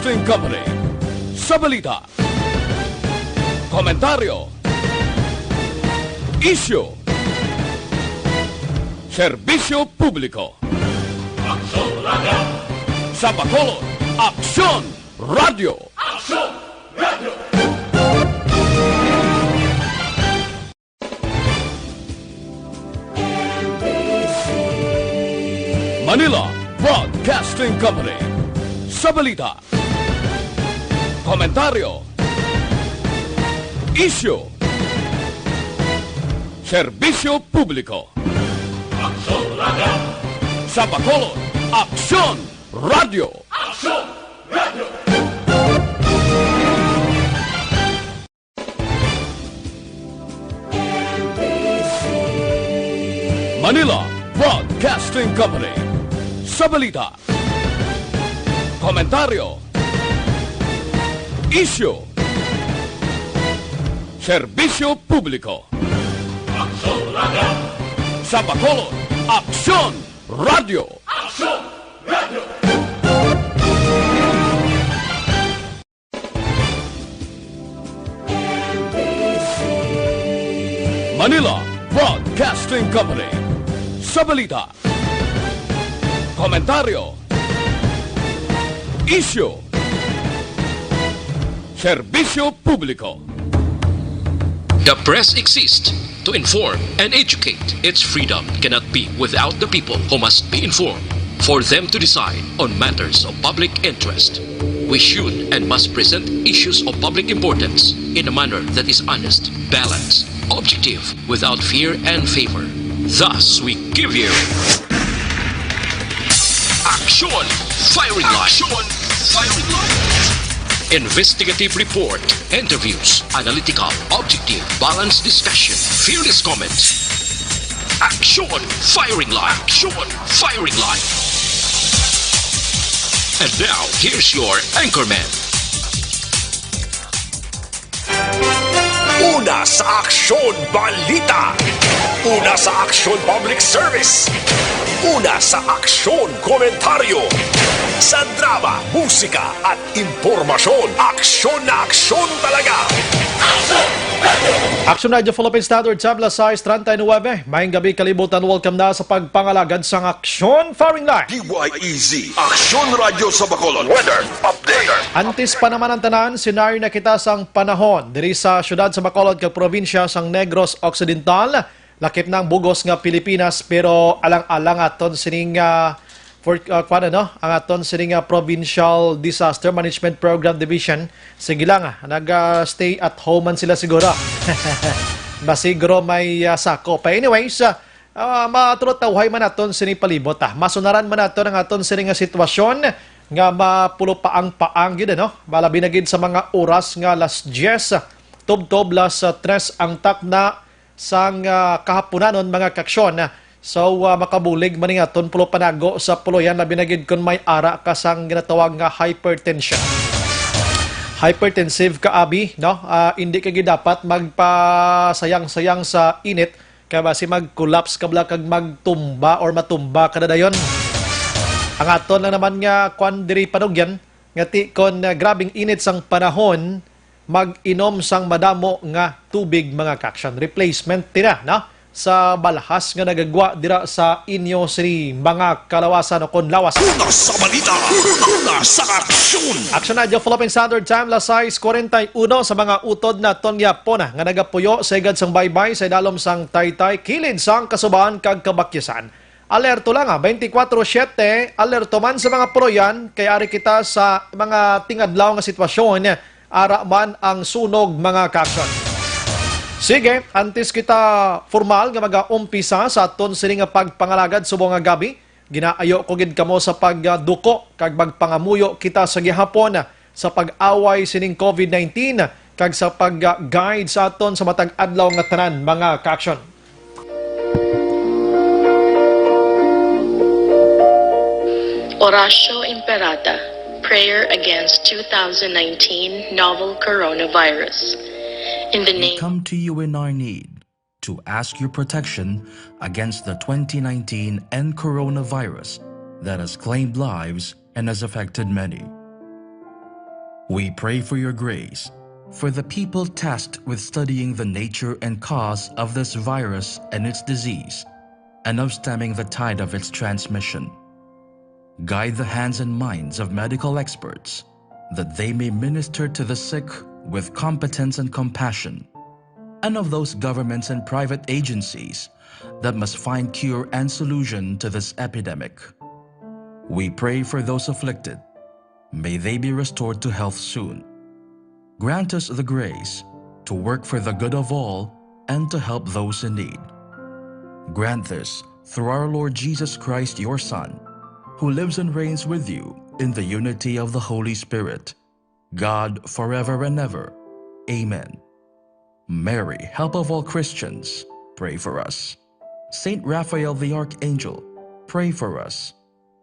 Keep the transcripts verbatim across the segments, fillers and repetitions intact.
Broadcasting Company. Sa balita, komentaryo, isyu, serbisyo publiko. Aksyon Radio! Sa Bacolod, Aksyon Radio! Aksyon Radio! Manila Broadcasting Company. Sa balita, komentaryo, isyu, serbisyo publiko. Aksyon Radio! Sa Bacolod, Aksyon Radio! Aksyon Radio! Manila Broadcasting Company. Sa balita, komentaryo, isyu, serbisyo publiko. Aksyon Radio! Sa Bacolod, Aksyon Radio! Aksyon Radio! Manila Broadcasting Company. Sa balita, komentaryo, isyu, serbisyo publiko. The press exists to inform and educate. Its freedom cannot be without the people, who must be informed for them to decide on matters of public interest. We should and must present issues of public importance in a manner that is honest, balanced, objective, without fear and favor. Thus, we give you Action Firing Line. Action Firing Line. Investigative report, interviews, analytical, objective, balanced discussion, fearless comments. Action Firing Line. Action Firing Line. And now, here's your anchorman. Una sa Aksyon Balita. Una sa Aksyon Public Service. Una sa Aksyon Komentaryo. Sa drama, musika, at impormasyon, aksyon na aksyon talaga. Action Radio Philippine Standard Time, alas sais treinta y nueve. Maayong gabi, kalibutan. Welcome na sa pagpangalagad sang Aksyon Firing Line. D Y E Z, Aksyon Radio sa Bacolod. Weather update. Antes pa naman ang tanan, senaryo na kita sang panahon diri sa siyudad sa Bacolod kag probinsya sang Negros Occidental. Lakip na ang bug-os nga Pilipinas, pero alang-alang aton sining, ah, for, ah, kuwan, ano, ang aton sining, ah, Provincial Disaster Management Program Division. Sige lang, ah, nag, ah, stay at home man sila siguro. Masiguro may, ah, sakop. But anyways, ah, ah, matulotawhay man naton sini palibot, ah. Masunaran man naton ang aton sini nga sitwasyon nga mapulo paang-paang gid, ano? Malabi na gid sa mga oras nga alas diyes, tubtob alas tres ang takna sang, ah, kahapunanon, mga kaaksyon. So, ah, makabulig man ning aton pulo panago sa puloy-an, labi na gid kon may ara ka sang ginatawag nga hypertension. Hypertensive ka, abi, no? Ah, indi ka gid dapat magpasayang-sayang sa init, kay basi mag-collapse ka bala kag magtumba or matumba ka na dayon. Ang aton lang naman nga kwan diri panugyan, nga ti kon, ah, grabing init sang panahon, mag-inom sang madamo nga tubig, mga kaaksyon. Replacement tina, no? Sa balhas nga nagagwa dira sa inyo sini mga kalawasan o kon lawas. Una sa balita, una sa aksyon. Aksyon na, Philippine Standard Time, alas sais kuwarenta y uno sa mga utod naton gihapon nga nagapuyo sa higad sang baybay sa idalom sang taytay, kilid sang kasubahan kag kabakyasan. Alerto lang, ah, twenty-four seven, alerto man sa mga puloy-an, kay ari kita sa mga tingadlaw nga sitwasyon, ara man ang sunog, mga kaaksyon. Sige, antes kita formal nga mag-umpisa sa aton sini nga pagpangalagad subong nga gabi, ginaayo ko gid kamo sa pagduko kag magpangamuyo kita sa gihapon sa pag-away sining covid nineteen kag sa pag-guide sa aton sa matag adlaw nga tanan, mga kaaksyon. Oratio Imperata, prayer against two thousand nineteen novel coronavirus. In the We name come to you in our need to ask your protection against the twenty nineteen N coronavirus that has claimed lives and has affected many. We pray for your grace for the people tasked with studying the nature and cause of this virus and its disease, and of stemming the tide of its transmission. Guide the hands and minds of medical experts, that they may minister to the sick with competence and compassion, and of those governments and private agencies that must find cure and solution to this epidemic. We pray for those afflicted. May they be restored to health soon. Grant us the grace to work for the good of all and to help those in need. Grant this through our Lord Jesus Christ, your Son, who lives and reigns with you in the unity of the Holy Spirit, God, forever and ever. Amen. Mary, help of all Christians, pray for us. Saint Raphael the Archangel, pray for us.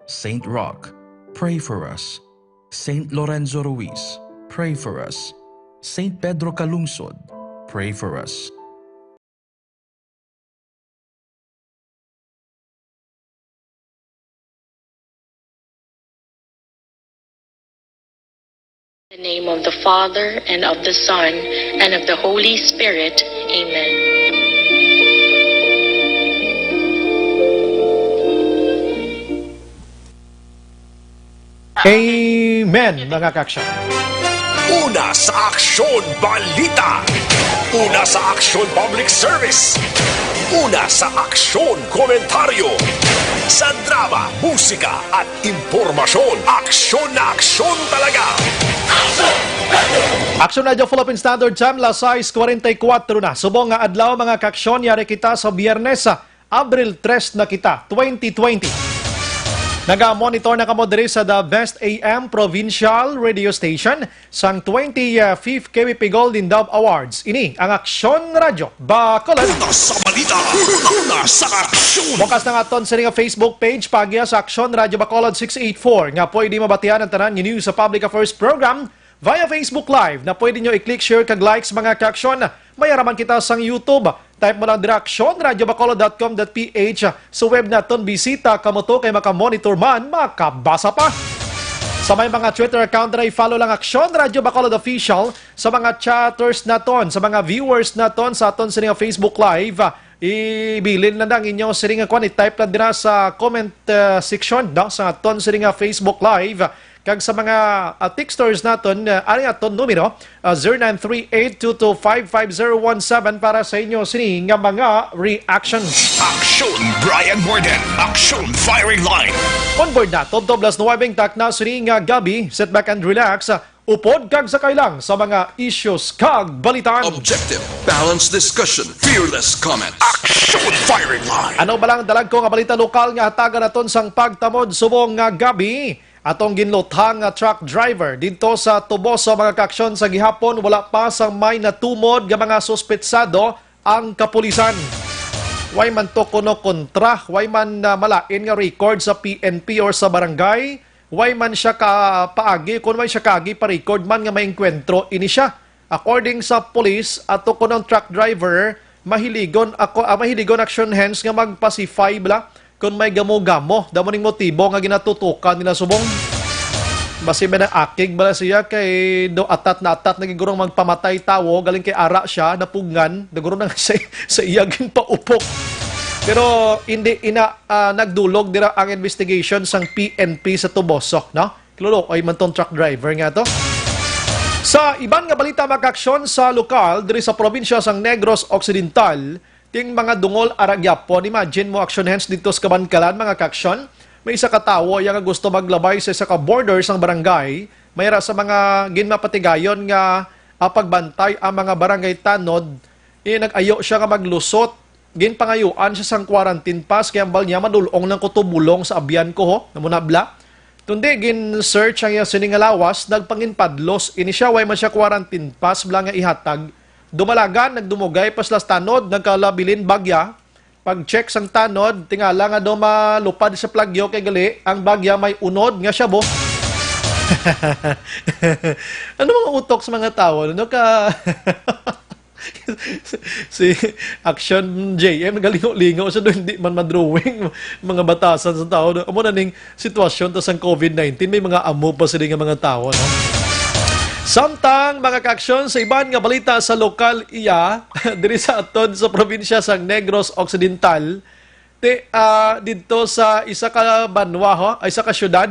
Saint Roch, pray for us. Saint Lorenzo Ruiz, pray for us. Saint Pedro Calungsod, pray for us. In the name of the Father, and of the Son, and of the Holy Spirit. Amen. Amen, mga kaaksyon. Una sa Aksyon Balita. Una sa Aksyon Public Service. Una sa Aksyon Komentaryo. Sa drama, musika, at impormasyon, aksyon na aksyon talaga. Aksyon Radyo Philippine Standard Time, las sais kuwarenta y kuwatro na. Subong nga adlaw, mga kaaksyon, yari kita sa Biyernes, Abril tres na kita, twenty twenty. Naga-monitor na kamo diri sa The Best A M Provincial Radio Station sang twenty-fifth K B P Golden Dove Awards. Ini ang Aksyon Radyo Bacolod. Una sa balita, una sa aksyon. Bukas na nga aton sini nga Facebook page, paagi sa Aksyon Radyo Bacolod six eight four, nga pwede mabatian ang tanan nga news sa Public Affairs Program via Facebook Live, na pwede nyo i-click share kag likes, mga kaaksyon. May araman kita sang YouTube. Type mo lang dira, aksyon radyo bacolod dot com dot P H. Sa web naton, bisita kamo to kay maka-monitor man, makabasa pa. Sa may mga Twitter account na, i-follow lang Aksyon Radyo Bacolod Official. Sa mga chatters naton, sa mga viewers naton sa aton sini nga Facebook Live, ibilin lang ang inyo sini nga kwan, i-type lang dira sa comment, uh, section, no, sa aton sini nga Facebook Live. Kag sa mga, ah, texters naton, ah, ari aton numero, ah, zero nine three eight two two five five zero one seven para sa inyo sini nga mga reactions. Aksyon Brian Morden, Aksyon Firing Line. On board na, tubtob las nuwebe takna sini nga gab-i. Sit back and relax. Upod kag sakay lang sa mga issues kag balitaan. Objective, balanced discussion, fearless comment. Aksyon Firing Line. Ano ba lang dalag ko nga balita lokal nga hatagan naton sang pagtamod subong nga gab-i? Atong ginluthang nga truck driver didto sa Toboso, mga kaaksyon, sa gihapon, wala pa sang may natumod nga mga suspetsado ang kapulisan. Way man to kuno kontra, way man, ah, malain nga record sa P N P or sa barangay, way man siya ka paagi, kon way siya kaagi pa record man nga maengkwentro ini siya. According sa police, ato kuno ang truck driver, mahiligon ako, ah, mahiligon action hands nga magpacify bala kon may gamo-gamo, damo ning motibo nga ginatutukan nila subong. Basi may nang akig bala siya kay do atat na atat na gigurong magpamatay tawo, galing kay ara siya, napugngan, naguro na sa, sa iya ginpaupok. Pero hindi ina, ah, nagdulog dira ang investigation sang P N P sa Toboso, no? Kloloy man tong truck driver nga to. Sa iban nga balita, mga kaaksyon, sa lokal diri sa probinsya sang Negros Occidental, ting mga dungol ara gyapon. Imagine mo, action hands dito sa Kabankalan, mga kaaksyon. May isa ka tawo iya nga gusto maglabay sa isa ka border sang barangay. May ra sa mga ginmapatigayon nga, ah, pagbantay ang mga barangay tanod. Eh, nag-ayo siya nga maglusot. Ginpangayuan siya sang quarantine pass, kay ambal niya madul-ong nang kutubulong sa abyan ko, ho, namunabla. Tundi gin-search ang iya sini nga lawas, nagpanginpadlos. Ini siya, way man siya quarantine pass bala nga ihatag. Dumalagan, nagdumugay pa sila sa tanod, nagkalabilin bagya. Pag-check sang tanod, tingala nga daw malupad sa plagyo kay gali ang bagya may unod nga siya, bo. Ano mga utok sa mga tawo, no? Ka Si Action J M, galingo-lingo siya doon, hindi man madrawing mga batasan sa tao. Amo na ning sitwasyon ta sang COVID nineteen, may mga amo pa sila nga mga tao, no? Samtang, mga kaaksyon, sa iban nga balita sa lokal iya, diri sa aton sa probinsya sang Negros Occidental, ti, ah, didto sa isa ka banwa, ho, ay, isa ka syudad,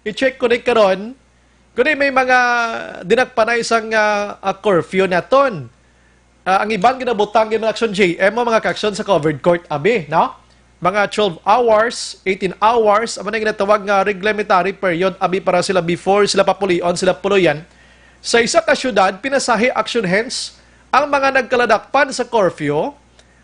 i-check ko ni karon, kundi may mga dinakpanay sang, ah, ah, curfew naton. Ah, ang iban ginabutang gid, mga aksyon, J M, o mga kaaksyon, sa covered court, abi, no? Mga twelve hours, eighteen hours, amo na ginatawag nga reglementary period, abi, para sila before sila papulion, sila puloyan. Sa isa ka syudad, pinasahi action hence ang mga nagkaladakpan sa curfew,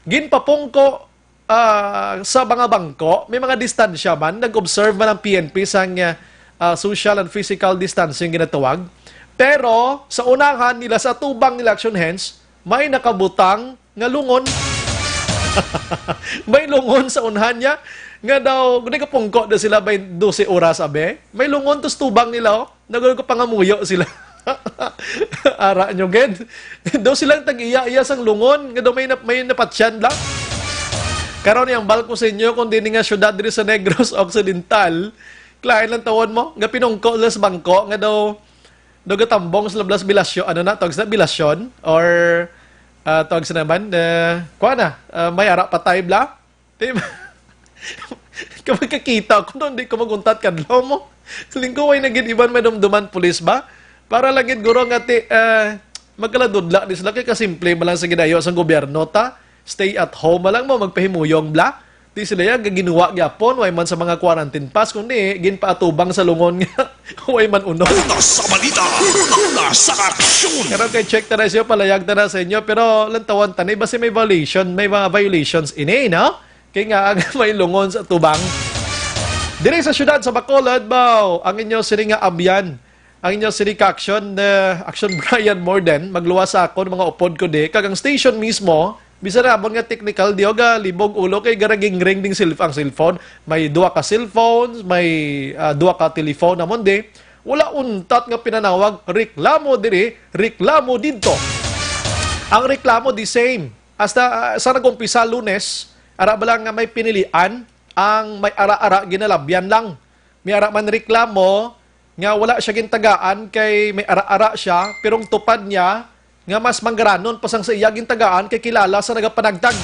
ginpapungko, ah, sa mga bangko, may mga distansya man, nag-observe man ang P N P sang, ah, ah, social and physical distancing ginatawag. Pero sa unahan nila, sa atubang nila action hence, may nakabutang nga lungon. May lungon sa unahan niya nga daw, nagapungko na sila by dose oras, abe. May lungon to sa tubang nila, oh. Nagulog ko pangamuyo sila. Ara nyo, gid. Daw silang tag-iya-iya sang lungon, nga daw may nap-, may napatyan lang. Karon, yung bal ko sa inyo, kung di ni nga syudad diri sa Negros Occidental, klain lang tawon mo, nga pinungko sila sa bangko, nga daw, daw gatambong sila blas bilasyon, ano na, tawag sila bilasyon, or, ah, tawag sila man, eh, kuha na, ah, may ara patay bla. Di ba? Kapag kakita ko nun, di ko maguntat kadlaw mo. Linggo, way na gid iban may dumduman pulis ba? Para lang gid guro nga ti, eh, magkaladudla di sila kay kasimple man lang sa ginayo sang gobyerno ta. Stay at home man lang mo, magpahimuyong bla. Di sila ya, gaginuwa gyapon, way man sa mga quarantine pass, kundi ginpaatubang sa lungon nga way man uno. Una sa balita, una sa aksyon. Pero kay check ta na siya, palayag ta na sa inyo. Pero lantawan ta ni, basi may violation, may mga violations ini, no? Kay nga ang may lungon sa tubang. Diri sa siyudad sa Bacolod, baw, ang inyo sini nga abyan, ang inyo sini ka-action, eh, action Brian Morden, magluwas sa akon mga upod ko di, kag ang station mismo, bisan na abon nga technical, di, o, galibog ulo kay garagingring ding cell-, ang cellphone. May duha ka cellphones, may, ah, duha ka telephone namon di. Wala untat nga pinanawag, reklamo diri, reklamo didto. Ang reklamo the same. Hasta, ah, sa nag-umpisa Lunes, ara ba lang nga may pinilian, ang may ara-ara ginalabyan lang. May ara man reklamo nga wala siya gintagaan kay may ara-ara siya, pero ang tupad niya nga mas manggaranon pa sang sa iya gintagaan kay kilala sa nagapanagtag.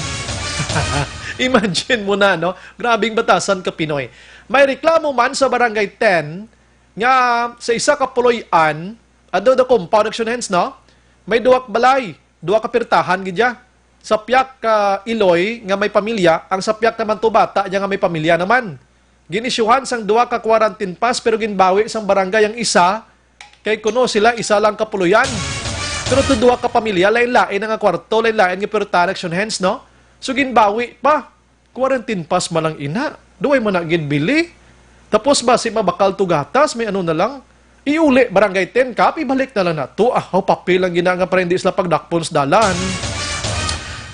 Imagine mo na, no? Grabing batasan ka Pinoy. May reklamo man sa Barangay ten nga sa isa ka puloy-an, ado the compound action hence, no? May duwak balay, duha ka pirtahan gid ya. Sa piyak ka iloy nga may pamilya, ang sa piyak naman to bata niya nga may pamilya naman. Ginisyuhan sang duha ka quarantine pass pero ginbawi sang barangay ang isa kay kuno sila isa lang kapuloyan. Pero to duha ka pamilya, lain-lain na nga kwarto, lain-lain nga pirtahan action hence, no? So ginbawi pa. Quarantine pass man lang ina. Duway man na gid bili. Tapos basi mabakal to gatas, may ano na lang. Iuli, Barangay ten Cup, ibalik na lang nato. Ah, aw, papel lang gina nga para hindi sila pagdakpon sa dalan.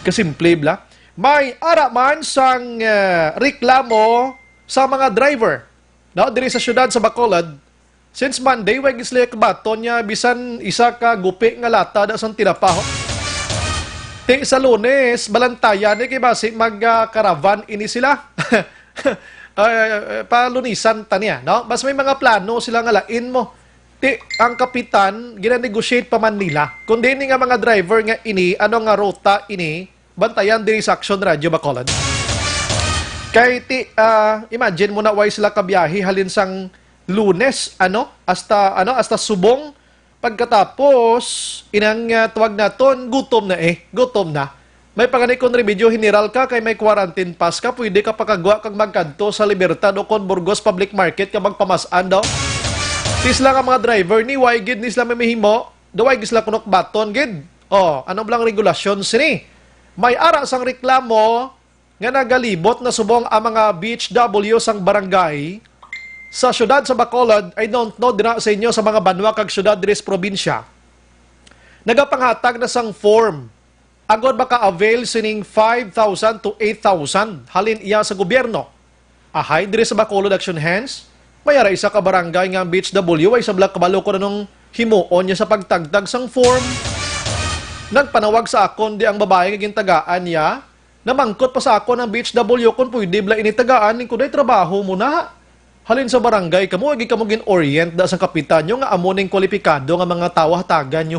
Kasimple bla. May ara man sang, eh, reklamo sa mga driver. No, diri sa siyudad sa Bacolod, since Monday, way gid sila kabaton niya, bisan isa ka gupi nga lata da sang tinapa, ho. Ti sa Lunes, balantayan ni kay basi mag, ah, caravan ini sila. Ah, palunisan ta niya, no? Mas may mga plano sila nga lain mo. Ti ang kapitan, gina-negotiate pa man nila. Kung di ni nga mga driver nga ini, ano nga ruta ini, bantayan diri sa Action Radio Bacolod. Kay ti, ah, imagine mo na, way sila kabiyahe halin sang Lunes, ano, hasta, ano, hasta Subong. Pagkatapos, inang, ah, tawag naton, gutom na eh, gutom na. May panganikon remedyo, general ka, kay may quarantine pass ka, pwede ka pakagwa kag magkadto sa Libertad o kon Burgos Public Market ka magpamas-an daw. Ti sila nga mga driver ni, way gid ni sila mamihimo, daw way gid sila kunok baton gid. Oh, ano blang regulasyon sini? May ara sang reklamo nga nagalibot na subong ang mga B H W sang barangay sa siyudad sa Bacolod. I don't know dira sa inyo sa mga banwa kag siyudad diri sa probinsya. Nagapanghatag na sang form agod maka-avail sining five thousand to eight thousand halin iya sa gobyerno. Ahay, diri sa Bacolod Action Hands, may ara isa ka barangay nga ang B H W ay sabla kabalo kon anong himuon niya sa pagtagtag sang form. Nagpanawag sa akon di ang babae nga gintagaan niya, namangkot pa sa akon ang B H W kon pwede bala ini tagaan, ning kuday trabaho mo na. Halin sa barangay kamo, agi kamo gin-orient da sang kapitan nyo nga amo ning kwalipikado nga mga tawo hatagan nyo.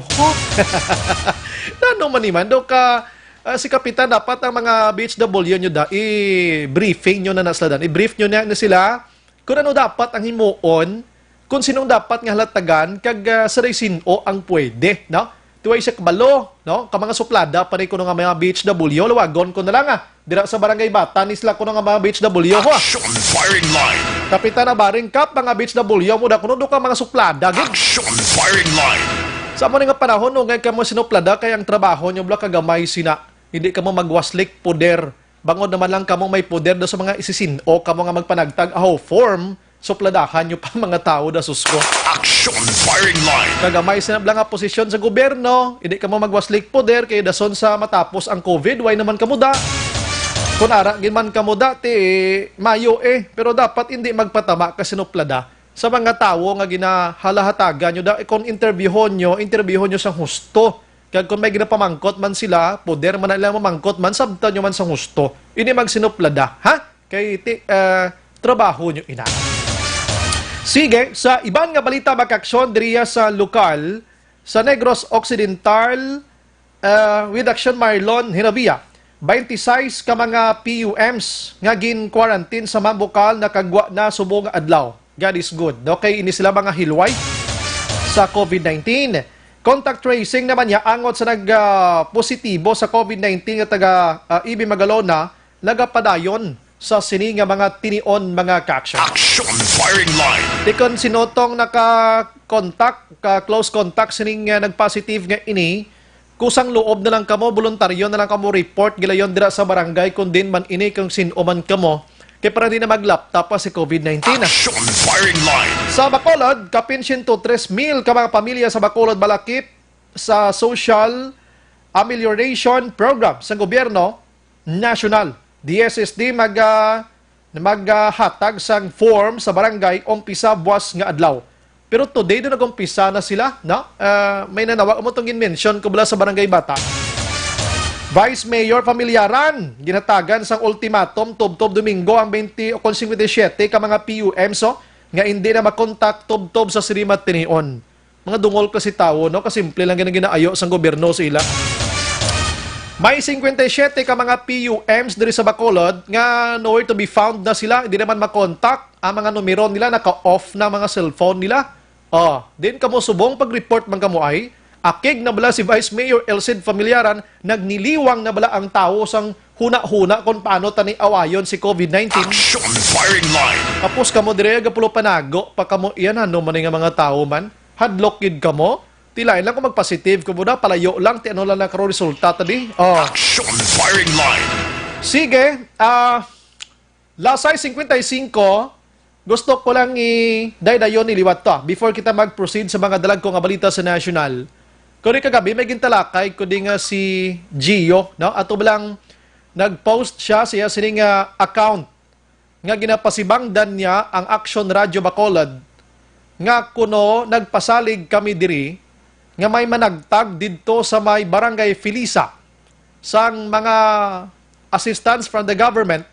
Nano man ni man daw ka, ah, si kapitan, dapat ang mga B H W nyo da, i-briefing nyo na na sila dan. I-brief nyo na, na sila kung ano dapat ang himuon, kung sinong dapat nga halatagan, kag, ah, sa sin-o ang pwede, no? Tuway siya kabalo, no? Ka mga suplada pa ni kuno nga mga B H W, lawagon ko na lang, ah. Dira sa Barangay Batan, isla kuno nga mga B H W, ha? Action firing line. Kapitan na baring kap, mga B H W, mo da kuno do ka mga suplada, gid. Action firing line. Sa amo ni nga panahon, no, ngay kamo sinuplada, kay ang trabaho nyo bala kagamay sina. Hindi kamo magwaslik poder. Bangod naman lang kamo may poder do sa mga isisin-o kamo nga magpanagtag aho form, supladahan nyo pa mga tawo da, sus ko. Action firing line. Kagamay sa nabla nga posisyon sa gobyerno, hindi kamo magwaslik poder kay dason sa matapos ang COVID, way naman kamo da. Kung ara gid man kamo da, ti mayo eh, pero dapat hindi magpatama ka sinuplada sa mga tawo nga ginahalahatagan nyo da. Eh, kung interviewon nyo, interviewon nyo sang husto. Kag kung may ginapamangkot man sila, poder man na nila mamangkot man, sabtan nyo man sang husto. Hindi magsinuplada, ha? Kay ti, ah, trabaho nyo ina. Sige, sa iban nga balita, mga kaaksyon, diriya sa lokal, sa Negros Occidental, ah, with Action Marlon Hinabia, twenty-six ka mga P U Ms nga gin-quarantine sa Mambukal nakagwa na subong nga adlaw. God is good. Okay, ini sila mga hilway sa COVID nineteen. Contact tracing naman niya angot sa nag, ah, positibo sa COVID nineteen nga taga, ah, E B Magalona, nagapadayon sa sini nga mga tinion, mga kaaksyon. Action firing line. Tikon sinutong naka-contact, ka close contact sining, ah, nag-positive nga ini, kusang loob na lang kamo, voluntaryo na lang kamo report gilayon dira sa barangay, kung din man ini kung sin-o man kamo, kay para di na maglapta pa si COVID nineteen. Action firing line. Sa Bacolod, kapin siyento tres mil ka mga pamilya sa Bacolod malakip sa Social Amelioration Program sa gobyerno nasyonal. D S S D mag, ah, maghatag sang form sa barangay umpisa buwas nga adlaw. Pero today do nag-umpisa na sila, no? Ah, may nanawag mo tong gin-mention ko bala sa Barangay Bata. Vice Mayor Familiaran, ginhatagan sang ultimatum tubtob Domingo ang twenty o kon singkwenta y siyete ka mga P U M so nga hindi na makontak tubtob sa sirima tinion. Mga dungol kasi tawo, no? Kasimple lang gina-, ginaayo sang gobyerno sa ila. May singkwenta y siyete ka mga P U Ms diri sa Bacolod nga nowhere to be found na sila, hindi naman makontak. Ang mga numero nila naka-off na mga cellphone nila. Oh, din kamo subong pag-report man kamo ay, akig na bala si Vice Mayor Elcid Familiaran, nagniliwang na bala ang tawo sang huna-huna kung paano tani awayon si COVID nineteen. Action firing line. Tapos kamo dire, gapulo panago pa kamo, iyan ano man nga mga tawo man. Hadlok gid kamo. Ti lain lang kung magpositive kamo na, palayo lang, ti ano lang na karon resulta tadi. Oh. Action firing line. Sige, ah, Lasay singkwenta y singko, gusto ko lang i-daydayon ni liwat to, ah, before kita mag-proceed sa mga dalagko nga balita sa national. Kuni kagabi, may gintalakay ko di nga si Gio, no? Ato ba lang nag-post siya, siya sining, ah, account nga ginapasibangdan niya ang Action Radio Bacolod nga kuno nagpasalig kami diri nga may managtag didto sa may Barangay Felisa sang mga assistance from the government,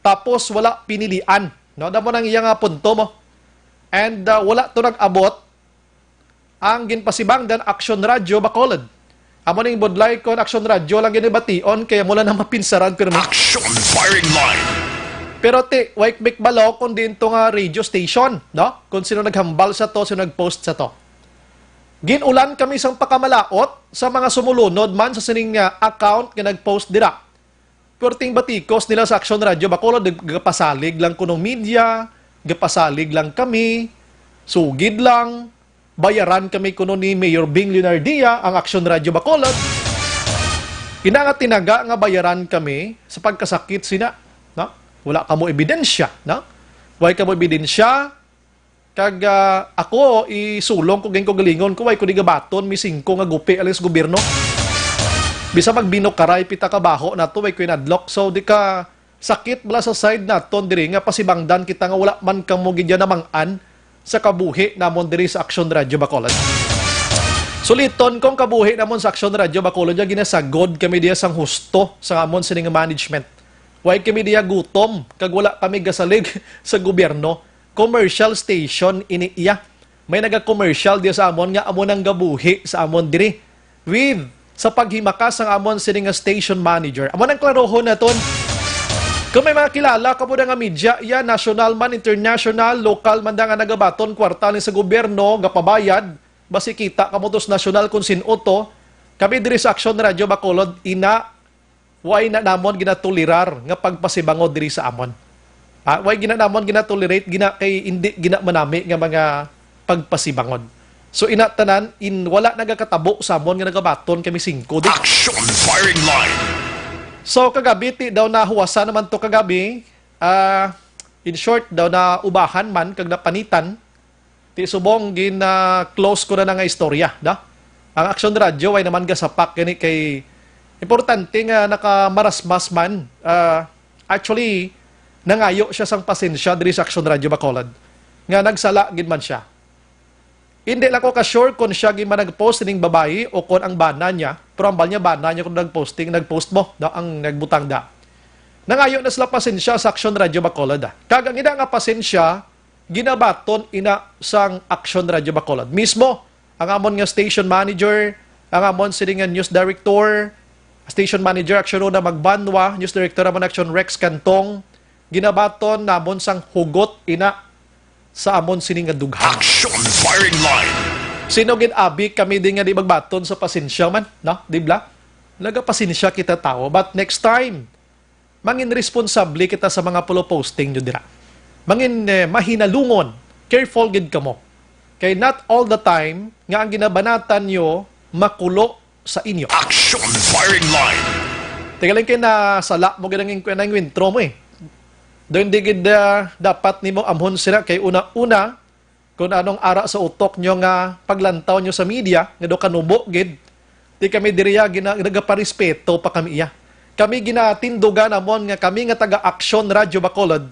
tapos wala pinilian, no? Damo nang iya nga punto mo. And, uh, wala to nag-abot ang ginpasibangdan Action Radio Bacolod. Amo ning budlay kon Action Radio lang ginibation, kaya mula na mapinsaran pirmi. Action firing line. Pero ti, way ko balo kung diin to nga radio station, no? Kung sino naghambal sa to, sino nag-post sa to. Gin-ulan kami sang pakamalaot sa mga sumulunod man sa sining, ah, account nga nag-post dira. Perting batikos nila sa Action Radio Bacolod, gapasalig lang kunong media, gapasalig lang kami, sugid lang, bayaran kami kuno ni Mayor Bing Leonardia, ang Action Radio Bacolod. Ina nga tinaga nga bayaran kami sa pagkasakit sina, no? Wala kamo ebidensya, no? Way kamo ebidensya, Kag, ah, ako, isulong ko gani kaugalingon ko, way ko di gabaton, mi singko nga gupi alang sa gobyerno. Bisan magbinokaray pita ka baho nato, way ko inadlok. So, di ka sakit bala sa side naton diri nga pasibangdan kita nga wala man kamo gid namang-an sa kabuhi namon diri sa Action Radio Bacolod. Suliton kong kabuhi namon sa Action Radio Bacolod, nga ginasagod kami diya sang husto sa amon sining management. Way kami diya gutom, kag wala kami gasalig sa gobyerno. commercial station ini iya. May naga-commercial diya sa amon nga amo nang gabuhi sa amon diri. With sa paghimakas sang amon sini nga station manager. Amo nang klarohon naton. Kung may mga kilala kamo na nga media, iya national man, international, local man da nga nagabaton kwarta ni sa gobyerno nga pabayad, basi kita kamo to sa national kung sin-o to. Kami diri sa Action Radio Bacolod, ina, way na namon ginatolerar nga pagpasibangod diri sa amon. Ah, way gina namon ginatolerate gina kay hindi gina manami nga mga pagpasibangod. So ina tanan in wala nagakatabo sa amon nga nagabaton kami singko di. Action firing line. So kagabi ti daw nahuwasan naman to kagabi. Ah, in short daw na ubahan man kag napanitan. Ti subong gin ah, close ko na na nga istorya, da? Ang Action Radio ay naman gasapak gani kay importante nga nakamarasmas man. Ah, actually, nangayo siya sang pasensya diri sa Action Radio Bacolod nga nagsala gid man siya. Hindi lang ko ka-sure kung siya gid man nag-post ning babayi o kung ang bana niya, pero ang bal niya bana niya kung nag-posting, nag-post mo, da, ang nagbutang da. Nangayo na sila pasensya sa Action Radio Bacolod, ah. Kag ang ina nga pasensya, ginabaton ina sang Action Radio Bacolod. Mismo, ang amon nga station manager, ang amon sini nga news director, station manager Action Una Magbanwa, news director amon Action Rex Cantong, ginabaton namon sang hugot ina sa amon sini nga dughan. Action firing line. Sino gid abi kami din nga di magbaton sa pasensya man, no? Di bla? Nagapasensya kita tawo, but next time, mangin responsable kita sa mga pulo posting nyo dira. Mangin eh, mahinalungon, careful gid kamo. Kay not all the time nga ang ginabanatan nyo makulo sa inyo. Action firing line. Teka lang kay nasala mo gid ang inkwentro mo eh. Do hindi gid ah, dapat nimo amhon sila kay una-una kung anong ara sa utok nyo nga paglantaw nyo sa media, nga do kanubo gid, di kami diriya gina, nagaparespeto pa kami iya. Kami ginatindugan namon nga kami nga taga Action Radio Bacolod,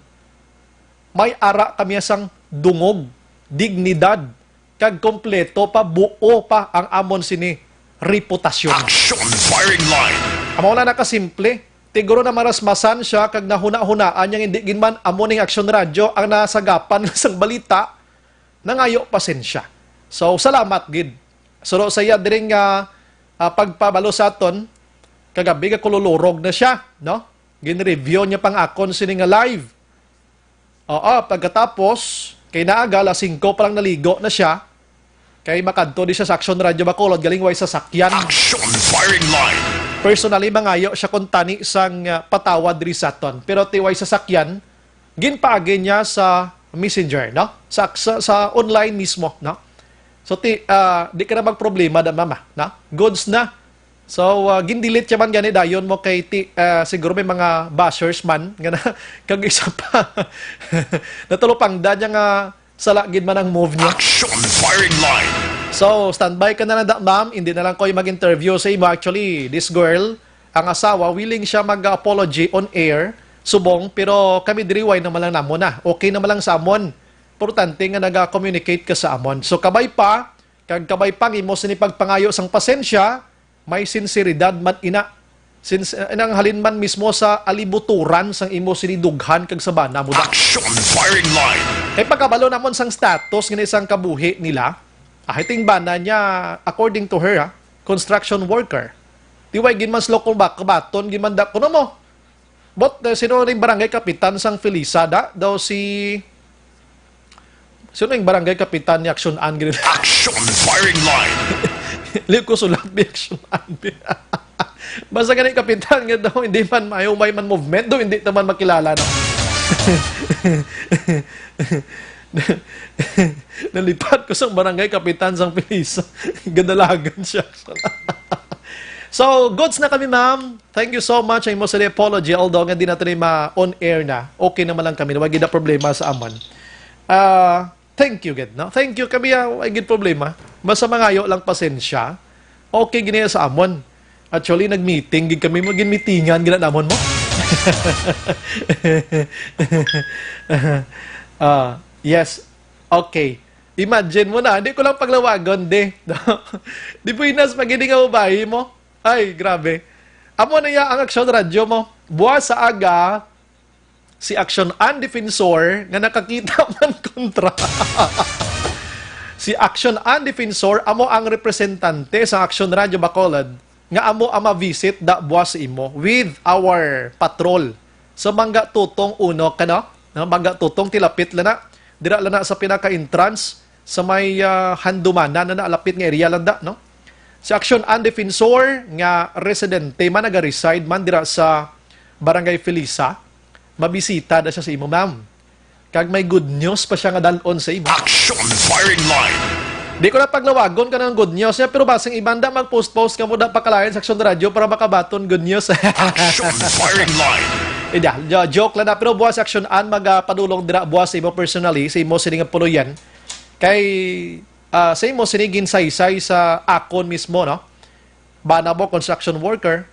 may ara kami sang dungog, dignidad, kag kompleto pa, buo pa ang amon sini reputasyon. Action firing line. Amo na nakasimple. Tiguro na marasmasan siya kag nahuna-hunaan niya hindi gid man amo ning Action Radio ang nasagapan sang balita. Nangayo pasensya. So, salamat gid. Suro sa iya diri nga ah, pagpabalo sa aton, kagabi nga kululurog na siya, no? Gin-review niya pang akon sini nga live. Oo, pagkatapos, kay naaga, alas singko pa lang naligo na siya. Kay makadto di siya sa Action Radio Bacolod, galing way sasakyan. Action firing line. Personally, mangayo siya kung tani sang ah, patawad diri sa aton. Pero ti way sasakyan, ginpaagi niya sa messenger, no? Sa, sa, sa online mismo, no? So, ti, ah, di ka na magproblema, da, mama, no? Goods na. So, ah, gin-delete siya man gani dayon mo kay ti, ah, siguro may mga bashers man nga na, kag isa pa. Natulupangda niya nga sala gid man ang move niya. Action firing line. So, standby ka na lang, da, ma'am. Hindi na lang ko mag-interview sa imo. Actually, this girl, ang asawa, willing siya mag-apology on air, subong, pero kami diri way naman lang namon na. Okay naman lang sa amon. Importante nga naga-communicate ka sa amon. So, kabay pa, kag kabay pa ang imo sini pagpangayo sang pasensya, may sinseridad man ina. Since, eh, nang halin man mismo sa alibuturan sang imo sini dughan kag sabana mo da. Action firing line. Kay pagkabalo namon sang status nga isang kabuhi nila, ah, hiting bana niya, according to her, ah, construction worker. Tiway gid man sila kung bak-, kabaton gid man da, kuno mo. But, eh, sino ning barangay kapitan sang Felisa da? Daw si Sino yung barangay kapitan ni Action An? Action firing line. Liw ko sulat ni Action An. Basta gani kapitan nga daw, hindi man mayo, may man movement, daw hindi ta man makilala, no? Nalipat ko sa barangay kapitan sang Pilisa. Gadalagan siya. So, goods na kami, ma'am. Thank you so much. Ang imo sa apology, although nga di natin ma-on air na. Okay naman lang kami. Wag gid na problema sa aman. Ah, thank you gid, no? Thank you kami, ah, wag gid problema. Basta mangayo lang pasensya. Okay gid na sa amon. Actually, nag-meeting gid kami, magin-meetingan gid na namon mo. Ah, yes. Okay. Imagine mo na, hindi ko lang paglawagon, di. Di buenas pag hindi nga babae mo. Ay, grabe. Amo na ya ang Aksyon Radyo mo. Buwas sa aga, Si Action An Defensor nga nakakita man kontra. Si Action An Defensor amo ang representante sa Action Radio Bacolod nga amo ang ma-visit da buwas sa imo with our patrol. So, Mangga Tutong uno ka, no? No, Mangga Tutong, tilapit la na. Dira la na sa pinaka-entrance sa may, ah, Handumanan na nalapit nga area lang da, no? Si Action An Defensor nga residente man, naga-reside man dira sa Barangay Felisa, mabisita na siya sa imo, ma'am. Kag may good news pa siya nga dal-on sa imo. Action Firing Line. Di ko na paglawagon ka ng good news niya, pero basing iban da mag-post-post ka mo da pakalayan sa Action Radio para makabaton good news. Action Firing Line. Ida, jo- joke lang na, pero buwas Action An magapadulong dira buwas sa imo personally, sa imo sining puloyan. Kay, ah, sa imo sining ginsaysay sa akon mismo, no? Bana mo, construction worker.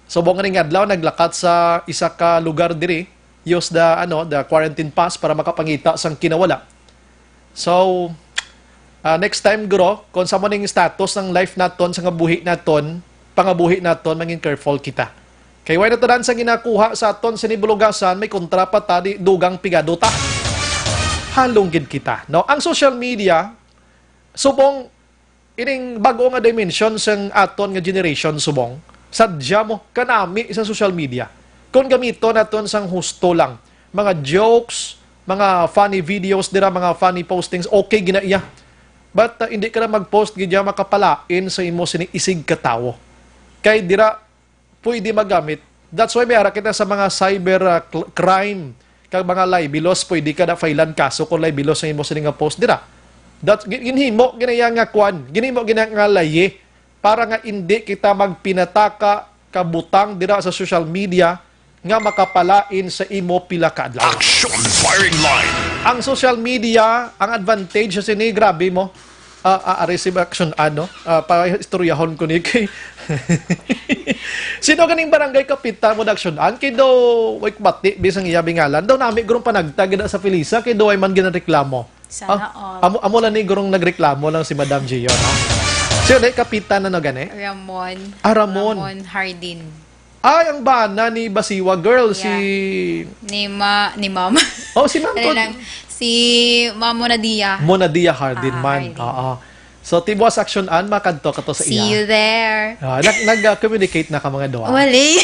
Subong nga ning adlaw, naglakat sa isa ka lugar diri, use the, ano, the quarantine pass para makapangita sang kinawala. So, ah, next time, guro, kung sa mo ning status ng life naton, sa nga buhi naton, pangabuhi naton, mangin careful kita. Kay wala na tanan sa ginakuha sa aton sini bulugasan, may kontra pa ta, di dugang pigado ta. Halong gid kita, no? Ang social media, subong ining bag-o nga dimension sang aton nga generation, subong, sadya mo kanami sa social media. Kung gamiton naton sang husto lang, mga jokes, mga funny videos dira, mga funny postings, okay gina iya. But, uh, hindi ka na mag-post gid ya makapalain sa imo sini isig ka tawo. Kay dira pwede magamit. That's why may ara kita sa mga cyber, uh, cl- crime kag mga libelos, pwede ka na filean kaso kung libelos ang imo sini nga post dira. That gi- ginhimo ginaya nga kwan, ginhimo ginaya nga layi para nga indi kita magpinataka kabutang dira sa social media nga makapalain sa imo pila ka adlaw. Action Firing Line. Ang social media, ang advantage sa sini, grabe mo. Ah, ah, ari si Action An, no? Ah, pa istoryahon ko ni kay Sino ganing barangay kapitan mo, Action An? Kay daw, way kumati, bisang iya bingalan. Daw nami gurong panagtag gid sa Felisa, kay daw ay man ginareklamo. Sana Ah, all. amo, amo lang ni gurong nagreklamo lang si Madam Gio, no? Sino na kapitan na, no, gani? Ramon. Ah, Ramon. Ramon Hardin. Ay, ang bana ni Basiwa girl, Yeah. si Ni ma, ni ma'am. Oh, si ma'am Ano to. lang, si Ma'am Monadia. Monadia Hardin Ah, man. Hardin. Oo. So, tibuas Action An, makadto ka to sa See iya. you there. Ah, nag, nag-communicate na ka mga duha? Wali.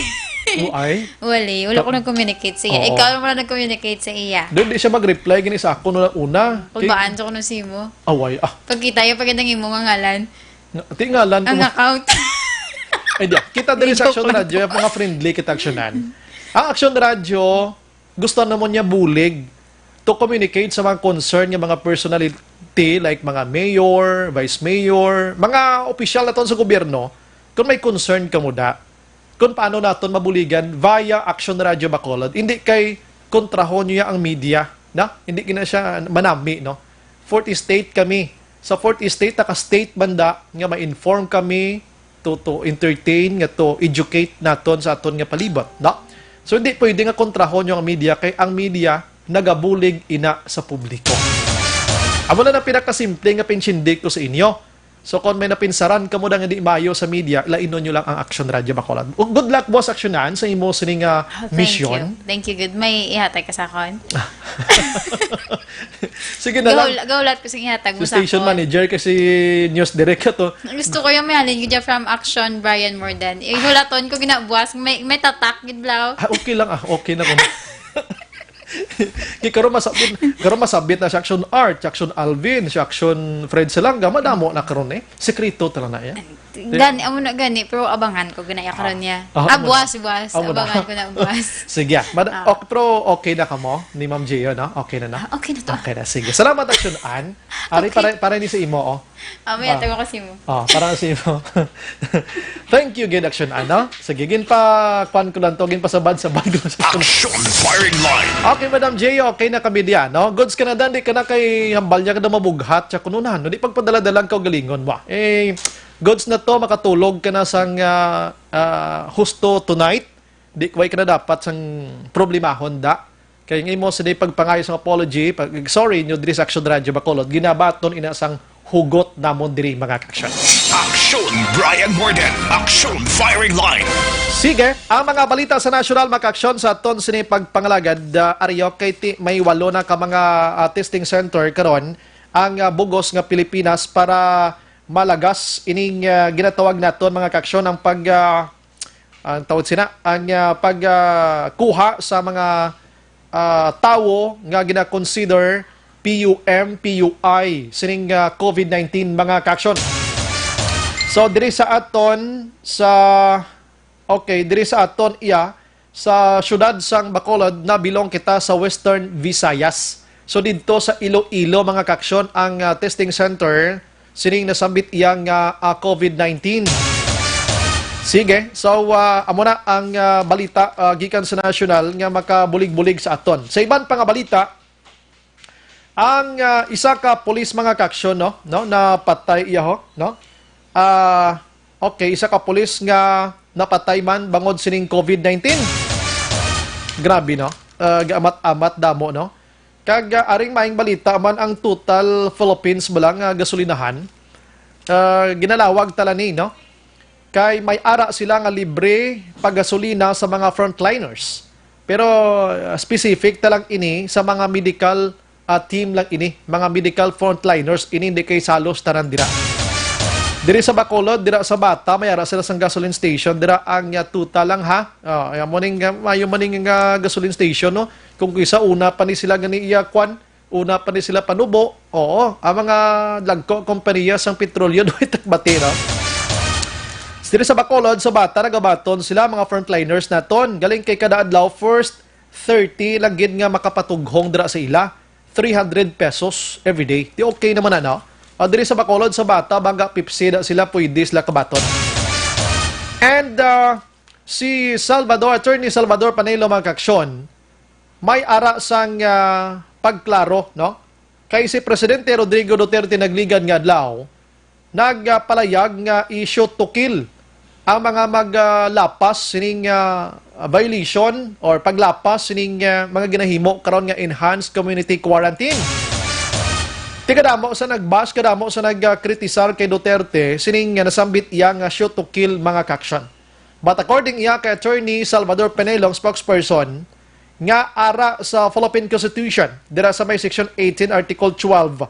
Oh, ay? Wali. Wala Ta- ko nag-communicate sa iya. Oo. Ikaw mo lang nag-communicate sa iya. Doon di siya mag-reply gini sa ako nung una. Kay Pagbaan sa ko nung simo. Away. Ah, Pagkita yung pagkita ng imo nga ngalan. Nga- Tingalan ko Ang ma- account. Ay, di. Kita diri sa Video Action call. Radio, yung mga friendly kita Action An. Ang Action Radio, gusto naman niya bulig to communicate sa mga concern nga mga personality like mga mayor, vice mayor, mga opisyal naton sa gobyerno, kung may concern ka mo da, kung paano naton mabuligan via Action Radio Bacolod. Hindi kay kontrahon niya ang media, na? Hindi gina siya manami, no? Fourth estate kami. Sa fourth estate, naka-state banda nga ma-inform kami to, to entertain, nga to educate naton sa aton nga palibot, no? So, hindi pwede nga kontrahon yung media, kay ang media nagabulig ina sa publiko. Amo na ang pinakasimple nga pinsindig ko sa inyo. So, kung may napinsaran kamo na nga di maayo sa media, lainon nyo lang ang Action Radio Bacolod. Good luck, Boss Action An, sa imo sining, ah, Ah, thank mission. you. Thank you, good. May ihatag ka sa akon? Sige na lang. Gahul-, gahulat ko sa ihatag mo Si sa station akon. manager kasi news direct ka to. Gusto ko yung may halin ko dyan from Action, Brian Mordan. Ihulaton ko ginabuas. May, may tatak, gid, blaw. Ah, okay lang, ah. Okay na kung Kay karon masabit, karon masabit na si Action Art, si Action Alvin, si Action Fred Salanga, madamo na karon eh. Sekreto talaga na iya. Gani, amo na gani, pero abangan ko gani karon niya. Ah, Ah, amo na. buwas, buwas. Amo na. Abangan ko na buwas. Sige, ah. Mad- Ah. ok, pero okay na ka mo ni Ma'am Gio, no? Okay na, no? Ah, okay na to. Okay na, sige. Salamat, Action Ann. Ari, Okay. para, para ni sa imo, oh. Ah, may Ah. atong kasi mo. Oh, para sa imo. Thank you, gid, Action Ann, no? Sige, gin pa, kwan ko lang to, gin pasabad-sabad ko sa Action Firing Line. Okay, Madam Gio, okay na kami diyan, no? Goods ka na, Dan, di ka na kay hambal niya ka na mabughat, siya kuno na, no? Di pagpadala-dalang kaugalingon mo. Eh, goods na to, makatulog ka na sang, ah, ah, husto tonight. Di, way ka na dapat sang problemahon, da. Kay nga imo sa di pagpangayo sang apology, pag, sorry, nyo diri sa Action Radio Bacolod, ginabaton ina sang hugot namon diri, mga kaaksyon. Aksyon, Brian Morden. Aksyon, Firing Line. Sige, ang mga balita sa nasyonal, mga kaaksyon, sa aton sini pagpangalagad, ah, Aryo, kay ti-, may walo na ka mga, ah, testing center karon ang, ah, bugos nga Pilipinas para malagas ining, ah, ginatawag naton, mga kaaksyon, ang pag, ah, ang tawag sina, ang, ah, pag, ah, kuha sa mga, ah, tawo nga gina-consider P U M, P U I sining, ah, COVID nineteen, mga kaaksyon. So, diri sa aton sa, okay, diri sa aton iya sa siyudad sang Bacolod, nabilong kita sa Western Visayas. So, didto sa Iloilo, mga kaaksyon, ang, ah, testing center sining nasambit iya nga, ah, COVID nineteen. Sige, so, ah, amo na ang, ah, balita, ah, gikan sa nasyonal nga makabulig-bulig sa aton. Sa iban pa nga balita, ang, ah, isa ka pulis, mga kaaksyon, no, no, napatay iya, ho, no? Ah, okay, isa ka pulis nga napatay man bangod sining COVID nineteen. Grabe, no? Ah, gaamat-amat damo, no? Kag, ah, aring maayong balita man, ang Total Philippines bala nga gasolinahan, ah, ginalawag tala ni, no? Kay may ara sila nga libre paggasolina sa mga frontliners. Pero, ah, specific ta lang ini sa mga medical, ah, team lang ini, mga medical frontliners ini, hindi kay salos tanan dira. Diri sa Bacolod, dira sa Bata, may ara sila sang gasoline station. Dira ang, ah, Total lang, ha. Oh, ay, amo ning, ah, mayo man ning, ah, gasoline station, no? Kung kisa una pa ni sila gani iya kwan, una pa ni sila panubo, oo, ang mga dagko kompanya sang petrolyo doy tagbati, no? Diri sa Bacolod, sa Bata, nagabaton sila, mga frontliners naton. Galing kay kada adlaw, first thirty lang gid nga makapatughong dira sa ila. Three hundred pesos every day. Di okay naman, ano? O, diri sa Bacolod, sa Bata, baga Pepsi na sila, pwede sila kabaton. And, uh, si Salvador, Attorney Salvador Panelo, mga kaaksyon, may ara sang, ah, pagklaro, no? Kay si Presidente Rodrigo Duterte nagligad nga adlaw, nagpalayag nga i-shoot to kill ang mga maglapas sining, ah, violation or paglapas sining, ah, mga ginahimo karon nga enhanced community quarantine. Ti kadamo sa nag-bash, kadamo sa nagkritisar kay Duterte sining, ah, nasambit iya nga shoot to kill, mga kaaksyon. But according iya kay Attorney Salvador Penelong, spokesperson, nga ara sa Philippine Constitution, dira sa may Section eighteen, Article twelve,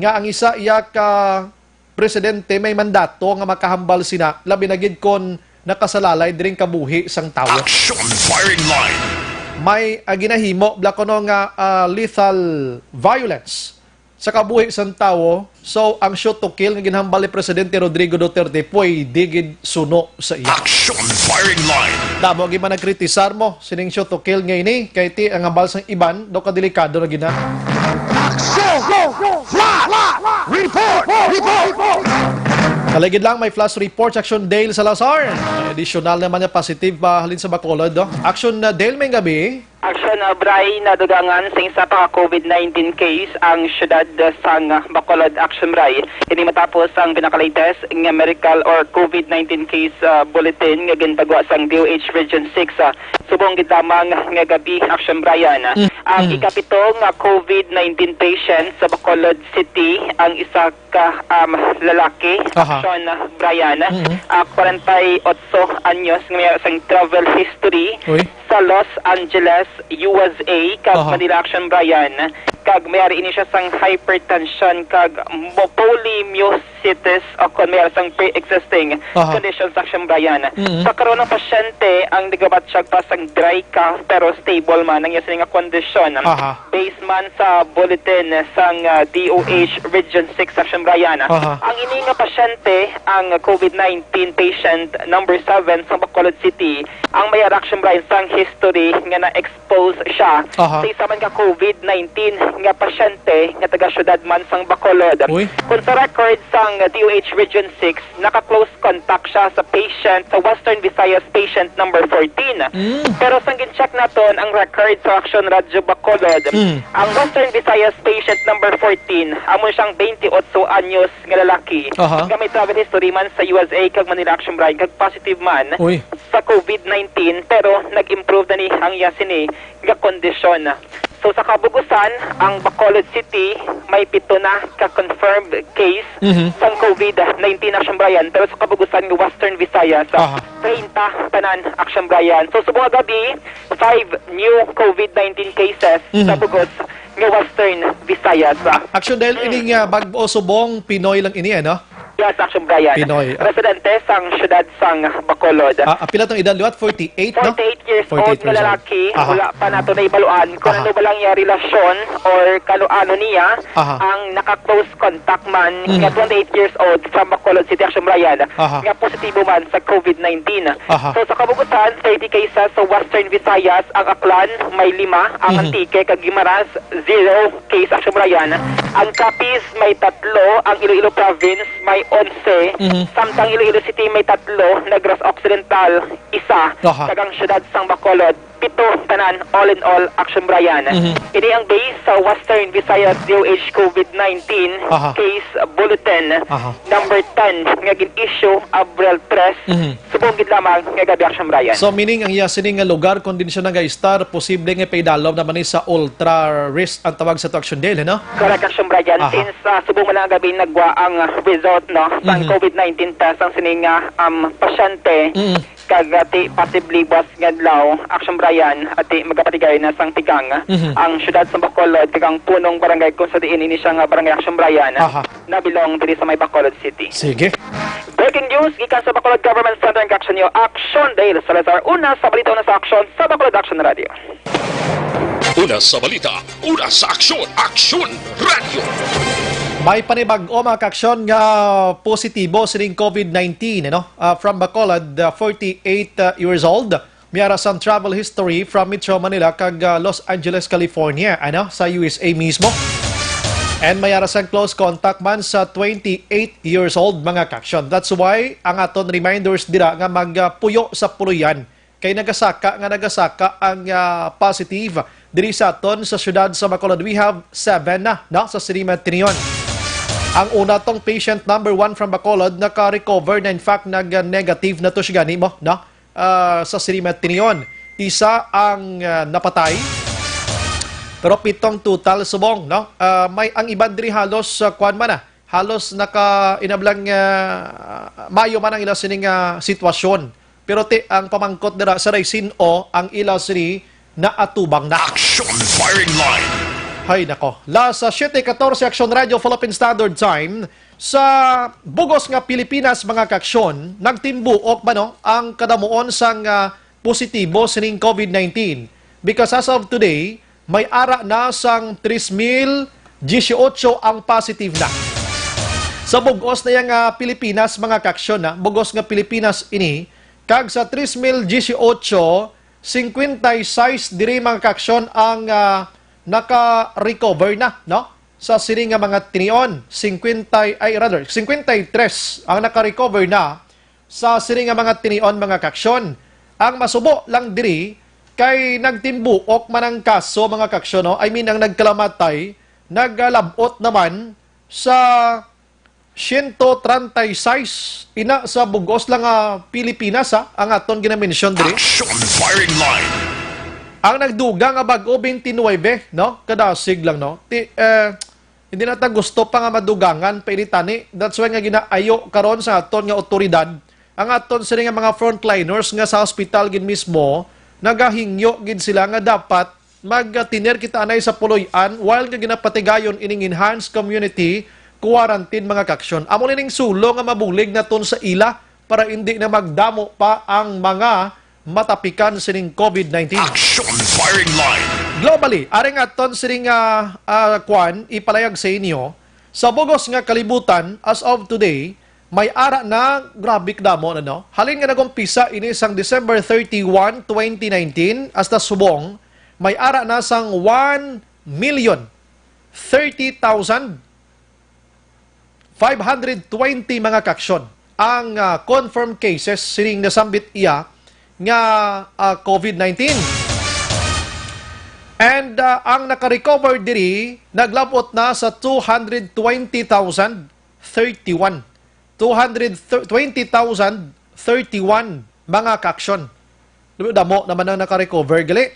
nga ang isa iya ka presidente may mandato nga makahambal sina, labi na gid kon nakasalalay diring kabuhi sang tawo. Action Firing Line. May, ah, ginahimo bala kuno nga, ah, lethal violence sa kabuhi sang tawo. So, ang shoot to kill nga ginhambal ni Presidente Rodrigo Duterte pwede gid suno sa iya. Action Firing Line. Damo gid man nagkritisar mo sining shoot to kill nga ini, kay ti ang hambal sang iban daw kadelikado na gid na. Action! Flash! Report! Report! Kaligid lang, may flash report si Action Dale Salazar. May additional naman nga positive pa halin sa Bacolod, no? Action, uh, Dale, may gabi. Action, uh, Bray, nadugangan sa isa pa ka COVID nineteen case ang siyudad sang Bacolod, Action Bray. Ini matapos ang pinaka-latest nga medical or COVID nineteen case, uh, bulletin nga gintagwa sang D O H Region six, uh, subong gid lamang nga gabi, Action Brian. Mm. Ang Mm. ikapito nga COVID nineteen patient sa Bacolod City, ang isa ka, um, lalaki, Aha. Action, uh, Brian, Mm. uh, kwarenta y otso anyos, nga may sang travel history Uy. sa Los Angeles, U S A, kag Aha. Manila, Action Brian, kag may ari ini siya sang hypertension kag mo-, polymyositis o kon may sang pre-existing Aha. conditions, Action Brian. Mm. Sa karon, ang pasyente ang nagabatyag pa sang dry cough pero stable man ang iya sini nga kondisyon. Aha. Based man sa bulletin sang, ah, D O H Region six, Action Brian. Aha. Ang ini nga pasyente ang COVID nineteen patient number seven sa Bacolod City, ang may Action Brian sang history nga na-expose siya Aha. sa isa man ka COVID nineteen nga pasyente nga taga-syudad man sang Bacolod. Uy. Kung sa record sang D O H Region six, naka-close contact siya sa patient, sa Western Visayas patient number fourteen. Mm. Pero sang gin-check naton ang record sa Action Radyo Bacolod, Mm. ang Western Visayas patient number fourteen, amo siyang twenty-eight anyos nga lalaki Aha. nga may travel history man sa U S A kag Manila, Action Brian, kag positive man Uy. sa COVID nineteen, pero nag-improve na ni ang iya sini nga kondisyon. So sa Kabugusan, ang Bacolod City may pito na ka confirmed case Mhm. sang COVID nineteen, Action Brian, pero sa Kabugusan nga Western Visayas, Aha. treinta tanan, Action Brian. So subong nga gabi, five new COVID nineteen cases Mhm. sa bugos nga Western Visayas. Action, dahil Mm. ining, ah, bag-o subong Pinoy lang ini, ano? Yes, Action Brian. Pinoy, ah. Residente sang siyudad sang Bacolod. Ah, ah, pila tong edad liwat? Forty-eight, no? Forty-eight years Forty-eight old nga years old. lalaki, Aha. wala pa nato nahibaluan kung Aha. ano ba lang iya relasyon or kano-ano niya Aha. ang naka-close contact man Mhm. nga twenty-eight years old from Bacolod City, Action Brian, Aha. nga positibo man sa COVID nineteen. Aha. So, sa Kabugusan, thirty cases sa Western Visayas, ang Aklan may lima, ang Mhm. Antique kag Guimaras, zero case, Action Brian. Ang Capiz may tatlo, ang Iloilo Province may onse, Mhm. samtang Iloilo City may tatlo, Negros Occidental isa, Aha. kag ang siyudad sang Bacolod pito tanan, all in all, Action Brian. Mhm. Ini ang base sa Western Visayas D O H COVID nineteen Aha. case bulletin Aha. number ten nga gin-issue Abril tres, Mhm. subong gid lamang nga gabi, Action Brian. So, meaning ang iya sini nga lugar, kung din siya nag-istar, posible nga paidalom naman ni sa ultra risk ang tawag sa to, Action Dale, no? Correct, Action Brian. Aha. Since, ah, subong man lang gabi nagwa ang, ah, result, no, sang Mhm. COVID nineteen test ang sini nga, um, pasyente, Mhm. kag, ah, ti possibly buwas nga adlaw, Action Brian, ati magapatigay na sang tigang Mhm. ang siyudad sa Bacolod, kag ang punong barangay kung sa diin ini siya nga barangay, Action Brian, Aha. nabilong diri sa may Bacolod City. Sige. Breaking news gikan sa Bacolod Government Center, ang Action Nyo, Action Dale Salazar, una sa balita, una sa aksyon, sa Bacolod Action Radio. Una sa balita, una sa aksyon, Action Radio. May panibag-o, mga kaaksyon, nga positibo sining COVID nineteen, ano? Ah, from Bacolod, ah, forty-eight, ah, years old. May ara sang travel history from Metro Manila kag, ah, Los Angeles, California, ano, sa U S A mismo. And may ara sang close contact man sa twenty-eight years old, mga kaaksyon. That's why ang aton reminders dira nga magpuyo sa puloy-an. Kay nagasaka nga nagasaka ang, ah, positive diri sa aton sa siyudad sa Bacolod. We have seven na, no, sa sini nga tinion. Ang una tong patient number one from Bacolod naka-recover na, in fact, nag-negative na to siya gani mo, no? Ah, sa sini nga tinion. Isa ang, ah, napatay. Pero pitong total subong, no? Ah, may ang iban diri halos, ah, kuwan man na. Halos naka inablang, ah, maayo man ang ila sining, ah, sitwasyon. Pero ti ang pamangkot dira sa Raisin O ang ila sini naatubang na. Action Firing Line. Hay nako. La sa siete catorce, Action Radio Philippine Standard Time. Sa bugos nga Pilipinas, mga kaaksyon, nagtimbuok ba, no, ang kadamuon sang, ah, positibo sining COVID nineteen? Because as of today, may ara na sang tres mil dieciocho ang positive na. Sa bugos na yang, ah, Pilipinas, mga kaaksyon, na bugos nga Pilipinas ini, kag sa tres mil dieciocho, cincuenta y seis diri, mga kaaksyon, ang, ah, naka-recover na, no? Sa sini nga mga tinion, cincuenta, ay, rather, cincuenta y tres ang naka-recover na sa sini nga mga tinion, mga kaaksyon. Ang masubo lang diri kay nagtimbuok man ang kaso, mga kaaksyon, no? I mean, ang nagkalamatay, nagalab-ot naman sa siyento treinta y seis. Ina sa bugos lang nga Pilipinas, ha, ang aton ginamensyon diri. Action Firing Line. Ang nagdugang nga bag-o, twenty-nine, no? Kadasig lang, no? Ti, eh, hindi na ta gusto pa nga madugangan pa ini tani. That's why nga ginaayo karon sa aton nga awtoridad, ang aton sini nga mga frontliners nga sa hospital gid mismo, nagahingyo gid sila nga dapat magtiner kita anay sa puloy-an while nga ginapatigayon ining enhanced community quarantine, mga kaaksyon. Amo nining sulo nga mabulig naton sa ila para indi na magdamo pa ang mga matapikan sining COVID nineteen. Action Firing Line. Globally, ari nga aton sining, ah, ah, kwan, ipalayag sa inyo, sa bugos nga kalibutan, as of today, may ara na, grabe kadamo na, no? Halin nga nag-umpisa ini sang December thirty-one, twenty nineteen, hasta subong, may ara na sang one million thirty thousand five hundred twenty, mga kaaksyon, ang, ah, confirmed cases sining nasambit iya nga, ah, COVID nineteen. And, ah, ang naka-recover diri naglab-ot na sa two hundred twenty thousand thirty-one. Two hundred twenty thousand thirty-one, mga kaaksyon. Damo naman ang naka-recover gali.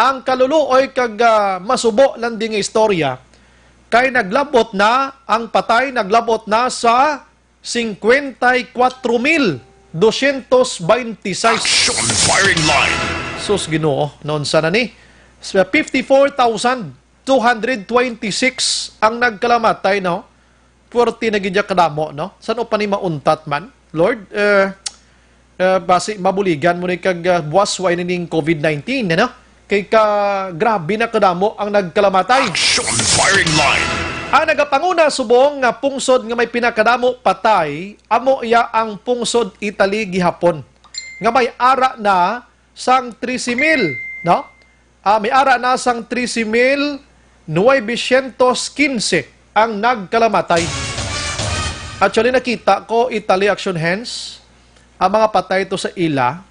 Ang kaluluoy kag, ah, masubo lang di nga istorya, kay naglabot na ang patay, naglabot na sa cincuenta y cuatro mil doscientos veintiséis. Action firing line. Sus, Ginoo, naunsa na ni? Sa fifty-four thousand two hundred twenty-six ang nagkalamatay, no? Puwerte na gid ya kadamo, no? San-o pa ni mauntat man? Lord, eh, eh, basi mabuligan mo ni kag, ah, buwas way na ning covid nineteen, ano? Kay ka, grabe na kadamo ang nagkalamatay. Action firing line. Ang nagapanguna subong nga pungsod nga may pinakadamo patay, amo iya ang pungsod Italy gihapon, nga may ara na sang trese mil, no? Ah, may ara na sang trese mil novecientos quince ang nagkalamatay. Actually, nakita ko, Italy, Action Hands, ang mga patay to sa ila,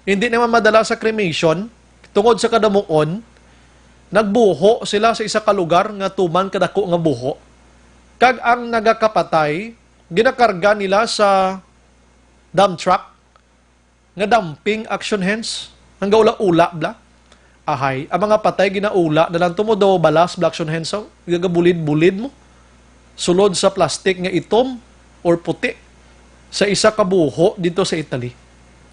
hindi naman madala sa cremation, tungod sa kadamuon, nagbuho sila sa isa ka lugar nga tuman kadako nga buho. Kag ang nagakapatay, ginakarga nila sa dump truck, nga dumping, Action Hands, ang gaula-ula bla. Ahay, ang mga patay ginaula na lang to mo daw, balas bla, Action Hands, oh. Gagabulid-bulid mo. Sulod sa plastic nga itom or puti sa isa ka buho dito sa Italy.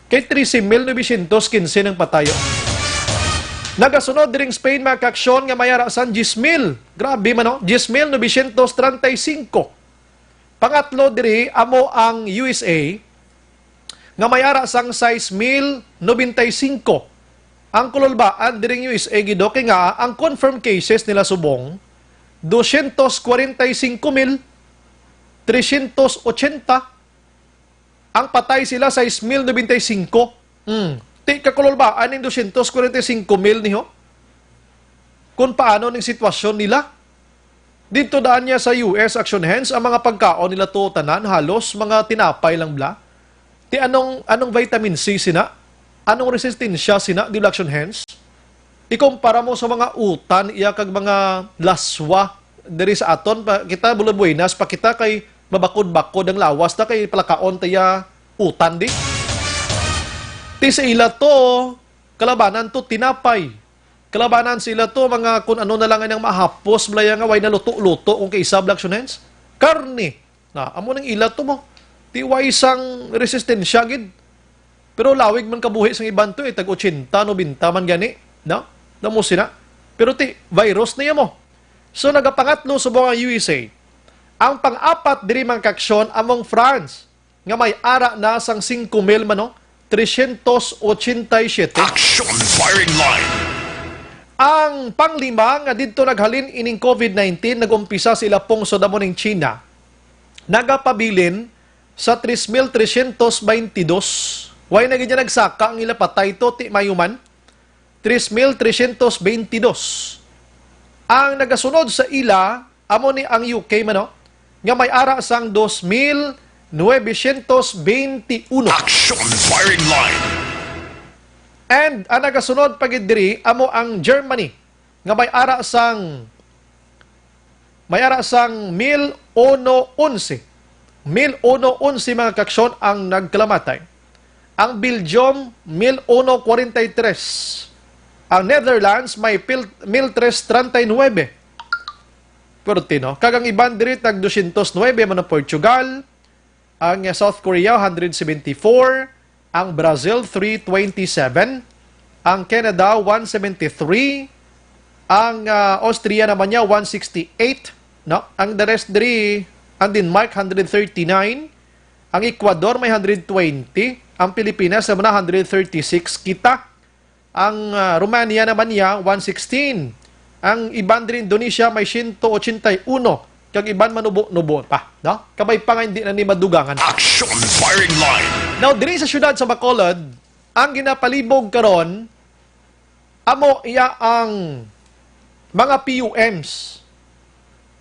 Kay trese mil novecientos quince ang patayo. Nagasunod diring Spain, mga kaaksyon, nga may ara sang diyes mil. Grabe man, no? Diyes mil novecientos treinta y cinco. Pangatlo diri amo ang U S A, nga may ara sang sais mil nobenta y singko. Ang kululbaan diring U S A gid, okay, nga ang confirmed cases nila subong, dosyentos kwarenta y singko mil tresyentos otsenta. Ang patay sila, sais mil nobenta y singko. Hmm. Ti kakululbaan ning dosyentos kwarenta y singko mil niho? Kung paano ning sitwasyon nila? Didto daan niya sa U S, Action Hands, ang mga pagkaon nila to tanan, halos mga tinapay lang bla. Ti anong, anong vitamin C sina? Anong resistensya sina, di bla, Action Hands? Ikumpara mo sa mga utan, iya kag mga laswa diri sa aton, pa, kita, bula buenas pa kita kay mabakod-bakod ang lawas ta kay palakaon ta iya utan di. Ti sa ila to, kalabanan to tinapay. Kalabanan sila to, mga kun ano na lang ang mahapos, blaya nga way naluto-luto kung kaisa, bla, Action Hands. Karne. Na, amo nang ila to mo. Ti way sang resistensya gid. Pero lawig man kabuhi sang iban to, eh, tag otsenta, nobenta man gani. No? Damo sina. Pero ti, virus na iya mo. So, nagapangatlo subong ang U S A. Ang pang-apat diri, mga kaaksyon, among France, nga may ara na sang singko mil man, no? Tresyentos otsenta y siyete. Action firing line. Ang panglima nga didto naghalin ining covid nineteen, nag-umpisa sa ila pungsod, amo ning China. Nagapabilin sa tres mil tresyentos baynte dos. Way na gid niya nagsaka ang ila patay to, ti mayo man. Tres mil tresyentos baynte dos. Ang nagasunod sa ila, amo ni ang U K man, no? Nga may ara sang dos mil nuwebesyentos baynte uno. Action firing line. And ang nagasunod pa gid diri, amo ang Germany, nga may ara sang, may ara sang mil uno onse. Mil uno onse, mga kaaksyon, ang nagkalamatay. Ang Belgium, mil uno kwarenta y tres. Ang Netherlands, may pil-, mil tres treinta y nuebe. Pwerte, no? Kag ang iban diri, tag dosyentos nuebe man ang Portugal. Ang, uh, South Korea, hundred seventy-four. Ang Brazil, three twenty-seven. Ang Canada, one seventy-three. Ang, uh, Austria naman niya, one sixty-eight. No? Ang the rest diri, ang Denmark, hundred thirty-nine. Ang Ecuador, may hundred twenty. Ang Pilipinas naman na, hundred thirty-six. Kita, ang, ah, Romania naman niya, one sixteen. Ang iban diri Indonesia may siyento otsenta y uno, kag iban manubo-nubo pa, no? Kabay pa nga hindi na ni madugangan. Action firing line. Now, diri sa siyudad sa Bacolod, ang ginapalibog karon, amo iya ang mga P U Ms.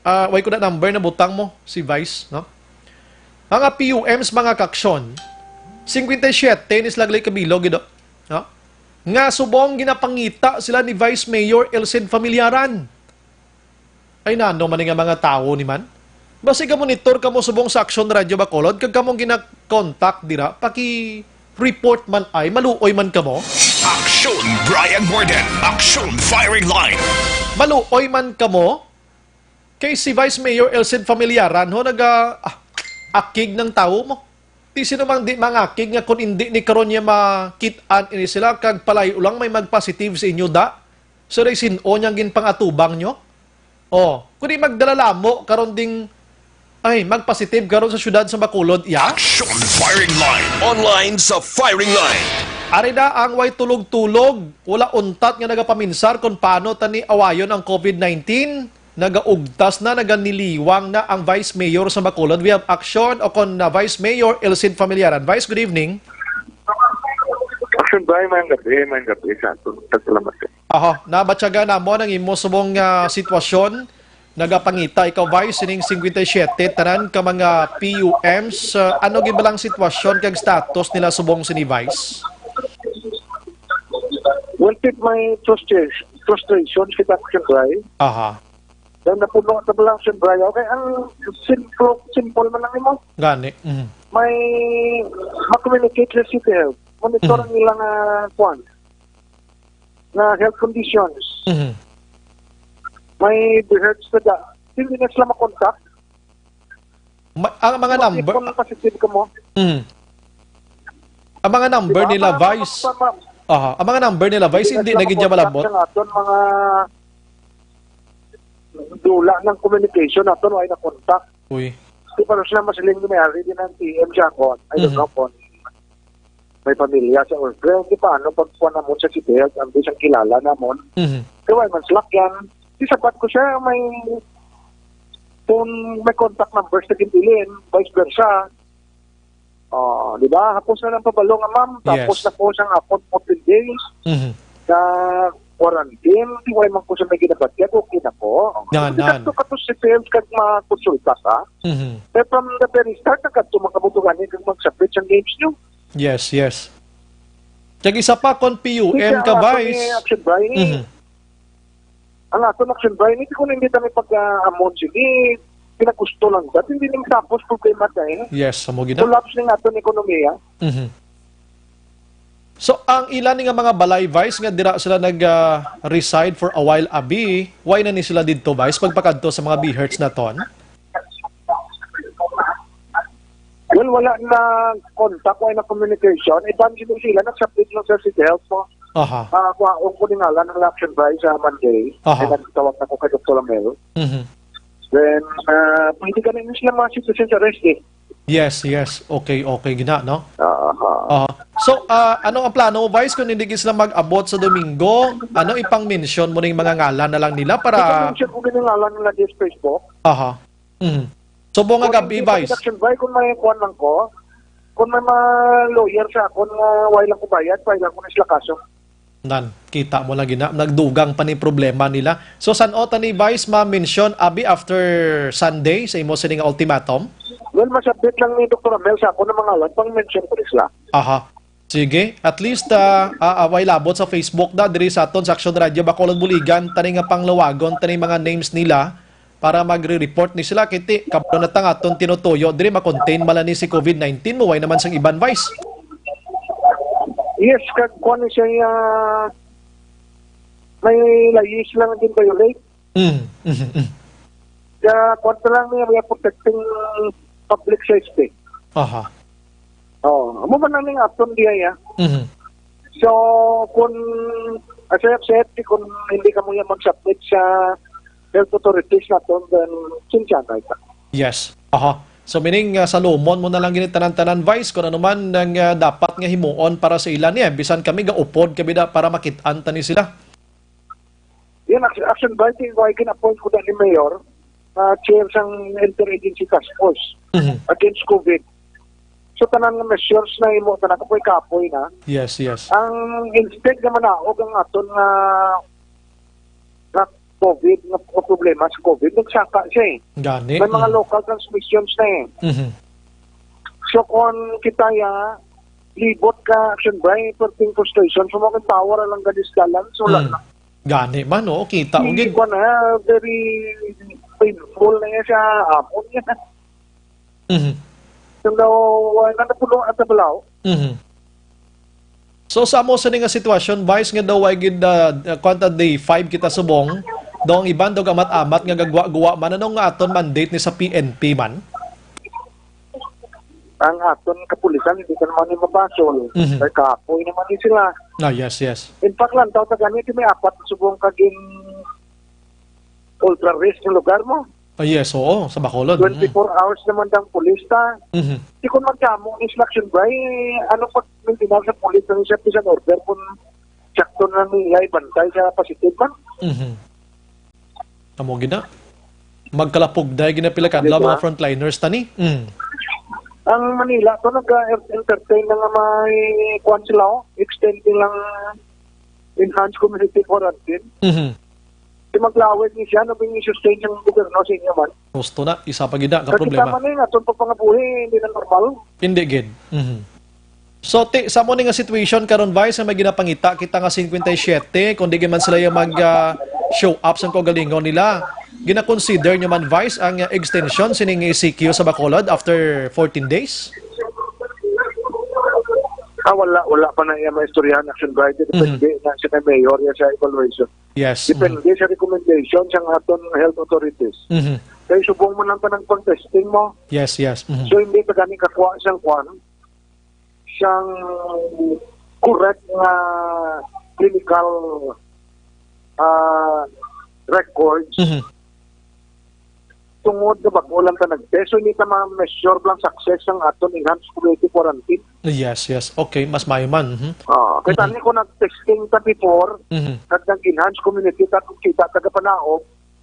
Ah, way ko na number na butang mo, si Vice, no? Mga P U Ms, mga kaaksyon, singkwenta y siyete ni sila gali kabilog, gid, no? Nga subong ginapangita sila ni Vice Mayor Elcid Familiaran. Ay, nano man nga mga tawo ni man? Basi ga-monitor kamo subong sa Action Radio Bacolod, kag kamo gina-contact dira, paki-report man ay, maluoy man kamo. Aksyon Brian Morden, Aksyon Firing Line. Maluoy man kamo kay si Vice Mayor Elcid Familiaran ho naga ah, akig ng tawo mo. Di sino mang di mangakig nga kung hindi ni karon niya makit-an ini sila kag palayo lang may magpositive sa inyo da. So, day sin-o niyang ginpang-atubang nyo? Oh, kundi magdala lamo karon ding ay magpositive karon sa syudad sa Bacolod, ya? Action Firing Line. Online sa Firing Line. Ari na ang way tulog-tulog, wala untat nga nagapaminsar kung paano tani awayon ang covid nineteen. Nagaugtas na, naganiliwang na ang Vice Mayor sa Bacolod. We have action o kon na Vice Mayor Elcid Familiaran. Vice, good evening. Action Brian, mayang gabi, mayang gabi sa ato. Salamat. Aha, nabatyagan namo ang imo subong nga sitwasyon. Nagapangita ikaw, Vice, sining fifty-seven tanan ka mga P U Ms. Uh, ano gibalang sitwasyon kag status nila subong sini, Vice? Well, tip my frustration, frustration sa action, Brian. Aha, Dahil napuno sa mga action, Brian. Okay, ang simple, simple man lang imo. Gani. Mhm. May ma-communicate sa City Health. Monitor Mhm. ang ilang uh, kwan, na health conditions. Mhm. May rehearse na da. Hindi na sila makontak. Ma- ang mga number, Kung positive ka mo. Mhm. Ang mga number Diba? nila, Para Vice. mapagpama- Aha, ang mga number nila, Vice, hindi na gid niya makontak malabot. Sa aton mga dula ng communication naton, wala na contact. Uy. Di pa sila masiling may ari din ang T M siya kon. I don't Mhm. know kon may pamilya sa or friend. Di paano pagkuha namon sa City Health, ang bisang kilala namon. Mhm. Kaya man slack yan. Di sapat ko siya, may kung may contact numbers na ginbilin, vice versa. Oh, di ba? Hapos na lang pabalo nga, ma'am. Tapos Yes. Na po siyang akon fourteen days Mhm. na quarantine. Di wala man ko siya may ginabatyag. Okay na po. Yan, Hindi yan. Kadto ka to si P M kag makonsulta ka. Mhm. Pero from the very start, nagkadto makabutugan niya kag magsabit sa games niyo. Yes, yes. Kag isa pa, kon P U M Hindi ka, siya, Vice. Action Brian, eh. Mhm. Ang aton Action Brian, hindi ko na hindi kami pag-amon sige. Pinagusto lang. Dati hindi nang tapos problema tayo. Yes, amo gid. Collapse ng aton ekonomiya. Mhm. So, ang ilan ni nga mga balay, Vice, nga dira sila nag-reside for a while, abi, why na ni sila didto, Vice, pagpakadto sa mga BHERTs naton? Well, wala na contact, wala na communication. Iban sila, sila nagsabit lang sa City Health mo. Aha. Ah, kuha ko ni ngalan ng Action Brian sa Monday. Aha. Ay nagtawag na ko kay Doktor Amel. Mhm. Then, ah, pwede ka na sila mga citizen sa rest eh. Yes, yes. Okay, okay gina, no? Aha. Aha. So, ah, ano ang plano mo, Vice, kung hindi gid sila mag-abot sa Domingo? Ano, ipang-mention mo ning mga ngalan na lang nila para... Ipang-mention ko gid ang ngalan nila sa Facebook. Aha. Mhm. So, buong nga gabi, Vice. Action Brian, kung may kuwan lang ko, kung may mga lawyer sa akon nga wala lang ko bayad, wala lang ko na sila kaso. Nan, kita mo lang gina, nagdugang pa ni problema nila. So, san-o ta ni, Vice, ma-mention, abi, after Sunday sa imo sini nga ultimatum? Well, masabit lang ni Doktor Amel sa ako ng mga alam, pang-mention ko rin sila. Aha. Sige, at least ah, ah, away labot sa Facebook na diri sa aton sa Action Radio Bacolod Buligan, tani nga panglawagon, tani mga names nila para magre-report ni sila kiti kabalo na ta nga aton tinutuyo diri ma-contain mala ni si covid nineteen mo way naman sang iban, Vice. Yes, kag kuwan ni siya, ah, may layis lang din violate. Mm, mm, mm. Kaya kuwan na lang niya, we are protecting public safety. Aha. Oh, amo man ang aton diya ya. Mhm. So, kung, as I have said, kung hindi ka mo yan mag-submit sa health authorities naton, then sinsya na ito. Yes. Aha. So meaning uh, salomon mo na lang gini tanan-tanan, Vice, kung ano man ang uh, dapat nga himuon para sa ila niya. Bisan kami gaupod kami da para makit-an ta ni sila. Yan, action, action by the way, gin-appoint ko na ni Mayor, uh, chair sang Interagency Task Force Mhm. Against COVID. So, tanan nga measures na imo, tanan kapoy-kapoy na. Yes, yes. Ang instead nga manaog ang aton nga nga COVID, nga, nga problema sa COVID, nagsaka siya eh. Gani. May mga Mm. Local transmissions na eh. Mhm. So, kung kita ya, libot ka, action by, perting frustration, so, mga power lang ganis dalan, so, wala Mm. na. Gani man, oo, kita. Hindi Ugid. ko na, very painful na yan sa amon yan. Mhm. So, now, uh, nanapuno at nabalaw. Mhm. So sa amo sini nga sitwasyon, Vice, nga daw ay gid, ah, ah, kuwan ta, day five kita subong, daw ang iban daw amat-amat nga gagwa-gwa man, ano nga aton mandate ni sa P N P man? Ang aton kapulisan, hindi ka naman yung mabasol. Mhm. Kay kapoy naman ni sila. Ah, yes, yes. In fact, lang, tawag gani, may apat subong kaging ultra risk ng lugar mo. Ah, yes, oo, sa Bacolod. Mm. Twenty-four hours naman dang pulis ta. Mhm. Di kung magdamo ang instruction ba, eh, ano pag maintenance sa pulis ang siya pisan order kung sakto na nila ibantay sa positive man? Mhm. Amo gina. Magkalapugday gina pila ka adlaw, Di ba? Mga frontliners tani. Mm. Ang Manila to nag-entertain na nga may kwan sila, oh, extend nilang enhanced community quarantine. Mhm. Di maglawig ni siya, no, yung sustain ng gobyerno sa inyo man. Gusto na, isa pa gina ka Kasi problema. Tama na yung aton pagpangabuhi, hindi na normal. Hindi gid. Mhm. So, ti, sa mo ni nga situation karon, Vice, nga may ginapangita kita nga fifty-seven, kung di man sila yung mag, ah, show up sa kaugalingon nila, gina-consider nyo man, Vice, ang, ah, extension sining E C Q sa Bacolod after fourteen days? Ah, wala, wala pa na iya maistoryahan, Action Bright. Mhm. Depende na siya kay Mayor, ya sa evaluation. Yes. Mhm. Depende sa recommendation sa aton health authorities. Mhm. Kaya subong mo lang ka ng pag-testing mo. Yes, yes. Mhm. So, hindi ka gani kakuha siyang kwan, siyang correct nga clinical ah, records Mhm. tungod nga bag-o lang ka nag-test. So, hindi ta ma-measure lang success ang aton enhanced community quarantine. Yes, yes. Okay, mas maayo man. Mhm. Ah, kaya Mhm. tani kung nag-testing ta before, Mhm. nag-enhanced community, ta kung kita taga panaog,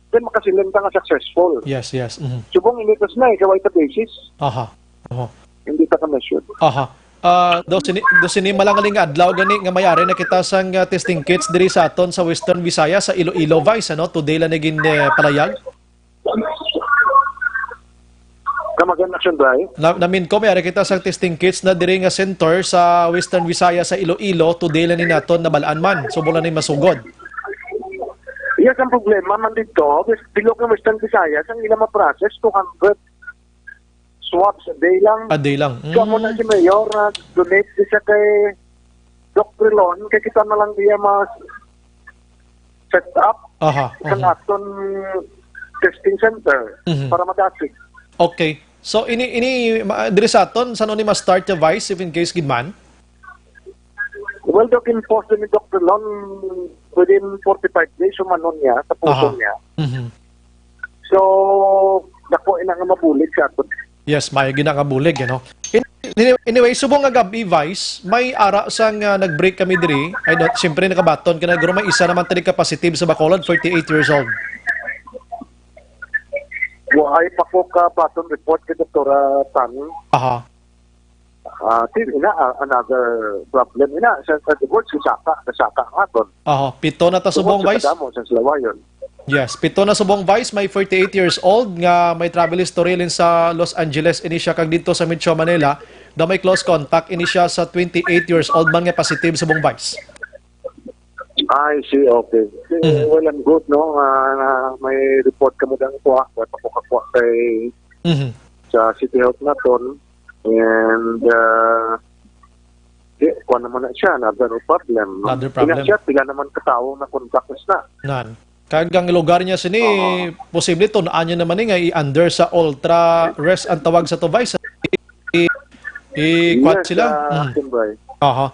then makasiling ta nga successful. Yes, yes. Mhm. Subong initas na eh, kaway ta basis, Aha. Aha. hindi ta ka-measure. Aha. Ah, do sini, do sini malangaling nga adlaw gani nga may ari na kita sang, ah, testing kits diri sa aton sa Western Visayas, sa Iloilo, Vice, ano? Today lang na gin, eh, palayag. Kamagan, Action Bright. Na, namin ko, may ari kita sa testing kits na diri nga center sa Western Visayas, sa Iloilo. Today lang ni naton nabalaan man. Subong lang ni masugod. Yes, ang problema man dito, bilog ng Western Visayas, ang ilang ma-process, two hundred swabs a day lang. A day lang. So, amo na Mm. si Mayor, nag-donate siya kay Doc Trilon, kay kita na lang diya ma-set up Aha. sa Aha. aton testing center Mhm. para madasig. Okay. So, ini, ini, ma-, diri sa aton, sa ni ma-start, Vice, if in case gid man? Well, Doc, imposed ni Doc Trilon within forty-five days, umanon niya, tapuson Aha. niya. Mhm. So, dako ina nga mabulig sa aton. Yes, may ginakabulig, you know. In-, anyway, subong nga gabi, Vice, may ara sang, ah, nag-break kami diri. Ay, no, siyempre, nakabaton ka na. Guro, may isa naman tadi ka positive sa Bacolod, forty-eight years old. Wa ay pa ko ka baton report kay Doktora Tan. Aha. Ah, tin ina, ah, another problem ina sa, sa divorce, si Saka, sa Saka nga ton. Aha. Pito na ta subong, Vice. Sa damo sa Silawayon. Yes, pito na subong, Vice, may forty-eight years old nga may travel history lin sa Los Angeles ini siya kag dito sa Metro Manila, daw may close contact ini siya sa twenty-eight years old man nga positive subong, Vice. I see, okay. Eh, Mhm. Well and good, no? Ah, na may report kamo dang kuha, kuha pa ko kakuha kay Mhm. sa City Health naton. And uh, di, kuha naman na siya, another problem. No? Another Pila problem. Siya, pila naman katawo na contact na. Nan. Kag ang lugar niya sini, Oo. posible to, naan niya naman ni nga i-under sa ultra rest ang tawag sa to, Vice. I, i, i, kuwan Yes, sila. ah, Mm. Action Bright. Aha.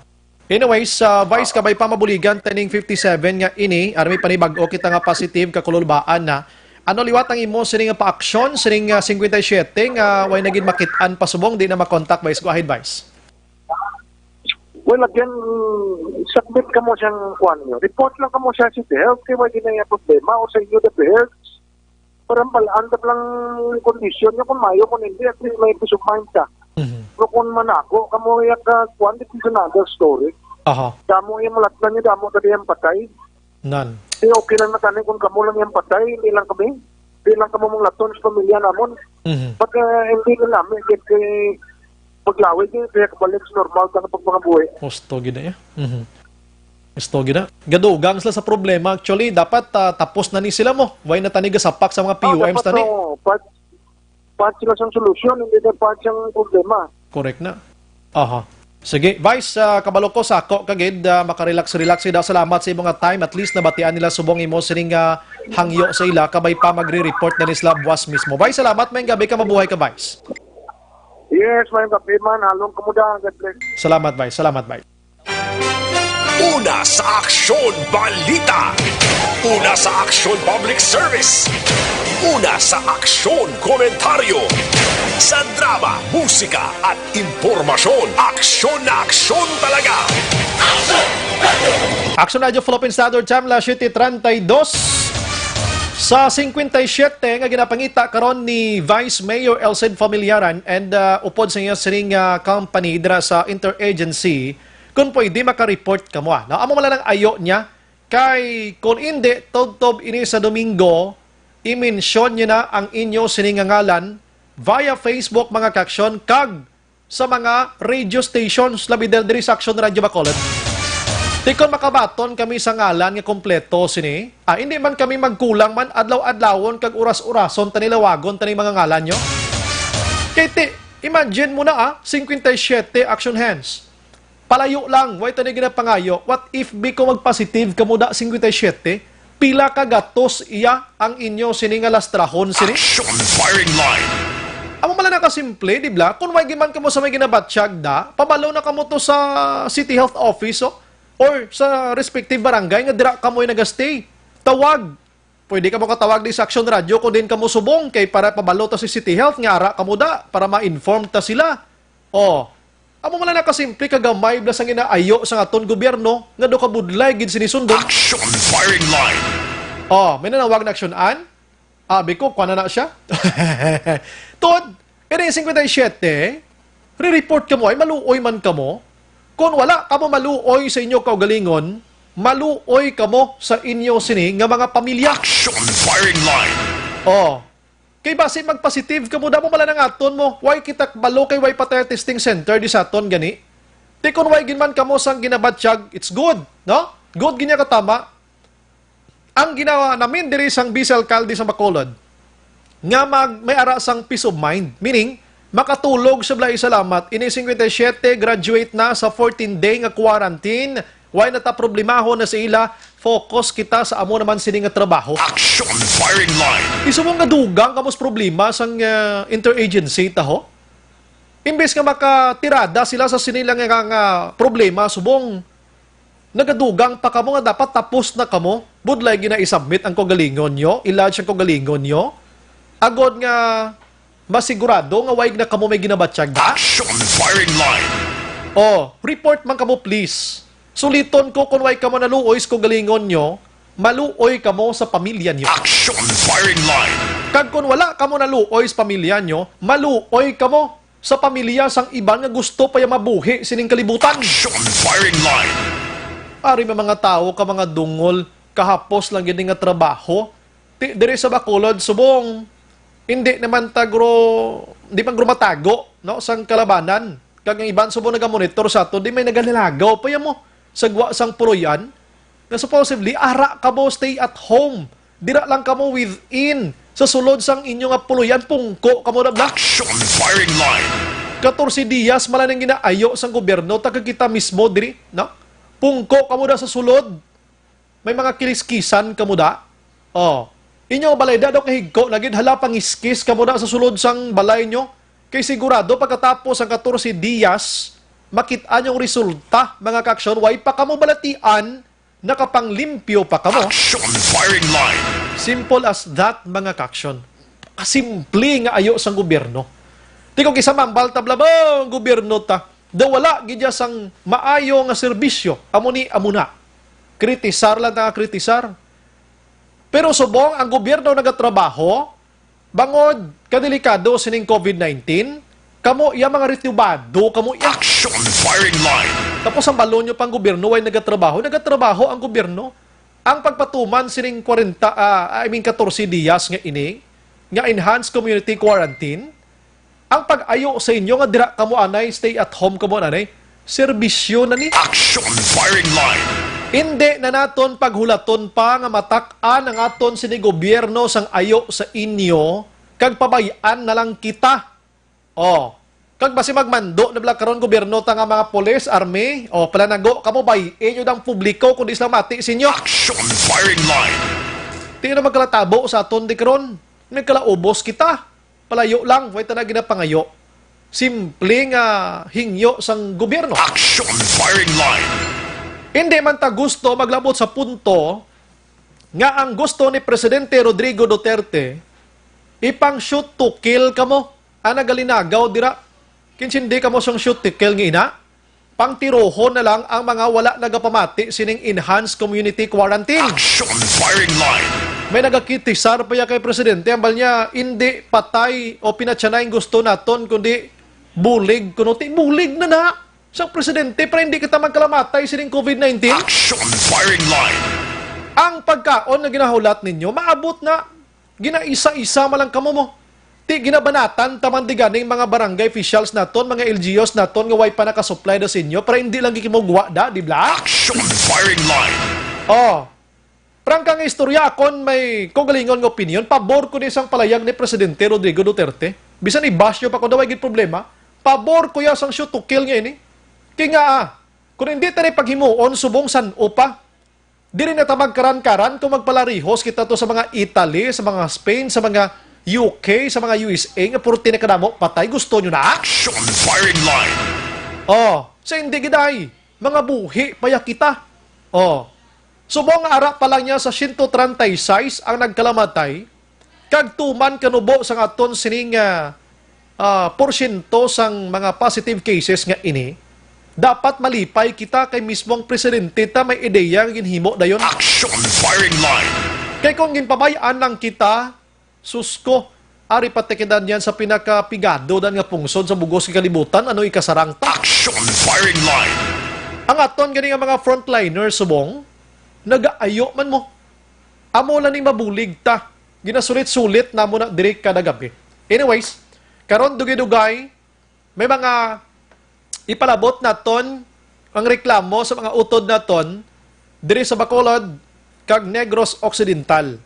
Anyways, uh, Vice, kabay pa mabuligan taning fifty-seven nga ini, armi pa ni bag-o kita nga positive, kakululbaan na. Ano liwat ang imo sining nga paaksyon, sining, ah, fifty-seven nga way na gid makit-an pa subong, di na makontak, Vice? Go ahead, Vice. Well, again, submit kamo siyang kuan niyo. Report lang kamo sa City Health kay may ginaya problema o sa inyo the health. Para mabalaan ta lang kondisyon niyo kung mayo, kung hindi, at least may peace of mind ka. Mhm. Pero kung manago kamo, ya ka kuan, this is another story. Aha. Damo yung malatnan niyo, damo tadi yung patay. Nan. Eh, okay lang na kani kung kamo lang yung patay, hindi lang kami. Hindi lang kamo mong laton sa pamilya namon. Mhm. Pag uh, hindi na namin, kaya kay paglawig eh, kaya kabalik sa normal ka na pagpangabuhi. Gusto gid na iya. Mhm. Gusto gid na. Gadugang sila sa problema. Actually, dapat, ah, tapos na ni sila mo. Why na tani gasapak sa mga P U Ms Ah, dapat, tani? Oh, part, part sila sa solusyon, hindi na part siyang problema. Correct na. Aha. Sige, Vice, ah, kabalo ko sa ako kagid, ah, makarelax-relax sila. Salamat sa imo nga time. At least nabatian nila subong imo sining, ah, hangyo sa ila, kabay pa magre-report na ni sila buwas mismo. Vice, salamat. May gabi ka, mabuhay ka, Vice. Yes, may gabi man. Halong kamuda. God bless. Salamat, Vice. Salamat, Vice. Una sa Aksyon Balita. Una sa Aksyon Public Service. Una sa Aksyon Komentaryo. Sa drama, musika at impormasyon, aksyon na aksyon talaga. Aksyon Radyo Philippine Standard Time, las siete treinta y dos. Sa cincuenta y siete nga ginapangita karon ni Vice Mayor Elcid Familiaran and, uh, upod sa iya sining, uh, company dira sa interagency, kung pwede maka-report kamo, ah. No? Amo man lang ang ayo niya kay kung hindi, tubtob ini sa Domingo, i-mention niya na ang inyo sining nga ngalan via Facebook, mga kaaksyon, kag sa mga radio stations, labi diri sa Aksyon Radyo Bacolod. Tikon makabaton kami sa ngalan nga kompleto sini. Ah, hindi man kami magkulang man adlaw-adlawon kag oras-orason ta nilawagon ta ning mga ngalan nyo. Kay ti, imagine mo na, ah, cincuenta y siete action hands. Palayo lang, way ta ni ginapangayo. What if biko magpositive kamo da cincuenta y siete? Pila ka gatos iya ang inyo sini nga lastrahon sini? Action firing line. Amo man lang nakasimple, di bla? Kung way giman kamo sa may ginabatyag da, pabalo na kamo to sa City Health Office, oh, or sa respective barangay nga dira kamo ay nagastay. Tawag. Pwede kamo katawag di sa Aksyon Radyo kung din kamo subong kay para pabalo ta si City Health nga ara kamo da para ma-inform ta sila. Oh, amo man lang nakasimple kagamay bla sang ginaayo sang aton gobyerno nga do kabudlay gid sini sundon. Action firing line. Oh, may nanawag na aksyonan? Abi ko, kwa na na siya. Tuod, ini cincuenta y siete, re-report kamo ay maluoy man kamo. Kung wala kamo maluoy sa inyo kaugalingon, maluoy kamo sa inyo sini nga mga pamilya. Action firing line. Oh. Kay basi magpositive kamo, damo mala nang aton mo. Why kita balo kay why pa tayo testing center di sa aton gani? Ti kun why gin man kamo sang ginabatyag, it's good, no? Good gid niya katama. Ang ginawa namin diri sang Vice Alkalde sa Bacolod, nga mag, may ara sang peace of mind. Meaning, makatulog sa balay salamat. Ini cincuenta y siete, graduate na sa fourteen day nga quarantine. Why na ta problemahon na sa ila? Focus kita sa amo naman sini nga trabaho. Action firing line. Isubong nga dugang kamo sa problema sang, ah, interagency taho. Imbes nga makatirada sila sa sini lang nga, nga problema, subong nagadugang pa kamo nga dapat tapos na kamo. Budlay gina-submit ang kaugalingon nyo, i-lodge ang kaugalingon nyo. Agod nga masigurado nga wayg na kamo may ginabatyag da. Action firing line. Oh, report man kamo please. Suliton ko, kung way kamo naluoy sa kaugalingon nyo, maluoy kamo sa pamilya nyo. Action firing line. Kag kung wala kamo naluoy sa pamilya nyo, maluoy kamo sa pamilya sang iban nga gusto pa ya mabuhi sining kalibutan. Action firing line. Ari may mga tawo ka mga dungol, kahapos lang gid nga trabaho. Ti, diri sa Bacolod, subong, hindi naman tagro, di man gro matago, no, sang kalabanan. Kag ang iban subong nagamonitor sa ato, di may nagalilagaw pa ya mo sa gwa sang puloy-an. Nga supposedly, ara kamo stay at home. Dira lang kamo within. Sa sulod sang inyo nga puloy-an, pungko kamo na bla. Action firing line. Katorse diyas man lang ginaayo sang gobyerno, taga kita mismo diri, no? Pungko kamo na sa sulod. May mga kiliskisan kamo da. Oh. Inyo balay da daw kahigko na gid, hala, pangiskis kamo da sa sulod sang balay nyo. Kay sigurado pagkatapos ang katorse diyas, makit-an yung resulta, mga kaaksyon, way pa kamo balatian, nakapanglimpyo pa kamo. Action firing line. Simple as that, mga kaaksyon. Kasimple nga ayo sang gobyerno. Ti kung isa mambal ta bla ba ang gobyerno ta, daw wala gid ya sang maayo nga serbisyo. Amo ni, amo na. Kritisar lang ta nga kritisar. Pero subong ang gobyerno nagatrabaho, bangod kadelikado sining COVID nineteen, kamo iya mga ritubado, kamo iya. Action firing line. Tapos ang balon nyo pang gobyerno, way nagatrabaho, nagatrabaho ang gobyerno. Ang pagpatuman sining kwarenta, ah, I mean, katorse diyas nga ini, nga enhanced community quarantine, ang pag-ayo sa inyo nga dira kamo anay, stay at home kamo anay, serbisyo na ni. Action firing line. Hindi na naton paghulaton pa nga matak-an ang aton sini gobyerno sang ayo sa inyo, kag pabay-an na lang kita. Oh, Kag basi magmando na bala karon gobyerno ta nga mga pulis, army, o, palanago kamo, bay-i nyo ang publiko kung di sila mati sa inyo. Action firing line. Di na magkalatabo sa aton di karon. Nagkalaubos kita. Palayo lang, way ta na ginapangayo. Simple nga hingyo sang gobyerno. Action firing line. Hindi man ta gusto maglabot sa punto nga ang gusto ni Presidente Rodrigo Duterte, ipang shoot to kill kamo. Ang nagalinagaw dira, kinsindi kamo sang shoot to kill nga ina? Pangtirohon na lang ang mga wala nagapamati sining enhanced community quarantine. Action firing line. May nagakitisar pa ya kay Presidente, ambal niya, hindi patay o pinatyanay ang gusto naton, kundi bulig. Kuno ti bulig na na sang Presidente para hindi kita magkalamatay sining covid nineteen. Action firing line. Ang pagkaon nga ginahulat ninyo, maabot na. Ginaisa-isa man lang kamo mo. Ti ginabanatan ta man di ganing mga barangay officials naton, mga L G Us naton nga way pa nakasupply da sa inyo, para hindi lang gikimugwa da, di bla? Action firing line. Oh. Prangka nga istorya, akon may kaugalingon nga opinion, pabor ko ni sang palayag ni Presidente Rodrigo Duterte. Bisan i-bash nyo pa ko, daw ay gid problema. Pabor ko ya sang shoot to kill nga ini. Kay nga, ah, kung hindi ta ni paghimuon subong san-o pa, diri na ta magkaran-karan kung magpalarihos kita to sa mga Italy, sa mga Spain, sa mga U K, sa mga U S A, nga purti na kadamo patay. Gusto nyo na? Action firing line. Oh, sa hindi gid ay, mga buhi pa ya kita. Oh, subong nga ara pa lang niya sa siyento treinta y seis ang nagkalamatay, kag tuman kanubo sang aton sining, ah, ah, porsyento sang mga positive cases nga ini, dapat malipay kita kay mismo ang presidente ta may ideya nga ginhimo dayon. Action firing line. Kay kung ginpabay-an lang kita, susko, ari pa ti kita niyan sa pinakapigado dan nga pungsod sa bug-os nga kalibutan, ano ikasarang ta? Action firing line. Ang aton gani nga mga frontliner subong, nagaayo man mo. Amo lang ni mabulig ta. Ginasulit-sulit namo na diri kada gabi. Anyways, karon dugay-dugay, may mga ipalabot naton ang reklamo sa mga utod naton diri sa Bacolod kag Negros Occidental.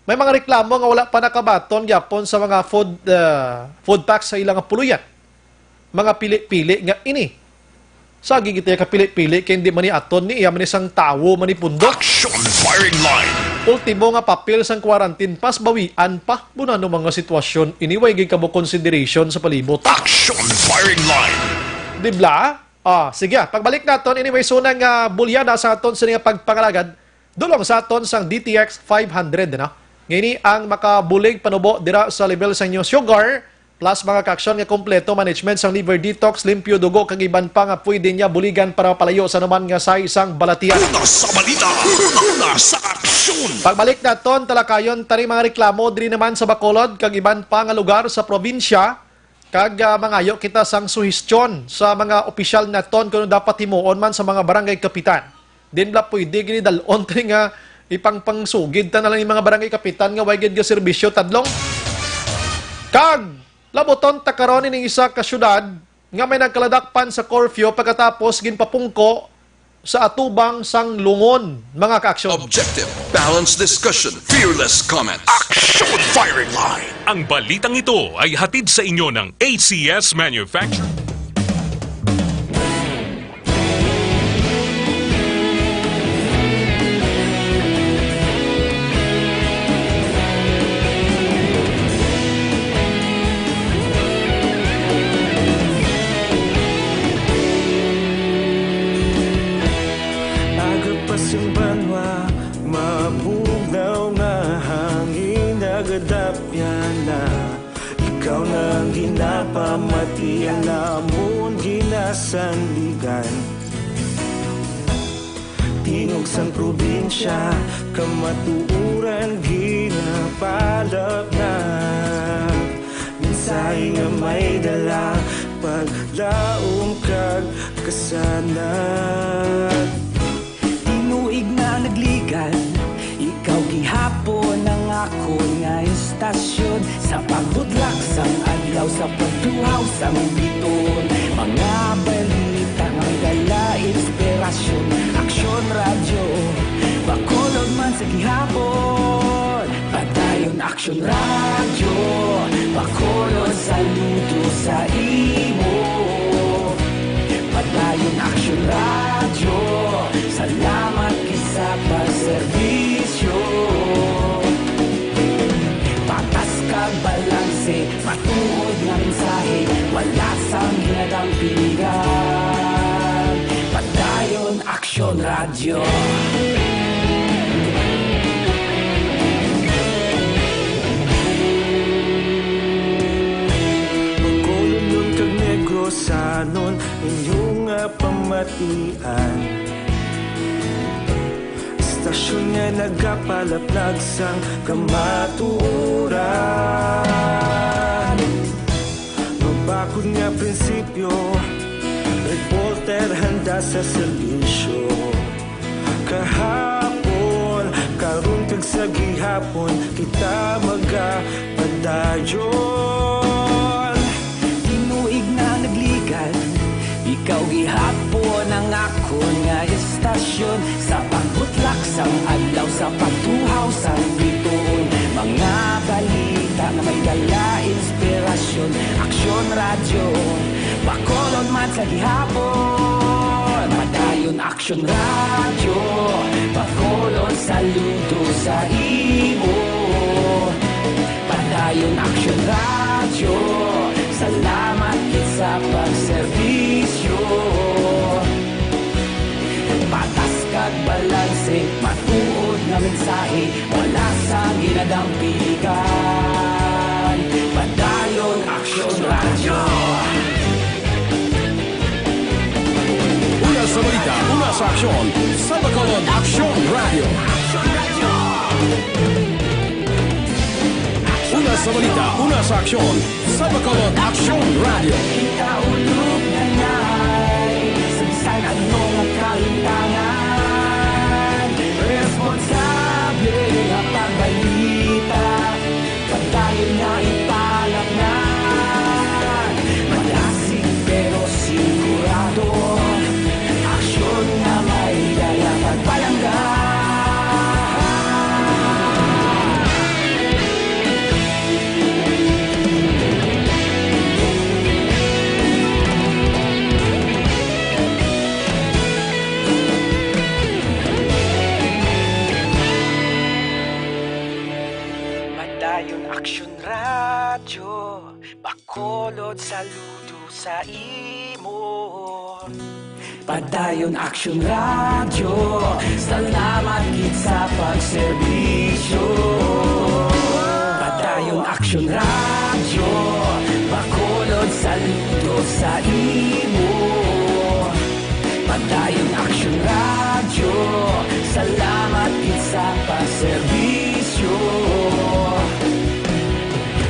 May mga reklamo nga wala pa nakabaton gyapon sa mga food, ah, food packs sa ilang puluyan. Mga pili-pili nga ini. Sa gigit niya kapili-pili kay hindi man ni aton ni iya man ni sang tawo man ni pundo. Action firing line. Ultimo nga papel sang quarantine pass, bawian pa. Bunano mga sitwasyon ini, way gid kamo consideration sa palibot. Action firing line. Di bla? Ah, sige, ah, pagbalik naton, anyway, so nang, ah, bulyada sa aton sa nga pagpangalagad, dulong sa aton sang D T X five hundred, no? Ngini ang makabulig panubo dira sa level sa inyo sugar, plus mga kaaksyon nga kompleto management sang liver detox, limpyo dugo, kag iban pa nga pwede niya buligan para mapalayo sa anuman nga sa isang balatian. Una sa balita, una sa aksyon. Pagbalik naton, talakayon tani mga reklamo diri naman sa Bacolod kag iban pa nga lugar sa probinsya, kag, ah, mangayo kita sang suhestyon sa mga opisyal naton kung dapat himuon man sa mga barangay kapitan. Din bala pwede gini dal-on tani nga ipangpangsugid ta na lang yung mga barangay kapitan nga way gid nga serbisyo tadlong. Kag labuton ta karon ining isa ka syudad nga may nagkaladakpan sa curfew pagkatapos ginpapungko sa atubang sang lungon, mga kaaksyon. Objective, balanced discussion, fearless comments. Action firing line. Ang balitang ito ay hatid sa inyo ng A C S Manufacturing. Agapas ang banwa, mabugnaw nga hangin, nagadapyan na. Ikaw na ang ginapamati, ang amon ginasandigan. Tingog sang probinsya, kamatuoran ginapalapnat. Mensahe nga may dala, paglaom kag kasanag. Tinuig na nagligad, ikaw gihapon ang akon nga istasyon. Sa pagbudlak sang adlaw, sa pagtuhaw sang biton, mga balita nga dala inspirasyon. Aksyon Radyo, Bacolod man sa gihapon. Padayon Aksyon Radyo, Bacolod, saludo sa imo. Padayon Aksyon Radyo, salamat gid sa pagserbisyo. Patas kag balanse, matuod nga mensahe, wala sang ginadampigan. Padayon Aksyon Radyo. Bacolodnon kag Negrosanon, inyo nga pamatian. Istasyon nga nagapalaplag sang kamatuoran. Mabakod nga prinsipyo, reporter handa sa serbisyo. Kahapon, karon kag sa gihapon, kita magapadayon. Tinuig na nagligad, ikaw gihapon ang akon nga istasyon. Sa pagbutlak sang adlaw, sa pagtuhaw sang bituon, mga balita nga may dala inspirasyon. Aksyon Radyo, Bacolod man sa gihapon. Padayon Aksyon Radyo, Bacolod, saludo sa imo. Padayon Aksyon Radyo, salamat gid sa pagserbisyo. Patas kag balanse, matuod nga mensahe, wala sang ginadampigan. Padayon Aksyon Radyo. Una sa balita, una sa aksyon, sa Bacolod Aksyon Radyo. Una sa balita, una sa aksyon, sa Bacolod Aksyon Radyo. Kita ulog na ngay, sa bisan anong kalintangan, responsable nga pagbalita, padayon nga ipalapnan. Madasig pero sigurado, aksyon nga may dala pagpalangga. Padayon Aksyon Radyo, Bacolod, saludo sa imo. Padayon Aksyon Radyo, salamat gid sa pagserbisyo. Padayon Aksyon Radyo, Bacolod, saludo sa imo. Padayon Aksyon Radyo, salamat gid sa pagserbisyo.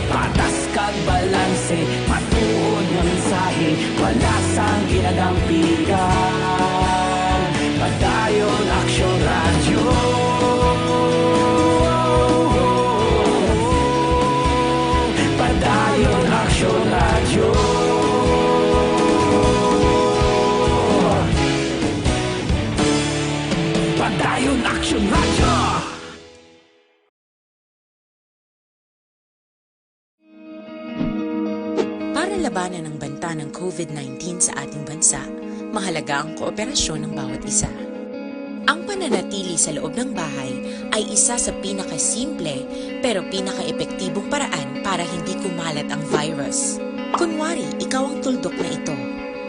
Patas kag balanse, matuod nga mensahe, wala sang ginadampigan. Padayon Aksyon Radyo. Padayon Aksyon Radyo. Padayon Aksyon Radyo. Para labanan ang banta ng COVID nineteen sa ating bansa, mahalaga ang kooperasyon ng bawat isa. Ang pananatili sa loob ng bahay ay isa sa pinakasimple pero pinakaepektibong paraan para hindi kumalat ang virus. Kunwari, ikaw ang tuldok na ito.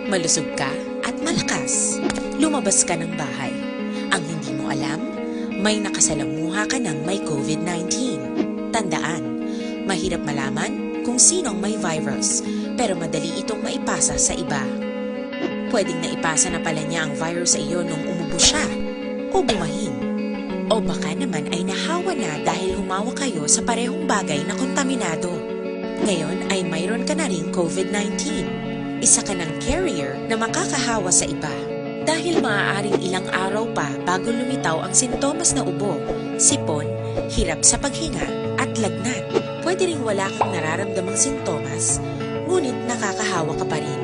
Malusog ka at malakas. Lumabas ka ng bahay. Ang hindi mo alam, may nakasalamuha ka ng may COVID nineteen. Tandaan, mahirap malaman kung sino ang may virus, pero madali itong maipasa sa iba. Pwedeng naipasa na pala niya ang virus sa iyo nung umubo siya, o bumahin, o baka naman ay nahawa na dahil humawak kayo sa parehong bagay na kontaminado. Ngayon ay mayroon ka na ring COVID nineteen. Isa ka ng carrier na makakahawa sa iba. Dahil maaaring ilang araw pa bago lumitaw ang sintomas na ubo, sipon, hirap sa paghinga, at lagnat. Pwede ring wala kang nararamdamang sintomas, ngunit nakakahawa ka pa rin.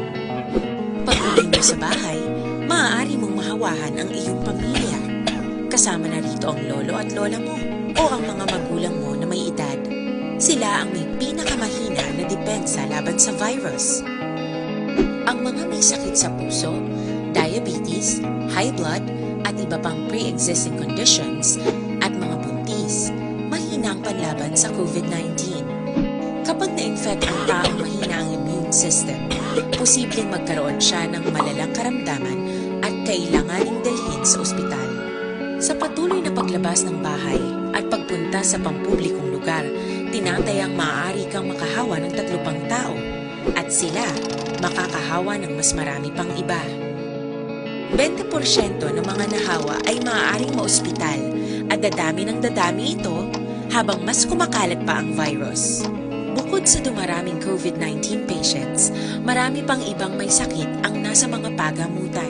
Pag-uwi mo sa bahay, maaari mong mahawahan ang iyong pamilya. Kasama na rito ang lolo at lola mo o ang mga magulang mo na may edad. Sila ang may pinakamahina na depensa laban sa virus. Ang mga may sakit sa puso, diabetes, high blood, at iba pang pre-existing conditions, at mga buntis, mahina ang panlaban sa COVID nineteen. Kapag na-infect ang taong mahina ang immune system, posibleng magkaroon siya ng malalang karamdaman at kailanganing dalhin sa ospital. Sa patuloy na paglabas ng bahay at pagpunta sa pampublikong lugar, tinatayang maaari kang makahawa ng tatlo pang tao, at sila makakahawa ng mas marami pang iba. Bente porsyento ng mga nahawa ay maaaring maospital, at dadami ng dadami ito habang mas kumakalat pa ang virus. Bukod sa dumaraming COVID nineteen patients, marami pang ibang may sakit ang nasa mga pagamutan.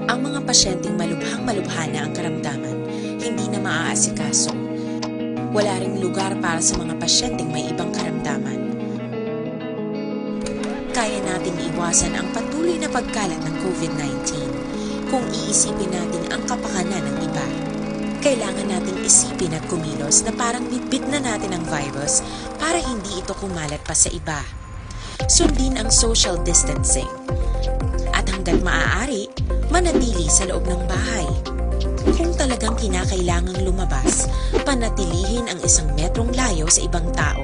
Ang mga pasyenteng malubhang-malubha na ang karamdaman, hindi na maaasikaso. Wala ring lugar para sa mga pasyenteng may ibang karamdaman. Kaya nating iwasan ang patuloy na pagkalat ng COVID nineteen kung iisipin natin ang kapakanan ng iba. Kailangan nating isipin at kumilos na parang bitbit na natin ang virus para hindi ito kumalat pa sa iba. Sundin ang social distancing. At hanggat maaari, manatili sa loob ng bahay. Kung talagang kinakailangang lumabas, panatilihin ang isang metrong layo sa ibang tao.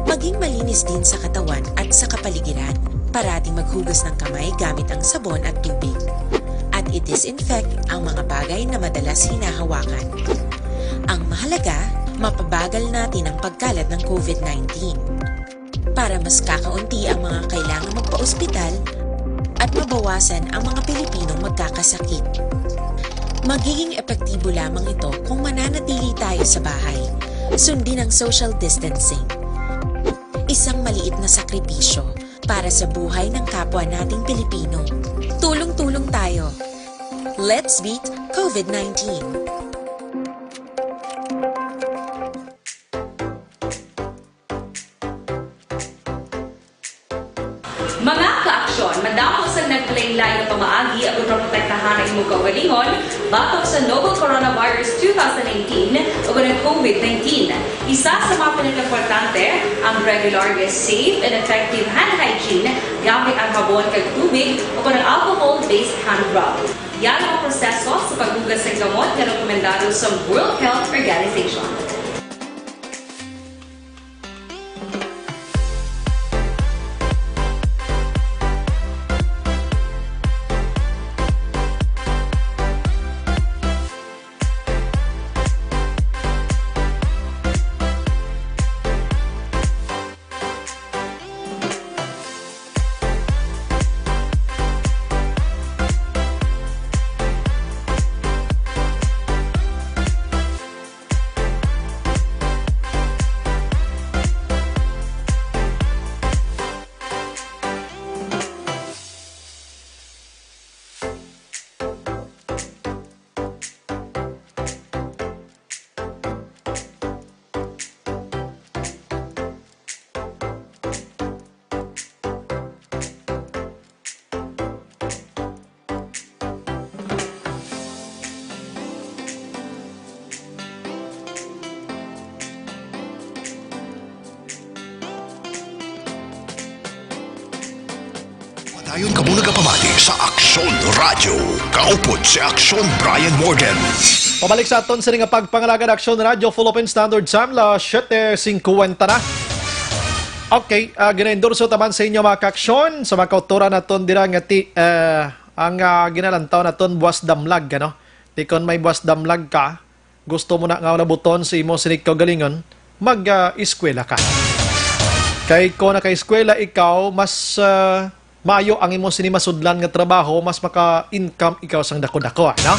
Maging malinis din sa katawan at sa kapaligiran. Parating maghugas ng kamay gamit ang sabon at tubig. At i-disinfect ang mga bagay na madalas hinahawakan. Ang mahalaga, mapabagal natin ang pagkalat ng COVID nineteen. Para mas kakaunti ang mga kailangang magpa-ospital at mabawasan ang mga Pilipinong magkakasakit. Magiging epektibo lamang ito kung mananatili tayo sa bahay. Sundin ang social distancing. Isang maliit na sakripisyo para sa buhay ng kapwa nating Pilipino. Tulong-tulong tayo. Let's beat COVID nineteen. Mga ka-aksyon, madamo sang naglain-lain nga pamaagi agud maprotektahan ang imong kaugalingon batok sa novel coronavirus two thousand nineteen ug ang COVID nineteen. Isa sa mga pinakaimportante ang regular nga safe and effective hand hygiene gamit ang habon kag tubig o ang alcohol-based hand rub. Yara ang proseso sa paghugas sang gamot nga rekomendado sa World Health Organization. Padayon kamo nagapamati sa Aksyon Radyo. Kaupod si Aksyon Brian Morgan. Pabalik sa aton sini nga pagpangalagad, Aksyon Radyo Philippine Standard Time, alas siyete singkwenta na. Okay, ah, ginaendorso taman sa inyo, mga kaaksyon, sa mga kautoran naton dira nga ti, ah, ang, ah, ginalantaw naton, Buas Damlag, ano? Ti kon may Buas Damlag ka, gusto mo na nga nabuton sa imo sinig kaugalingon, mag, ah, eskwela ka. Kay kung naka-eskwela ikaw, mas, ah, maayo ang imo sini masudlan nga trabaho, mas maka-income ikaw sang dako-dako, ano?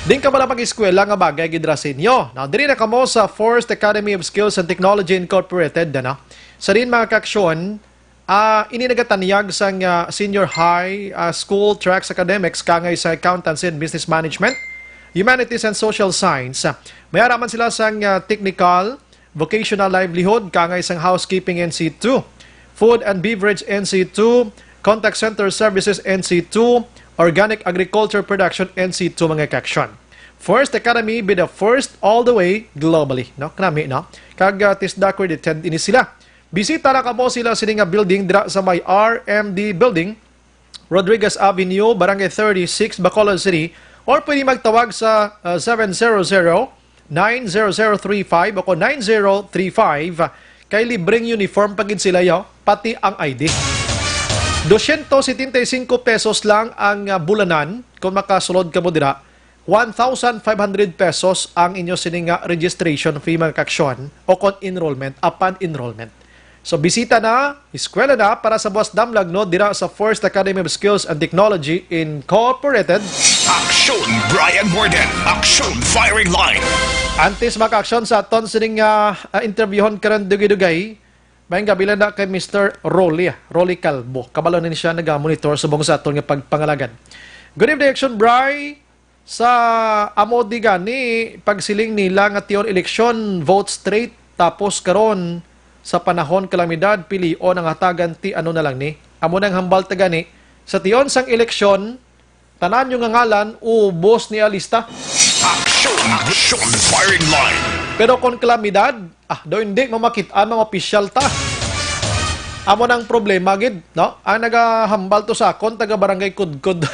Din ka bala mag-eskwela nga bagay gid ra sa inyo. Now, diri na kamo sa First Academy of Skills and Technology Incorporated, ano? Sa din, mga kaaksyon, ah, ini nagatanyag sang, ah, senior high, ah, school tracks academics kaangay sa accountancy and business management, humanities and social science. May ara man sila sang, ah, technical, vocational livelihood, kaangay sang housekeeping N C two, food and beverage N C two, contact center services N C two, organic agriculture production N C two, mga kaaksyon. First Academy be the first all the way globally, no? Kanami, no? Kag, ah, TESDA accredited ini sila. Bisita na kamo sila sini nga building dira sa may R M D Building, Rodriguez Avenue, Barangay thirty-six, Bacolod City, or pwede magtawag sa, ah, seven zero zero, nine zero zero three five o nine zero three five. Kay libreng uniform pa gid sila, yo, pati ang I D. Dosyentos setenta y cinco pesos lang ang, ah, bulanan kung makasulod kamo dira. One thousand five hundred pesos ang inyo sini nga registration fee, mga kaaksyon, o kon enrollment, apan enrollment. So, bisita na, eskwela na para sa buwas damlag, no, dira sa First Academy of Skills and Technology Incorporated. Aksyon Brian Morden, Aksyon Firing Line. Antes, mga kaaksyon, sa aton sining, ah, ah, interviewhon karon dugay-dugay, may gabi lang na kay Mister Rolly, ah, Rolly Calvo. Kabalo na ni siya naga-monitor subong sa aton nga pagpangalagad. Good evening, Aksyon Bri. Sa amo di gani, pagsiling nila nga tion eleksyon, vote straight, tapos karon sa panahon kalamidad, pilion ang hatagan ti ano na lang ni. Amo nang hambal ta gani, sa tion sang eleksyon, tanan yung nga ngalan, ubos ni alista. Action! Action! Firing line! Pero kung kalamidad, ah, daw hindi mamakit-an mga opisyal ta. Amo nang problema gid, no? Ang nagahambal to sa akon, taga Barangay Kudkod.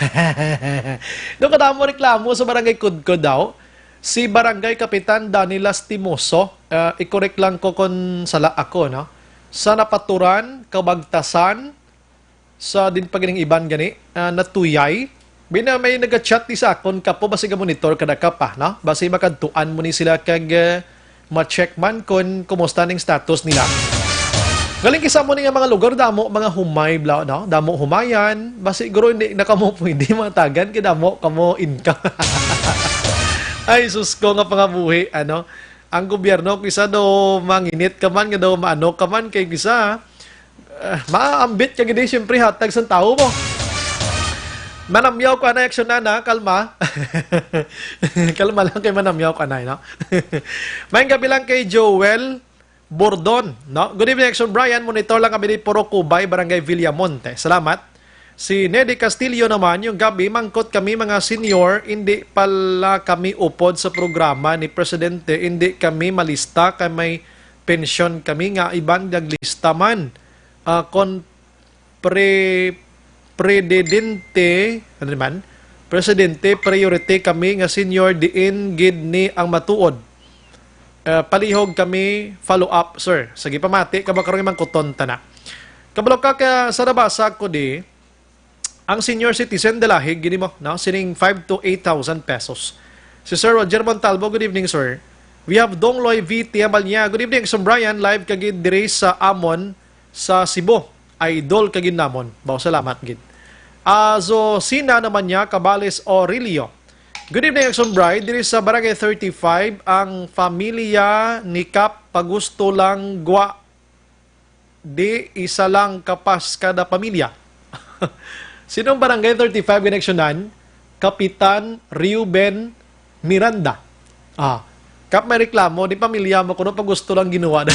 Do kadamo reklamo sa Barangay Kudkod daw. Si Barangay Kapitan Danny Lastimoso, ah, i-correct lang ko kon sala ako, no? Sa napaturan, kabagtasan, sa din pa ganing iban gani, ah, natuyay. Bina may naga-chat di sa akon, kapo, basi ga-monitor kada ka pa, no? Basi makadtuan mo ni sila kag, ah, ma-check man kon kumusta ning status nila. Galing kisa mo ni nga mga lugar, damo mga humay, bla, no? Damo humayan. Basi guro hindi na kamo pwede matagan kay damo kamo income. Ay, sus ko nga pangabuhi, ano? Ang gobyerno, kisa daw manginit ka man, nga daw maano ka man, kay kisa, ah, maambit ka gid, siyempre, hatag sang tawo mo. Manamyaw ko, anay, aksyon na, na, kalma. Kalma lang kay manamyaw ko, anay, no? May gabi lang kay Joel Bordon, no? Good evening, Action Brian. Monitor lang kami ni Purok Kubay, Barangay Villamonte. Salamat. Si Nedy Castillo naman, yung gabi, mangkot kami mga senior, hindi pala kami upod sa programa ni Presidente, hindi kami malista kay may pensyon kami nga iban naglista man. Ah, kon pre-, predidente, ano naman? Presidente, priority kami nga senior diin gid ni ang matuod. Ah, palihog kami follow up, sir. Sige, pamati ka ba karong imang kuton tana? Kabalo ka ka sa nabasa ko di, ang senior citizen dalahig gini mo, no? Sining five to eight thousand pesos. Si Sir Roger Montalvo, good evening, sir. We have Dongloy V T Amalnya. Good evening, Sir Brian. Live ka gid diri sa amon sa Cebu. Idol ka gid namon. Baw, salamat gid. Azo Sina naman niya, Cabales Aurelio. Good evening, Action Bride. Diri sa Barangay thirty-five, ang familia ni Kap Pagusto lang gwa. Di isa lang kapas kada pamilya. Sinong Barangay thirty-five ginaksyonan? Kapitan Reuben Miranda. Ah, Kap, may reklamo, di pamilya mo, kuno pa gusto lang ginawa na.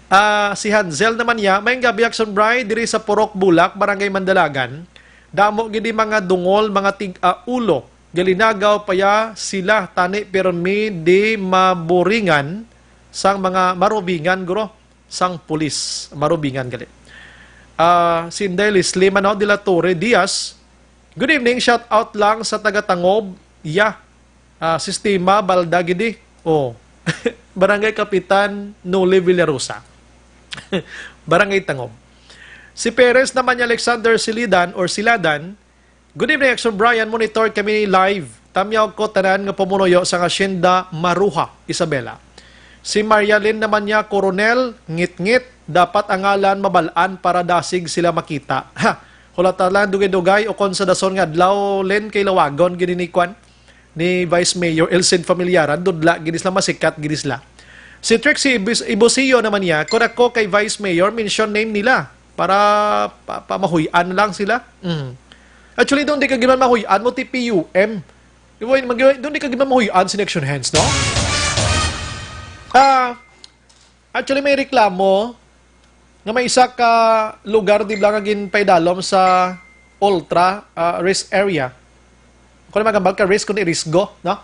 Ah, si Hansel naman niya, may gabi, Action Bride, diri sa Purok Bulak, Barangay Mandalagan. Damo gid di mga dungol, mga tig-, ah, ulo. Galinagaw pa ya sila, tani pirmi di maburingan sang mga marubingan, guro, sang pulis. Marubingan gali. Ah, si Inday Leslie Manaw de la Torre Diaz, good evening, shout out lang sa taga Tangob. Ya, ah, sistema, balda gidi. Oh. Barangay Kapitan Noli Villarosa. Barangay Tangob. Si Perez naman ni Alexander Silidan or Siladan, good evening, Action Brian. Monitor kami live. Tamyaw ko tanan nga pumunuyo sa Hacienda Maruha, Isabela. Si Marialyn naman niya, Coronel, ngit-ngit, dapat ang ngalan mabalaan para dasig sila makita. Ha! Hulata lang, dugay-dugay, o kon sa dason nga adlaw, Len, kay lawagon gini ni kwan, ni Vice Mayor Elcid Familiaran, dudla gini sila, masikat gini sila. Si Trixie Ibus-, Ibusio naman niya, kung ako kay Vice Mayor, mention name nila para pa, pa mahuy-an lang sila. Mm. Actually, doon di ka giman mahuy-an mo, T P U M. Di ba, mag-, doon di ka giman mahuy-an si Action Hands, no? Ah, actually, may reklamo nga may isa ka lugar, di ba, nga ginpaidalom sa ultra, ah, risk area. Kung magambal ka, risk kung irisgo, no?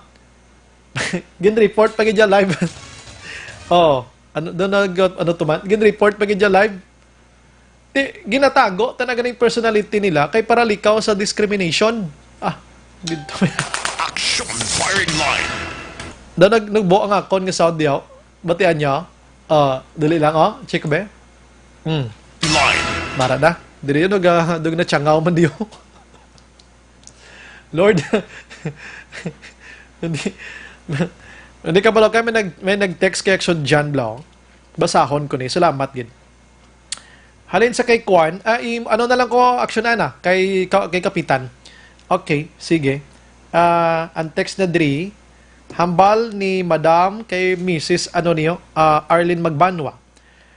Gin-report pa gid dyan live. Oh, ano, doon nag, ano to man? Gin-report pa gid dyan live. Di, ginatago ta na ganing personality nila kay para likaw sa discrimination. Ah, dito. Action firing line. Daw nag, nagbuo ang akon nga sound diyaw. Batian niya. Ah, dali lang, oh. Check, be. Hmm. Line. Mara na. Dili yun, nag, ah, dug na tsangaw man diyo. Lord. Hindi. Hindi ka pala kay may nag, may nag-text kay Action John Blanc. Basahon ko ni. Salamat gid. Halin sa kay Kwan, ah, i-, ano na lang ko, Action Ana, kay, ka-, kay Kapitan. Okay, sige. Ah, ang text na diri, hambal ni Madam kay Missus ano niyo, ah, Arlene Magbanwa.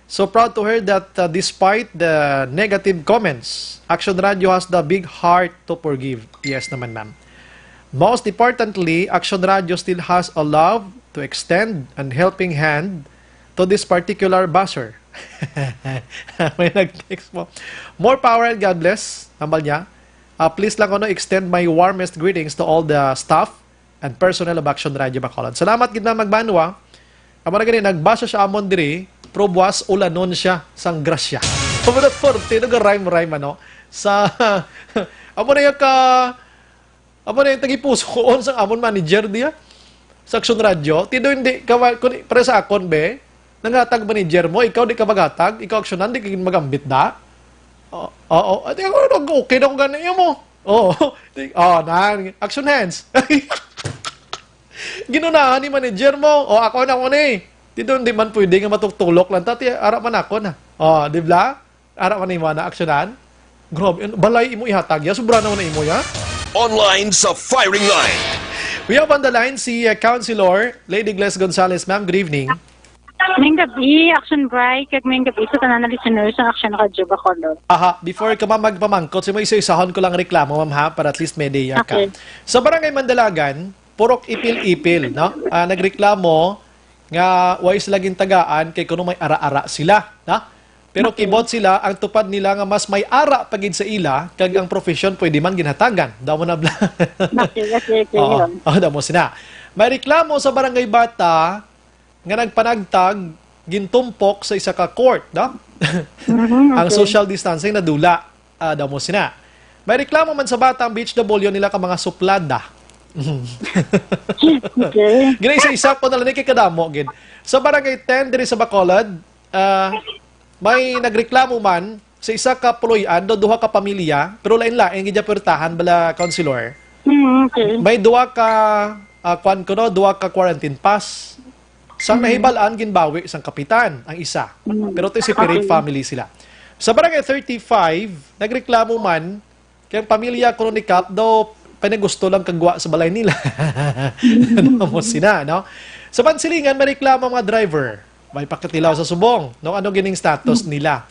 So proud to hear that, uh, despite the negative comments, Action Radio has the big heart to forgive. Yes naman, ma'am. Most importantly, Action Radio still has a love to extend and helping hand to this particular basher. May nag-text mo. More power and God bless. Hambal niya. Uh, please lang, ano, extend my warmest greetings to all the staff and personnel of Action Radio Bacolod. Salamat gid, Ma'am Magbanwa. Amo na gani, nagbasa siya amon diri, pero buwas ulanon siya sang grasya. Amo na forte, no, ga-rhyme-rhyme, ano? Sa, amo na yung ka, amo na yung tagipusoon sang amon manager diya sa Action Radio. Tido hindi ka, kung, para sa akon, be, nangatag manager mo, ikaw di ka maghatag, ikaw aksyonan, di ka magambit da. Oo, oo. Ate, ako, okay na ko gani mo. Oo. Di, oh, na, action hands. Ginunahan ni manager mo. O, ako na mo ni. Di doon, di man pwede nga matuktulok lang. Tati, ara man ako na. O, di ba? Ara man imo na aksyonan. Grabe, ano, balay imo ihatag ya. Sobra naman na imo ya. Online sa firing line. We have on the line si, uh, Councilor Lady Gles Gonzalez. Ma'am, good evening. Maayong gabi, Action Bright, kag maayong gabi sa tanan nga listeners sang Action Radio Bacolod. Aha, before ka, ma'am, magpamangkot, sa mo isa-isahon ko lang reklamo, ma'am, ha, para at least may ideya ka. Okay. Sa Barangay Mandalagan, purok Ipil-Ipil, no? Ah, nagreklamo nga way sila gintagaan kay kuno may ara-ara sila, no? Pero Okay. kibot sila, ang tupad nila nga mas may ara pa gid sa ila, kag ang profesyon pwede man ginhatagan. Daw mo na bla-, Okay, okay, okay, Oo. yun. Oh, daw mo sina. May reklamo sa Barangay Bata, nga nagpanagtag gintumpok sa isa ka court, no? Mhm, Ang okay. social distancing nadula, ah, daw mo sina. May reklamo man sa Batang B H W nila ka mga suplada. Okay. Gina isa-isa ko na lang ni kay kadamo gid. Sa Barangay ten diri sa Bacolod, ah, may nagreklamo man sa isa ka puloy-an, do duha ka pamilya, pero lain-lain gid ang puwertahan bala, Councilor. Mm, okay. May duha ka, ah, kwan ko, no, duha ka quarantine pass. Sang Mm. nahibalaan, ginbawi sang kapitan ang isa. Mm. Pero to separate Okay. family sila. Sa Barangay thirty-five, nagreklamo man kay ang pamilya kuno ni Kap daw pinagusto lang kagwa sa balay nila. Mm. Ano mo sina, no? Sa Pansilingan, may reklamo ang mga driver. May pakatilaw sa subong, no? Ano gining status Mm. nila?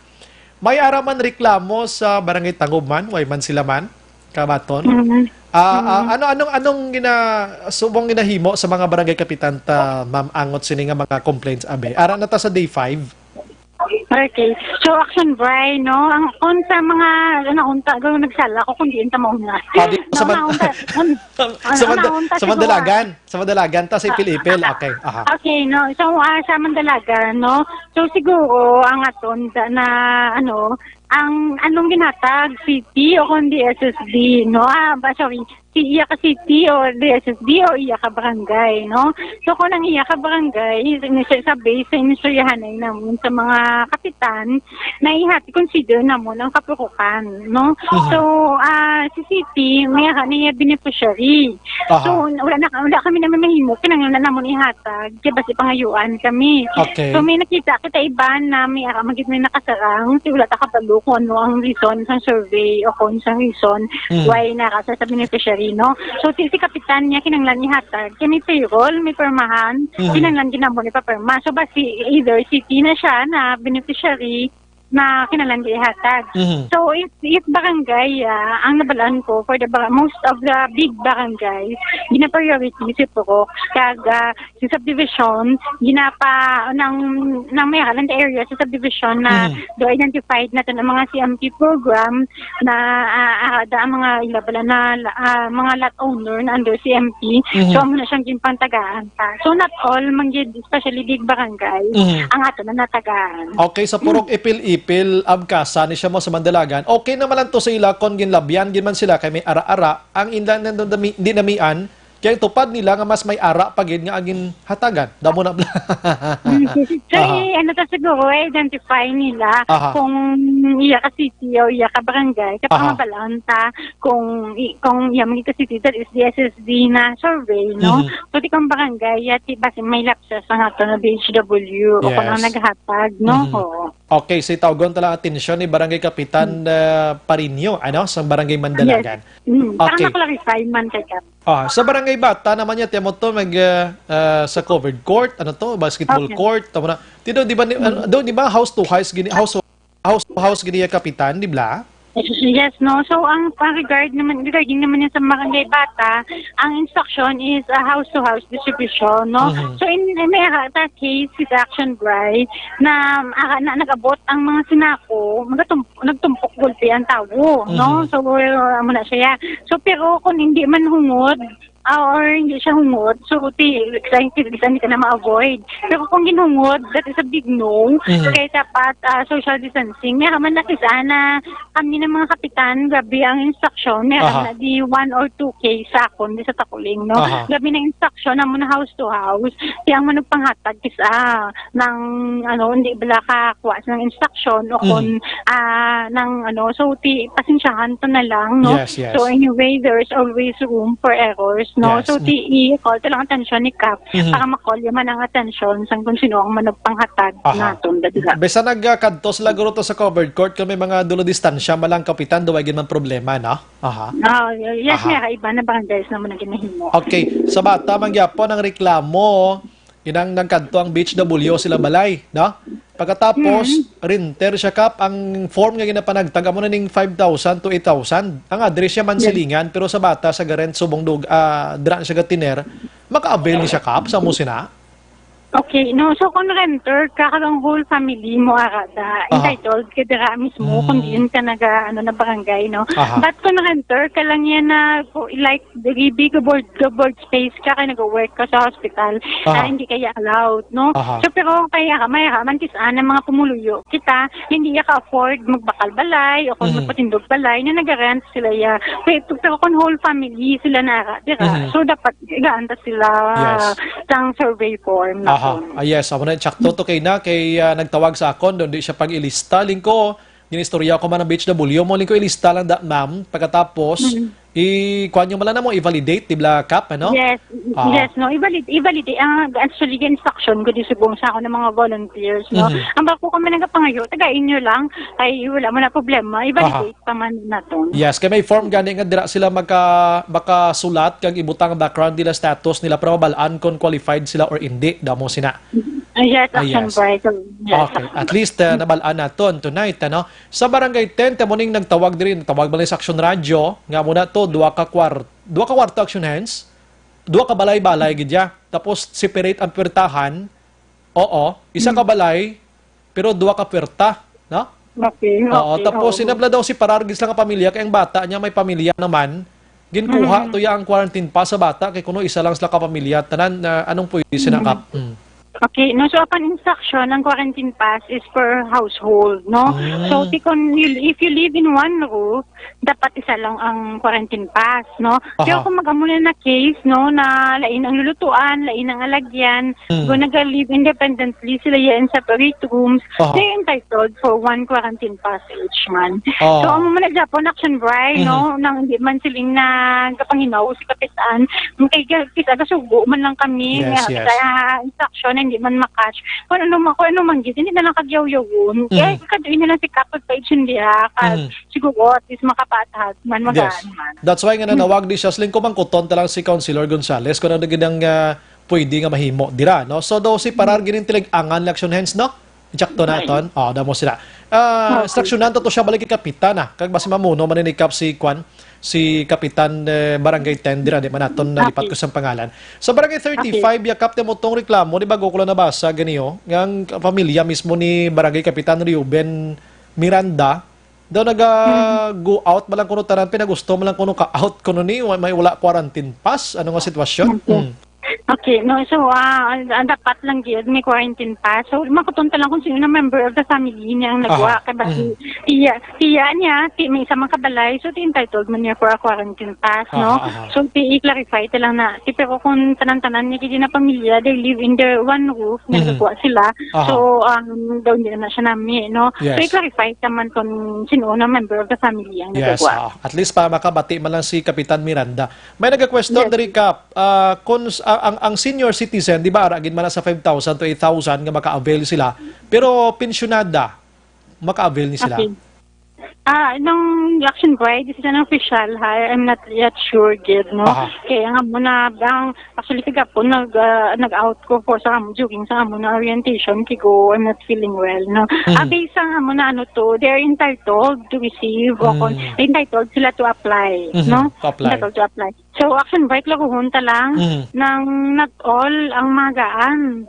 May ara man reklamo sa Barangay Tangub man, way man sila man, kabaton. Mm. Ah, ah, Mm. ano, anong, anong gina-, subong ginahimo sa mga barangay kapitan ta, ma'am, angot sini nga mga complaints, abe? Ara na ta sa day five. Okay. So, Action Bray, no? Ang, kung sa mga, ano, unta, gawin nagsala ko kung diin ta mauna. Ah, di, No, sa man-, naunta, un-, sa ano, manda-, naunta sa siguro. Mandalagan. Sa Madalagan, ta sa Ah, Ipil-Ipil. ah, Okay, aha. okay, no. So, ah, sa Mandalagan, no. So, siguro, ang aton da-, na, ano, ang anong ginhatag, city o kung D S S D, no? Ah, ba, sorry, si iya ka city o D S S D o iya ka barangay, no? So, kung ang iya ka barangay, sa, sa base sa inistoryahanay namon sa mga kapitan, na ihati, consider namon ang kapurukan, no? Mhm. So, ah, si city, may ara niya beneficiary. Aha. So, wala na, wala kami naman mahimo, kinahanglan namon ihatag, kaya basi pangayuan kami. Okay. So, may nakita kita iban na may ara man gid may nakasarang, si wala ta kabalo kung ano ang reason sa survey o kung sa reason Mm. why nara sa, sa beneficiary, no? So, si, si kapitan niya kinahanglan ihatag, kaya may payroll, may permahan, Mhm. kinahanglan gid namon ipapirma. So, basi either city na siya na beneficiary, na kinahanglan ihatag. Mhm. So, if, if barangay, ah, ang nabalaan ko, for the bar-, most of the big barangays, gina-priority si Purok, kag, ah, si subdivision, ginapa, nang, nang may aral the area sa subdivision na Mhm. do identified natin ang mga C M P program na, ah, ah, da ang mga ilabala na, ah, mga lot owner na under C M P. Mhm. So, amo na siyang ginpangtagaan pa. So, not all, manggid, especially big barangay, Mhm. ang ato na natagaan. Okay, sa Purok Ipil-Ipil, Abcasa, ni siya mo sa Mandalagan, okay naman lang to sa ila kung ginlabyan gid man sila kay may ara-ara, ang inla na dami, di namian, kay tupad nila nga mas may ara pa gid nga ang ginhatagan. Damo na bla. Mm, so, Aha. i-, ano ta siguro, i-identify nila Aha. kung iya ka city o iya ka barangay, kapag Aha. mabalaan ta kung i-, kung iya man ka city, that is the S S D na survey, no? Mhm. So, di kung barangay, ya, ti, basi may lapses ang ato na B H W o kung ang Yes. naghatag, no? Mhm. Oo. Okay, si tawgon ta lang atensyon ni Barangay Kapitan, Mm. ah, Parinyo, ano, sa Barangay Yes. Mandalagan. Mm. Para Okay. ma-clarify man kay ka. Ah, sa Barangay Bata naman niya, tiyamo to, mag, ah, ah, sa covered court, ano to, basketball Okay. court, tamo na. Ti do, di ba, ni, Mm. ano, do, di ba, house to house, gini, house, house to house, gini, ya, Kapitan, di ba? Yes, no? So, ang, ang regard naman, regarding naman niya sa Barangay Bata, ang instruction is, ah, house to house distribution, no? Mhm. So, in, in may ara ta case, si Action Bright, na, ah, na nag-abot ang mga sinako, magatum-, nagtumpok gulpi ang tawo, no? Mhm. So, amo na siya. So, pero kung hindi man hungod, ah, or hindi siya hungod, so, ti, bisan, bisan di ka na ma-avoid. Pero kung ginhungod, that is a big no. Mhm. Kaya dapat, ah, social distancing. May man na kisa na kami ng mga kapitan, grabe ang instruction. May Aha. na di one or two case sa akon, di sa Takuling, no? Aha. Grabe na instruction, amo na house to house. Kaya ang managpanghatag kisa ng, ano, hindi bala ka kuha sa instruction o Mhm. kung, ah, ng, ano, so, ti, pasensyahan to na lang, no? Yes, yes. So, anyway, there's always room for errors, no? Yes. So, Mm. ti, i-call to lang atensyon ni Kap Mhm. para ma-call man ang atensyon sang kung sino ang managpanghatag Aha. naton, dali lang. Bisan nagkadto sila guro to sa covered court, kung may mga dulo distansya, malang kapitan, duway gid man problema, no? Aha. Ah, y-, yes, Aha. may iba na barangays naman ang ginahimo. Okay, sa Bata man gyapon ang reklamo, inang nagkadto ang B H W sila balay, no? Pagkatapos, Mm. renter siya, Kap, ang form nga ginapanagtag amo na ning five thousand to eight thousand. Ang address siya Yes. Mansilingan, pero sa Bata sa garent subong dug-, ah, dira na siya gatiner, maka-avail ni siya, Kap, sa mo sina? Okay, no. So, kung renter ka, kag ang whole family mo ara da, Aha. entitled ka dira mismo, kung Mm. diin ka naga, ano, na barangay, no? Aha. But kung renter ka lang yan na, like, big, big board, board space ka, kay nag-work ka sa hospital, Aha. ah, hindi kaya allowed, no? Aha. So, pero kaya ka, may ka, man, kis-, ah, ng mga pumuluyo, kita, hindi ka afford magbakal balay, o kung Mhm. magpatindog balay, na nag-rent sila, ya. Pero, pero kung whole family sila na, dira, Mhm. so, dapat, igaanta sila Yes. sang survey form na Aha. kon. Ah, yes. Amo na, tsakto to kay na, kay, ah, nagtawag sa akon, doon di siya pag-ilista. Lingko, ginistorya ko man ang B H W mo. Lingko, ilista lang da, ma'am. Pagkatapos, Mm. i-, kuha nyo man lang na mo, i-validate, di ba, Kap, ano? Yes. Ah. Yes, no. I-valid-, i-validate. Ang, actually, instruction ko di subong sa ako ng mga volunteers, no? Mhm. Ang bako kami nagapangayo, taga inyo lang, ay wala mo na problema. I-validate Aha. pa man naton. Yes, kay may form gani nga dira sila maka-, makasulat kag ibutang ang background nila, status nila, para mabalaan kung qualified sila or hindi, damo sina. Ah, yes, Ah, Action yes. Bright. Yes. Okay. At least, uh, nabalaan naton tonight, ano? Sa Barangay ten, tamo ning nagtawag diri, nagtawag man sa Action Radio, nga muna to, duha ka kwar-, duha ka kwarto, Action Hands, duha ka balay-balay gid ya. Tapos separate ang pwertahan. Oo, isa ka Hmm. balay, pero duha ka pwerta, no? Okay, Oo, okay, tapos oo. Sinabla daw si Parargis lang ang pamilya, kay ang bata niya may pamilya naman. Ginkuha Mhm. to ya ang quarantine pass sa bata, kay kuno isa lang sila ka pamilya. Tanan, na anong pwede sina, Mhm. Kap? Mm. Okay, no, so upon instruction, ang quarantine pass is per household, no? Mm. So, ti-, kung you, if you live in one roof, dapat isa lang ang quarantine pass, no? Pero Aha. kung mag-amo na na case, no, na lain ang lulutuan, lain ang alagyan, Mm. kung naga-live independently sila yan in separate rooms, Aha. they're entitled for one quarantine pass each month. Oh. So, amo man na gyapon, Action Bright, Mhm. no, nang hindi man siling nagapanginaw si Kapitan, kay ga-, kita gasugo man lang kami, Yes, nga, yes. sa instruction, hindi man makatch. Kung ano man, kung ano man gid, hindi na lang kagyaw-yawon. Mhm. Kaya kaduin na lang si Kap pag-page, hindi, ah, ka-, Mhm. siguro, at least makapatag man, Yes. magaan man. That's why nga nanawag di siya, siling ko, mangkuton ta lang si Councilor Gonzales kung ano gid ang, ah, pwede nga mahimo dira, no? So, daw si Parar Mm. gining tilig-angan, Action Hands, no? Tsakto Right. naton. Oh, damo sila. ah, Okay. instruksyonan to, to siya balik kay Kapitan, ah. Kag basi mamuno man ni Kap si Kwan, si Kapitan, eh, Barangay ten dira, di man naton nalipat Okay. ko sang pangalan. Sa Barangay Okay. thirty-five, ya Kap, tamo tong reklamo, di ba, ko lang nabasa, ganiyo, nga ang pamilya mismo ni Barangay Kapitan Reuben Miranda, daw naga Hmm. go out man lang kuno tanan, pinagusto man lang kuno ka out kuno ni, wa-, may wala quarantine pass. Ano nga sitwasyon? Okay. Mm. Okay, no, so, ah, ang, ang dapat lang gyud may quarantine pass. So, makuton ta lang kung sino na member of the family niya ang nagwa. Aha. Kay basi, Mm. tiya, tiya niya, ti, may isa man kabalay, so ti entitled man niya for a quarantine pass, no? Aha, aha. So, ti i-clarify ta lang na, ti, pero kung tanan-tanan niya gid na pamilya, they live in their one roof, nga Mhm. nagwa sila. Aha. So, um, daw hindi na siya nami, no? So, Yes. i-clarify ta man kung sino na member of the family ang Yes, nagwa. ah. At least pa makabati man lang si Kapitan Miranda. May nagka-question Yes. diri, Kap. Ah, kung s-, ah, ang, ang senior citizen, di ba, ara gid man na sa five thousand to eight thousand nga maka-avail sila, pero pensyonada, maka-avail ni sila? Okay. Ah, nang Action Boy, this is an official, ha? I'm not yet sure gid, no? Aha. Kaya nga muna, ang, actually, kagapon, nag, ah, nag-out ko for sa amo, during sa amo na orientation, kay ko, I'm not feeling well, no? Mhm. Ah, based sa amo na ano to, they're entitled to receive, o kung Mm. entitled sila to apply, Mhm. no? To apply. Entitled to apply. So, Action Bike, laguhon ta lang Mm. nang not all ang magaan.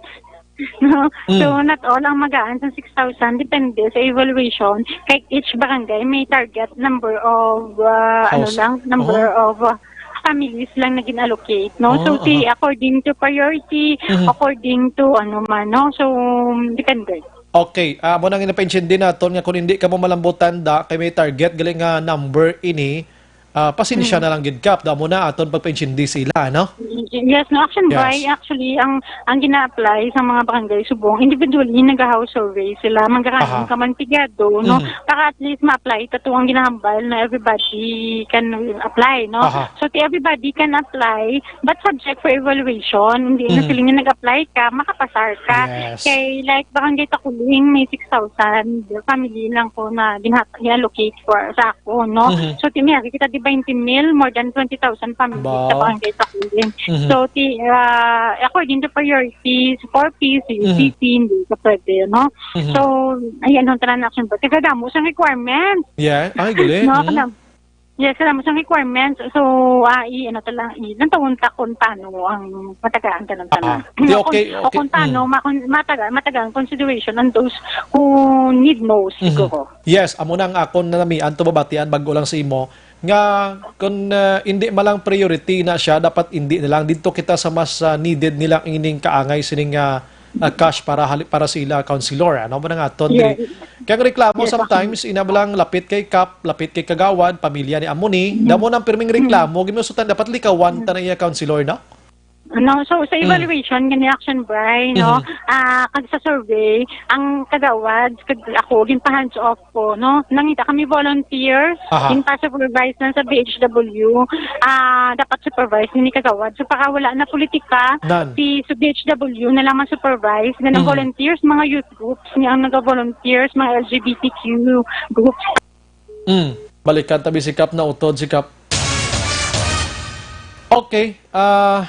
No? So, Mm. not all ang magaan sa six thousand, depende sa evaluation. Kay each barangay may target number of, uh, ano House. lang, number Oh. of, uh, families lang na gin-allocate, no? So, Oh, ti, aha. according to priority, Mhm. according to ano man, no? So, depende. Okay, ah, amo nang ginapaintindi naton nga kung hindi kamo malambutan da, kay may target gali nga number ini, ah, pasensya Mm. na lang gid, Kap. Damo na aton pagpaintindi sila, no? Yes, no, Action Yes. By, actually, ang, ang gina-apply sa mga barangay subong, individually, nag-house survey sila. Manggaranong Aha. ka man pigado, no? Mm. Para at least ma-apply. Ito ang ginahambal na everybody can apply, no? Aha. So, ti everybody can apply, but subject for evaluation. Hindi na Mm. sila nga nag-apply ka, makapasar ka. Yes. Kay, like, Barangay Takuling, may six thousand family lang ko na ginhat-, i-allocate for sa ako, no? Mhm. So, ti may kita di twenty mil, more than twenty thousand family sa Wow. Barangay Takuling. Mhm. So, ti, ah, according to priorities, four Ps, Mhm. C P, hindi ka pwede, no? Mhm. So, ayan, ang transaction ba? Taga damo sa requirements. Yeah, ay, galing. No, Mhm. kanang, yes, alam mo, sa requirements. So, ah, i-, ano ta lang, i-, lantawon ta kung paano ang matagaan ka ng Ah, tanan. ti, O, okay, o okay. kung paano Mm. ma-, kung mataga-, matagaan consideration on those who need most, Mhm. siguro. Yes, amo na ang akon na namian to babatian bago lang sa imo nga kung, ah, hindi man lang priority na siya, dapat hindi na lang dito kita sa mas, ah, needed nila ining kaangay sining, ah, ah, cash para hali-, para sa ila, Councilor, ano ba nang aton Yeah. diri? Kaya ang reklamo Yes, sometimes, ina ba lang lapit kay Kap, lapit kay Kagawad, pamilya ni amo ni, Mm. damo nang pirming Mm. reklamo, gimusutan dapat likawan Mm. ta na iya, Councilor, no? Ano, so, sa Mm. evaluation, gani Action Bry, no? Mhm. Ah, kag sa survey, ang Kagawad, kag ako, ginpa-hands off ko, no? Nangita kami volunteers, Aha. ginpa-supervise lang sa B H W. Ah, dapat supervise ni Kagawad. So, para wala na politika, Nan. si, sa B H W na lang ang supervise, nga ng Mhm. volunteers, mga youth groups, niya ang naga-volunteers, mga L G B T Q groups. Mm. Balikan tabi si Kap, nautod si Kap. Okay, ah,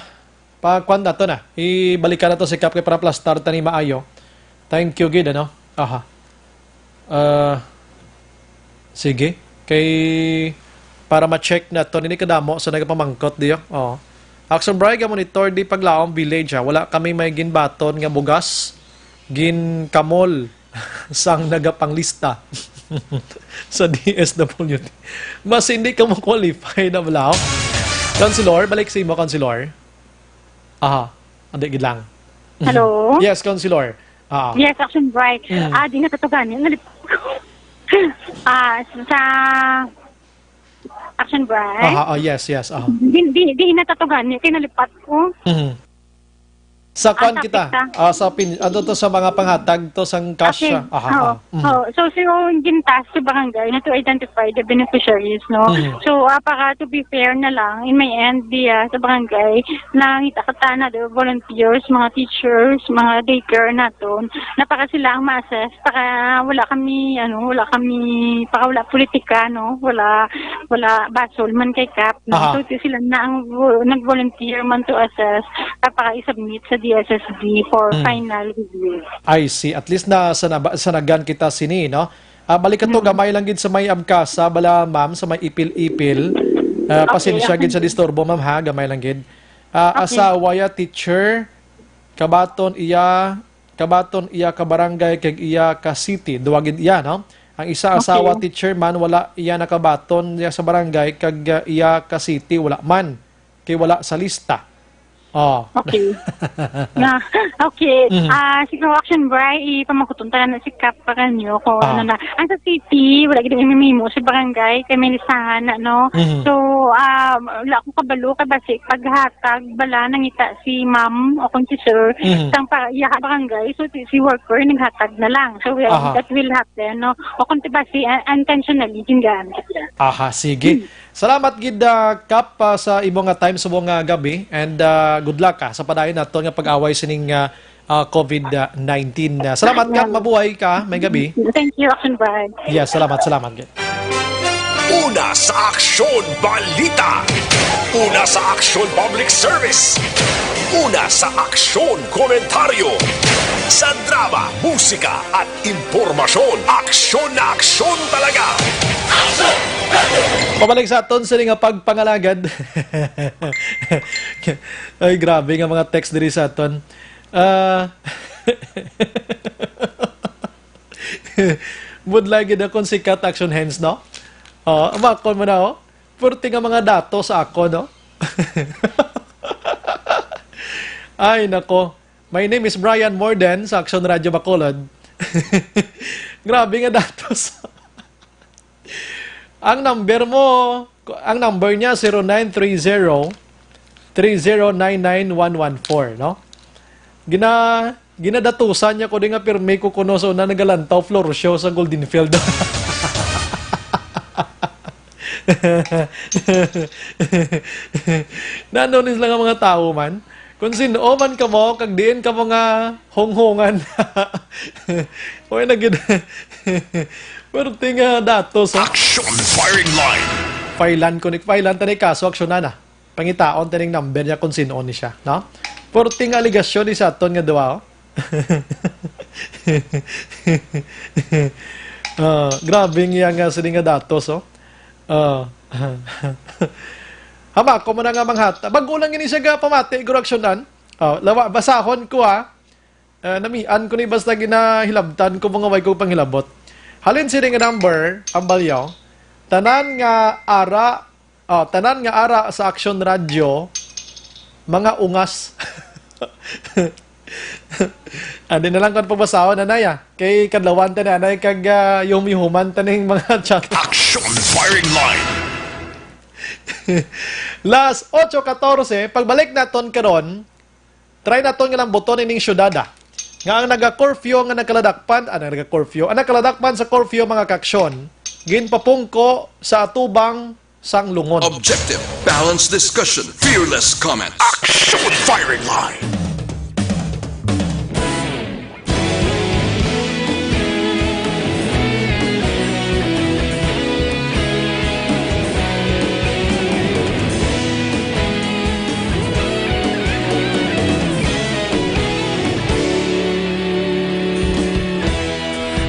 pa, kwan nato na. Ibalikan nato si Kap kay para plastar ta ni maayo. Thank you gid, ano? Aha. Ah, sige. Kay para ma-check nato, nini kadamo sa nagapamangkot diyo. Oh. Action Bry, ga-monitor di Paglaom Village, ha. Wala kami may ginbaton nga bugas. Ginkamol sang nagapanglista sa D S W D. Mas hindi ka mo qualify na bala. Councilor, balik sa imo, Councilor. Aha, hindi gid lang. Hello? Yes, Councilor. Ah. Yes, Action Bright. Mm. Ah, di na to gani. Nalip-, ah, sa Action Bright? Aha, oh, yes, yes, aha. Di, di, di na to gani. Kay nalipat ko. Mhm. Sa Ah, kwan sa kita, pista. Ah, sa pin-, ano to, sa mga panghatag to, sang cash, Okay. ah, aha, Oo. ah, mhm. Oo. So, so, yung gintas sa barangay na to identify the beneficiaries, no? Mhm. So, ah, para to be fair na lang, in my end, di, ah, sa barangay, nangita ka ta na the volunteers, mga teachers, mga daycare naton, na para sila ang ma-assess, para wala kami, ano, wala kami, para wala politika, no? Wala, wala basol man kay Kap, no? Aha. So, ti sila na ang vo-, nag-volunteer man to assess, ah, para i-submit sa D S S D for Mm. final review. I see. At least na sa naba-, sanagan kita sini, no? Ah, balik ka to, Mm. gamay lang gid sa may Abcasa, bala, ma'am, sa may Ipil-Ipil. Ah, Okay, pasensya okay. gid sa disturbo, ma'am, ha, gamay lang gid. Ah, Okay. asawa ya, teacher, kabaton iya, kabaton iya ka barangay kag iya ka city. Duwa gid iya, no? Ang isa Okay. asawa, teacher man, wala iya nakabaton niya sa barangay kag, ah, iya ka city, wala man. Kay wala sa lista. Oh. Okay. Na, okay. Mhm. Ah, siguro, Action Bri, ipamakuton ta na si Kap pa kanyo kung Ah. ano na. Ang sa city, wala gid ang imimimo sa barangay, kay may listahan na, no? Mhm. So, ah, wala akong kabalo kay basi paghatag bala nangita si ma'am o kung si sir, Mhm. sang pa, iya barangay. So, si, si worker naghatag na lang. So, we, Aha. that will happen, no? O kung di ba si, uh, intentionally, gingamit. Aha, sige. Hmm. Salamat gid, ah, Kap, ah, sa imo nga time subong nga gabi, and, ah, good luck, ah, sa padayon nato nga pag-away sining, ah, ah, covid nineteen. Ah, salamat, Kap. Mabuhay ka. May gabi. Thank you, Action Brad. Yes, salamat, salamat gid. Una sa Aksyon Balita. Una sa Aksyon Public Service. Una sa Aksyon Komentaryo. Sa drama, musika, at impormasyon, aksyon na aksyon talaga. Pabalik sa aton sini nga pagpangalagad. Ay, grabe nga mga text diri sa aton. Ah, budlay gid akong sikat action hands, no? Oh, makon mo na, oh. Purti nga mga datos sa ako, no? Ay, nako. My name is Brian Morden sa Action Radio Bacolod. Grabe nga datos. Ang number mo, ang number niya, zero nine three zero, three zero nine nine one one four, no? Gina-, ginadatusan niya ko di nga pirmi ko kuno sa una nagalantaw floor show sa Golden Field. Nano ni sila nga mga tawo man? Kung sin-o man kamo, kag diin kamo nga hunghungan. Oy, na gid. Pwerte nga datos, ha? Action Firing Line. Filean ko ni, filean ta ni kaso, aksyonan na. Pangitaon ta ning number niya kung sin-o ni siya, no? Pwerte nga aligasyon ni sa aton nga duwa, oh. Ah, grabe ang iya nga sini nga datos, oh. Ah. Hama ko mo na nga manghata. Bag-o lang gini siya ga pamati, guro aksyonan. Oh, lawa, basahon ko, ah. Ah, namian ko ni basta ginahilabtan ko mga way ko panghilabot. Halin sini nga number, ang balyaw. Tanan nga ara, oh, tanan nga ara sa Action Radio, mga ungas. Andi na lang kon pagbasahon, anay, ah. Kay kadlawan ta na, anay, kag, ah, yuhum-yuhuman ta ning mga chat. Action Firing Line. Las ocho catorce, pagbalik naton karon, try naton nga lambuton ining syudad, ah. Nga ang naga-curfew, nga nagkaladakpan, ah, naga-curfew, ang nagkaladakpan sa curfew, mga kaaksyon, ginpapungko sa atubang sang lungon. Objective, balanced discussion, fearless comment. Action Firing Line.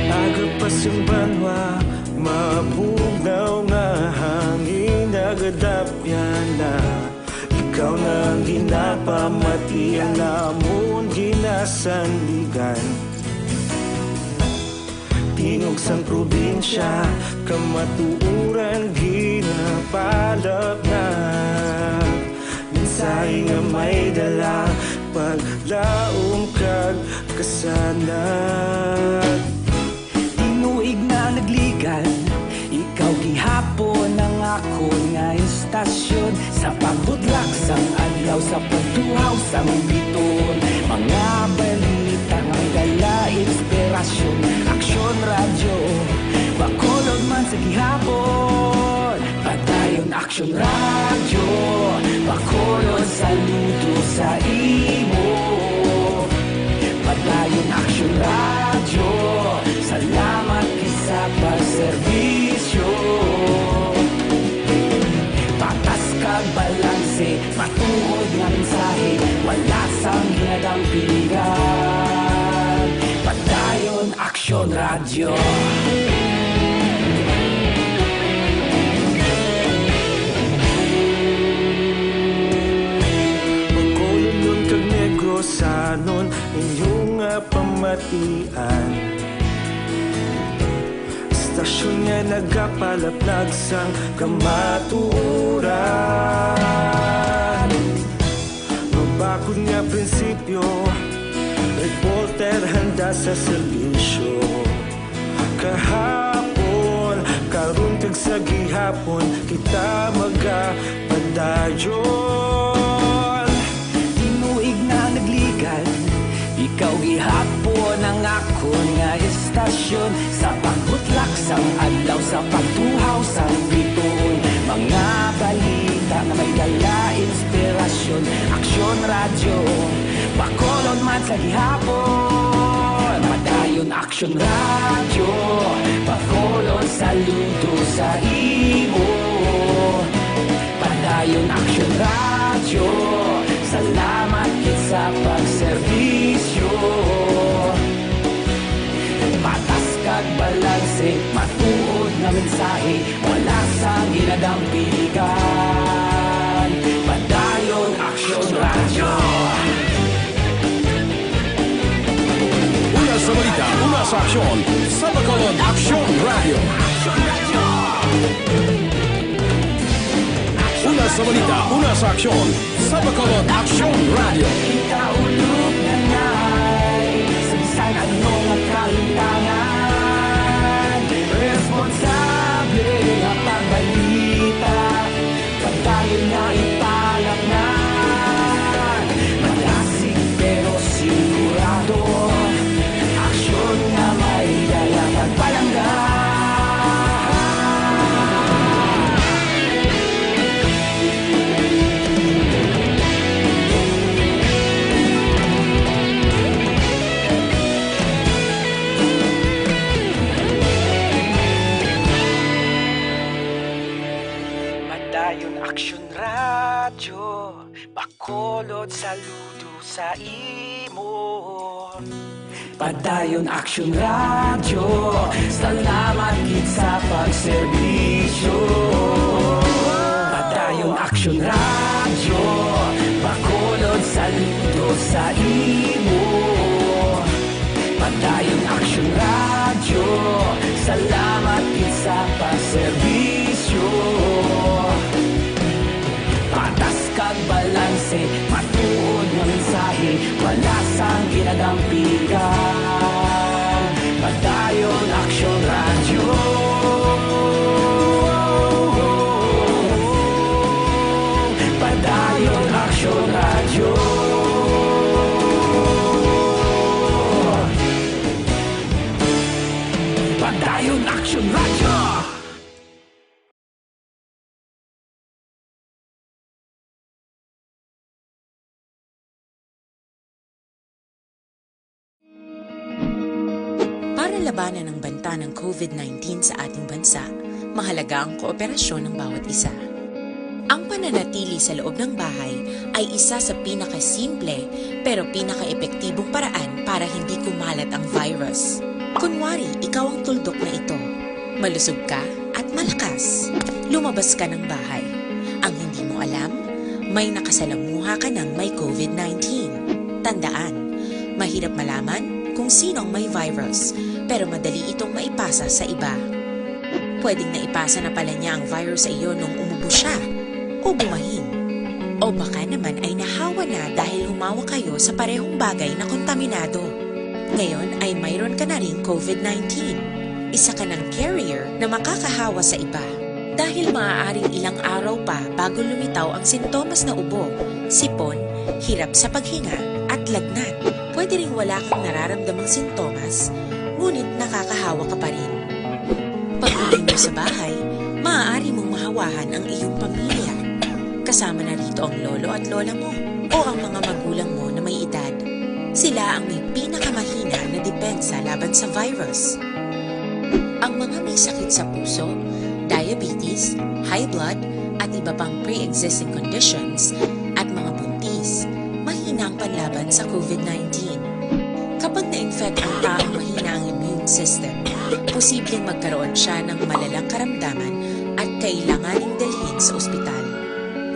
Aga pa sing banwa, mabugnaw nga hangin nagadapyan na. Ikaw na ang ginapamati, ang amon ginasandigan. Tingog sang probinsya, kamatuoran ginapalapnag. Mensahe nga may dala, paglaom kag kasanag. Tinuig na nagligad, ikaw gihapon ang akon nga istasyon. Sa pagbutlak sang adlaw, sa pagtuhaw sang biton, mga balita nga dala inspirasyon. Aksyon Radyo Bacolod man sa gihapon. Padayon Aksyon Radyo Bacolod, saludo sa imo. Padayon Aksyon Radyo, salamat gid sa pagserbisyo. Patas kag balanse, matuod nga mensahe, wala sang ginadampingan. Padayon Aksyon Radyo. Anon inyo nga pamatian? Istasyon nga nagapalaplag sang kamatuoran. Mabakod nga prinsipyo, reporter handa sa serbisyo. Kahapon, karon kag sa gihapon, kita magapadayon. Tinuig na nagligan, ikaw gihapon ang akon nga istasyon. Sa pagbutlak sang adlaw, sa pagtuhaw sang bituon, mga balita nga may dala inspirasyon. Aksyon Radyo, Bacolod man sa gihapon. Padayon Aksyon Radyo, Bacolod, saludo sa imo. Padayon Aksyon Radyo, salamat gid sa pagserbisyo. Patas kag balanse, matuod nga mensahe, wala sang ginadampigan. Padayon Aksyon Radyo. Una sa balita, una sa aksyon, sa Bacolod Aksyon Radyo. Una sa balita, una sa aksyon, sa Bacolod Aksyon Radyo. Kaulog na ngay, sa bisan ano nga kahitangan, responsable nga pagbalita. Padayon nga ipalaknag, malasig pero sigurado. Aksyon nga may dala kag palangga. Padayon Aksyon Radyo, Bacolod, saludo sa imo. Padayon Aksyon Radyo, salamat gid sa pagserbisyo. Padayon Aksyon Radyo, Bacolod, saludo sa imo. Padayon Aksyon Radyo, salamat gid sa pagserbisyo. Patas kag balanse, matuod nga mensahe, wala sang ginadampigan. Padayon Aksyon Radyo. Padayon Aksyon Radyo. Padayon Aksyon Radyo. Para labanan ang banta ng COVID nineteen sa ating bansa, mahalaga ang kooperasyon ng bawat isa. Ang pananatili sa loob ng bahay ay isa sa pinakasimple pero pinakaepektibong paraan para hindi kumalat ang virus. Kunwari, ikaw ang tuldok na ito. Malusog ka at malakas. Lumabas ka ng bahay. Ang hindi mo alam, may nakasalamuha ka ng may COVID nineteen. Tandaan, mahirap malaman kung sino ang may virus, pero madali itong maipasa sa iba. Pwedeng naipasa na pala niya ang virus sa iyo nung umubo siya o bumahin. O baka naman ay nahawa na dahil humawak kayo sa parehong bagay na kontaminado. Ngayon ay mayroon ka na ring COVID nineteen. Isa ka ng carrier na makakahawa sa iba. Dahil maaaring ilang araw pa bago lumitaw ang sintomas na ubo, sipon, hirap sa paghinga, at lagnat. Pwede ring wala kang nararamdamang sintomas, ngunit nakakahawa ka pa rin. Pag-uwi mo sa bahay, maaari mong mahawahan ang iyong pamilya. Kasama na rito ang lolo at lola mo o ang mga magulang mo na may edad. Sila ang may pinakamahina na depensa laban sa virus. Ang mga may sakit sa puso, diabetes, high blood, at iba pang pre-existing conditions, at mga buntis, mahina ang panlaban sa COVID nineteen. Kapag na-infect ang taong mahina ang immune system, posibleng magkaroon siya ng malalang karamdaman at kailanganing dalhin sa ospital.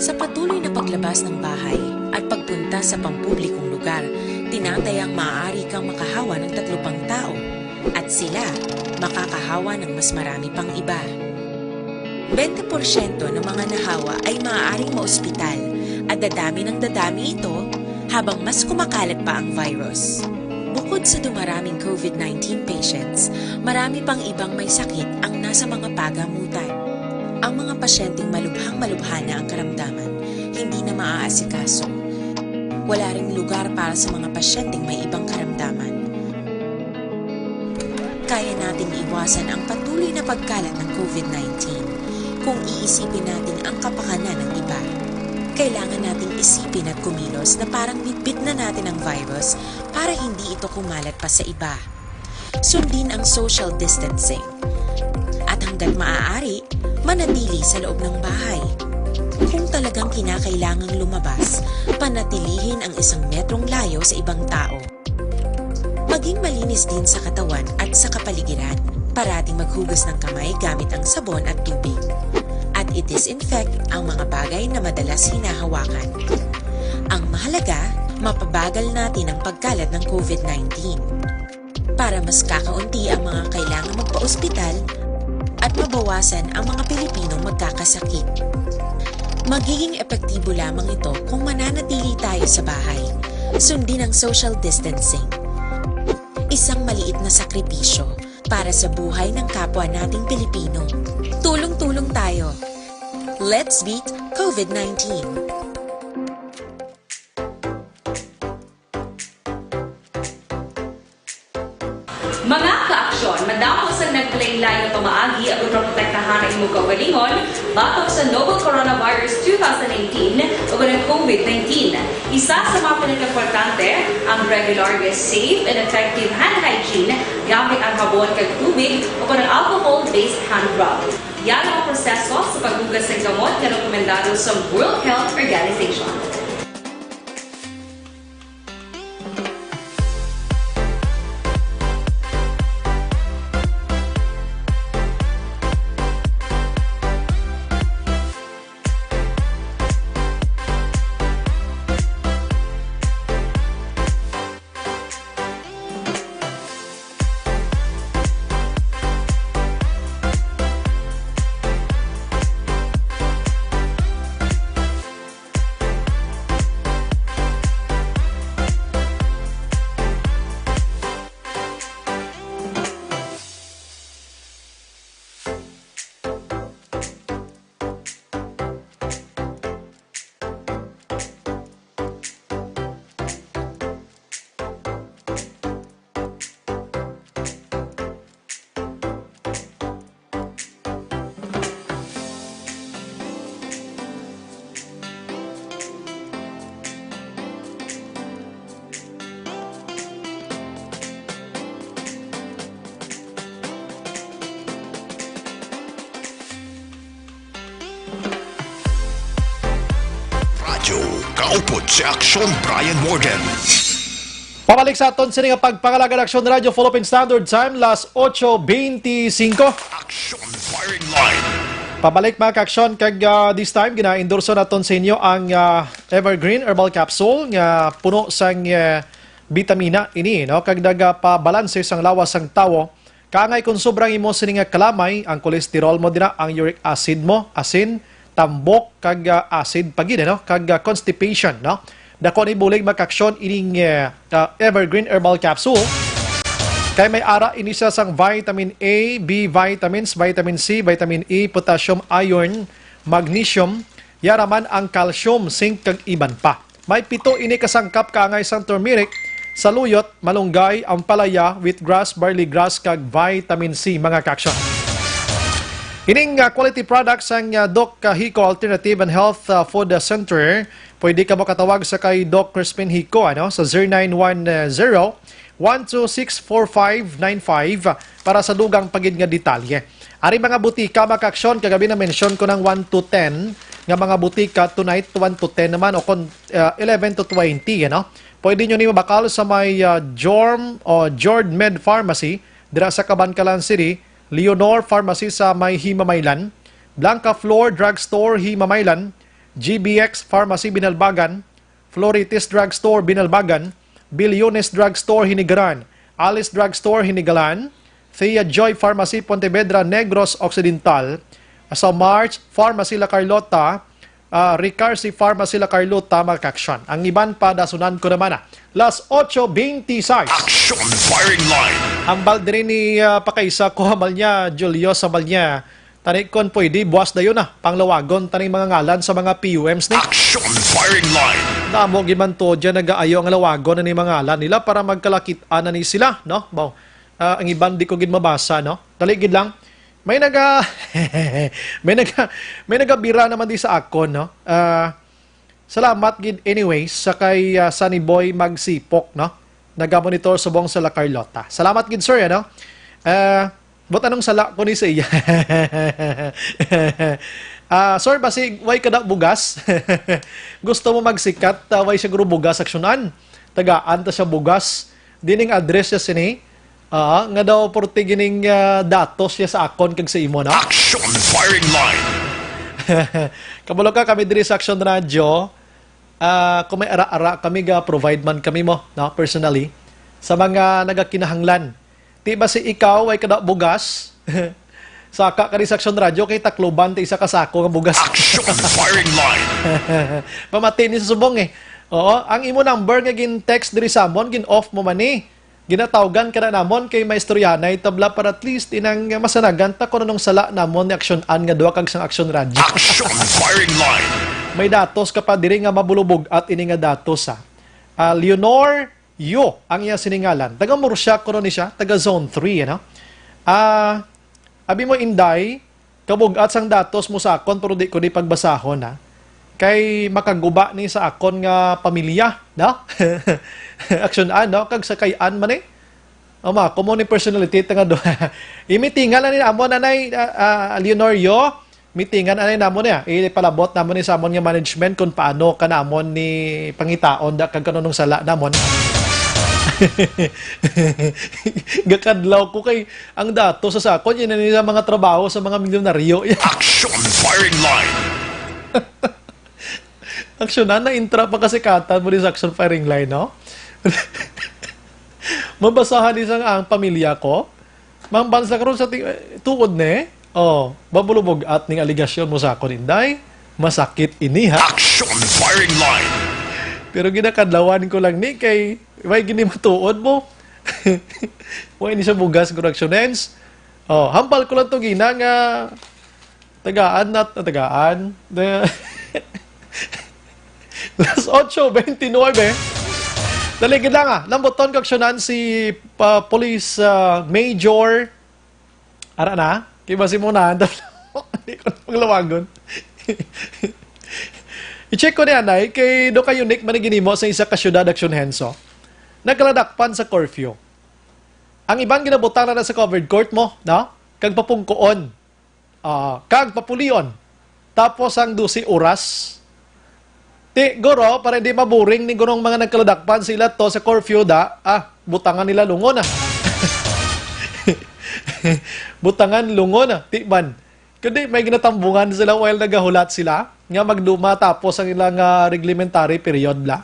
Sa patuloy na paglabas ng bahay at pagpunta sa pampublikong lugar, Tinatayang maaari kang makahawa ng tatlo pang tao, at sila makakahawa ng mas marami pang iba. Bente porsyento ng mga nahawa ay maaaring maospital, at dadami ng dadami ito habang mas kumakalat pa ang virus. Bukod sa dumaraming COVID nineteen patients, marami pang ibang may sakit ang nasa mga pagamutan. Ang mga pasyenteng malubhang-malubha na ang karamdaman, hindi na maaasikaso. Wala ring lugar para sa mga pasyenteng may ibang karamdaman. Kaya nating iwasan ang patuloy na pagkalat ng COVID nineteen kung iisipin natin ang kapakanan ng iba. Kailangan nating isipin at kumilos na parang bitbit na natin ang virus para hindi ito kumalat pa sa iba. Sundin ang social distancing. At hanggat maaari, manatili sa loob ng bahay. Kung talagang kinakailangang lumabas, panatilihin ang isang metrong layo sa ibang tao. Maging malinis din sa katawan at sa kapaligiran. Parating maghugas ng kamay gamit ang sabon at tubig. At i-disinfect ang mga bagay na madalas hinahawakan. Ang mahalaga, mapabagal natin ang pagkalat ng COVID nineteen. Para mas kakaunti ang mga kailangang magpaospital at mabawasan ang mga Pilipinong magkakasakit. Magiging epektibo lamang ito kung mananatili tayo sa bahay. Sundin ang social distancing. Isang maliit na sakripisyo para sa buhay ng kapwa nating Pilipino. Tulong-tulong tayo. Let's beat COVID nineteen. Mga kaaksyon, madamo sang naglain-lain nga pamaagi agud maprotektahan ang imo kaugalingon batok sa novel coronavirus two thousand eighteen ug ang COVID nineteen. Isa sa mga pinakaimportante, ang regular nga safe and effective hand hygiene gamit ang habon kag tubig o kon ang alcohol-based hand rub. Yara ang proseso sa paghugas sang kamot nga rekomendado sa World Health Organization. Radyo Kaupod sa Aksyon, Brian Warden. Pabalik sa aton sini nga pagpangalagad, Aksyon Radyo Philippine Standard Time, las ocho veinticinco. Aksyon Firing Line. Pabalik, mga kaaksyon, kag, ah, this time gina-endorso naton sa inyo ang, ah, Evergreen Herbal Capsule nga puno sang, ah, bitamina ini, no? Kag nagapabalanse sang lawas sang tawo. Kaangay kon sobra ang imo sini nga kalamay, ang cholesterol mo dira, ang uric acid mo, asin, tambok, kag, ah, acid pa gid, no? Kag, ah, constipation, no? Dako ni bulig, mga kaaksyon, ining, eh, ah, Evergreen Herbal Capsule. Kay may ara ini siya sang vitamin A, B vitamins, vitamin C, vitamin E, potassium, iron, magnesium, yara man ang calcium, zinc, kag iban pa. May pito ini ka sangkap kaangay sang turmeric, saluyot, malunggay, ampalaya, wheatgrass, barley grass, kag vitamin C, mga kaaksyon. Ining, ah, quality products sang, ah, Doc, ah, Hico Alternative and Health, ah, Food, ah, Center. Pwede ka makatawag sa kay Doc Crispin Hico, ano, sa zero nine one zero, one two six four five nine five para sa dugang pa gid nga detalye. Ari mga butika, mga kaaksyon, kagabi na-mention ko ng one to ten nga mga butika, tonight one to ten naman, o kon, uh, eleven to twenty, ano? Pwede nyo ni mabakal sa may, uh, Jorm o Jord Med Pharmacy dira sa Kabankalan City, Leonor Pharmacy sa may Himamaylan, Blanca Flor Drugstore Himamaylan, G B X Pharmacy Binalbagan, Floritis Drugstore Binalbagan, Bilyones Drugstore, Hinigaran, Alice Drugstore, Hinigalan, Thea Joy Pharmacy, Pontevedra, Negros Occidental, sa March Pharmacy, La Carlota, ah, Ricarsi Pharmacy, La Carlota, mga ka-aksyon. Ang iban pa, dasunan ko naman, ah. Las ocho veintiséis. Action Firing Line. Hambal diri ni, ah, pakaisa ko, hambal niya, Julio, hambal niya. Tani kon pwede, buwas dayon na, panglawagon taning mga ngalan sa mga P U Ms ni. Action Firing Line. Damo gid man to dyan nagaayo ang lawagon na ni mga ngalan nila para magkalakit-an na ni sila, no? Baw, ah, ang iban di ko gid mabasa, no? Dali gid lang. May naga, may naga, may nagabira naman di sa akon, no? Ah, salamat gid anyways sa kay, ah, Sunny Boy Magsipok, no? Nagamonitor subong sa La Carlota. Salamat gid, sir, ano? Ah, but anong sala ko ni sa iya? Ah, sir, basi way kada bugas? Gusto mo magsikat, ah, way siguro bugas aksyonan? Tagaan ta siya bugas. Dining address siya sini. Ah, nga daw porti gining, ah, datos siya sa akon kag sa imo, no? Action Firing Line. Kabalo ka, kami diri sa Action Radio, ah, kung may ara-ara kami, ga-provide man kami mo, no, personally, sa mga nagakinahanglan. Ti ba si ikaw ay kada bugas? Saka ka diri sa Action Radio kay takluban ti isa ka sako nga bugas. Action Firing Line. Pamati ni sa subong eh. Oo, ang imo number nga gin-text diri sa amon, gin-off mo man ni. Ginatawgan ka na namon kay maistoryahanay tabla para at least inang masanagan ta kung anong sala namon ni aksyon-an nga duha kag sang aksyon radyo. Action Firing Line. May datos ka pa diri nga mabulubog at ini nga datos, ha. Ah, Leonor Yo ang iya siningalan. Taga Murcia kuno ni siya, taga Zone three, ano? Ah, abi mo, Inday, kabugat sang datos mo sa akon, pero di ko ni pagbasahon, ha? Kay makaguba ni sa akon nga pamilya, no? Action an, no? Kag sa kay an man eh. Ama, common ni personality, tanga do. Imitingan na ni amo, nanay, ah, ah, Leonorio, mitingan anay namo niya. Ipalabot namon ni sa amon nga management kung paano ka namon ni pangitaon da kag kanunong sala namon. Gakadlaw ko kay ang datos sa akon, yun na nila mga trabaho sa mga milyonaryo. Action Firing Line. Aksyon na, na-intra pa kasikatan mo din sa Action Firing Line, no? Mabasahan isang ang pamilya ko. Mambal sa karon sa ting-, eh, tuod ni. Oh, babulubog at ning aligasyon mo sa akon, Inday. Masakit ini, ha? Action Firing Line. Pero ginakadlawan ko lang ni kay may gini matuod mo. Wa ini sa bugas, correctionens. Oh, hambal ko lang to gina nga tagaan at tagaan. The Las ocho veintinuebe. Dali gid lang, ah. Lambuton ko aksyonan si, ah, Police, ah, Major. Ara na. Kay basi mo na. Hindi ko na panglawagon. I-check ko ni anay kay do ka unique man ginimo sa isa ka syudad, Action Henso. Nagkaladakpan sa curfew. Ang iban ginabutang na, na sa covered court mo, no? Kag papungkoon. Ah, kag papulion. Tapos ang dose oras. Ti, guro, para hindi maboring ni gurong mga nagkaladakpan sila to sa curfew da, ah, butangan nila lungon, ah. Butangan lungon, ah. Ti man. Kundi may ginatambungan sila while nagahulat sila nga magduma tapos ang ilang, ah, reglementary period la.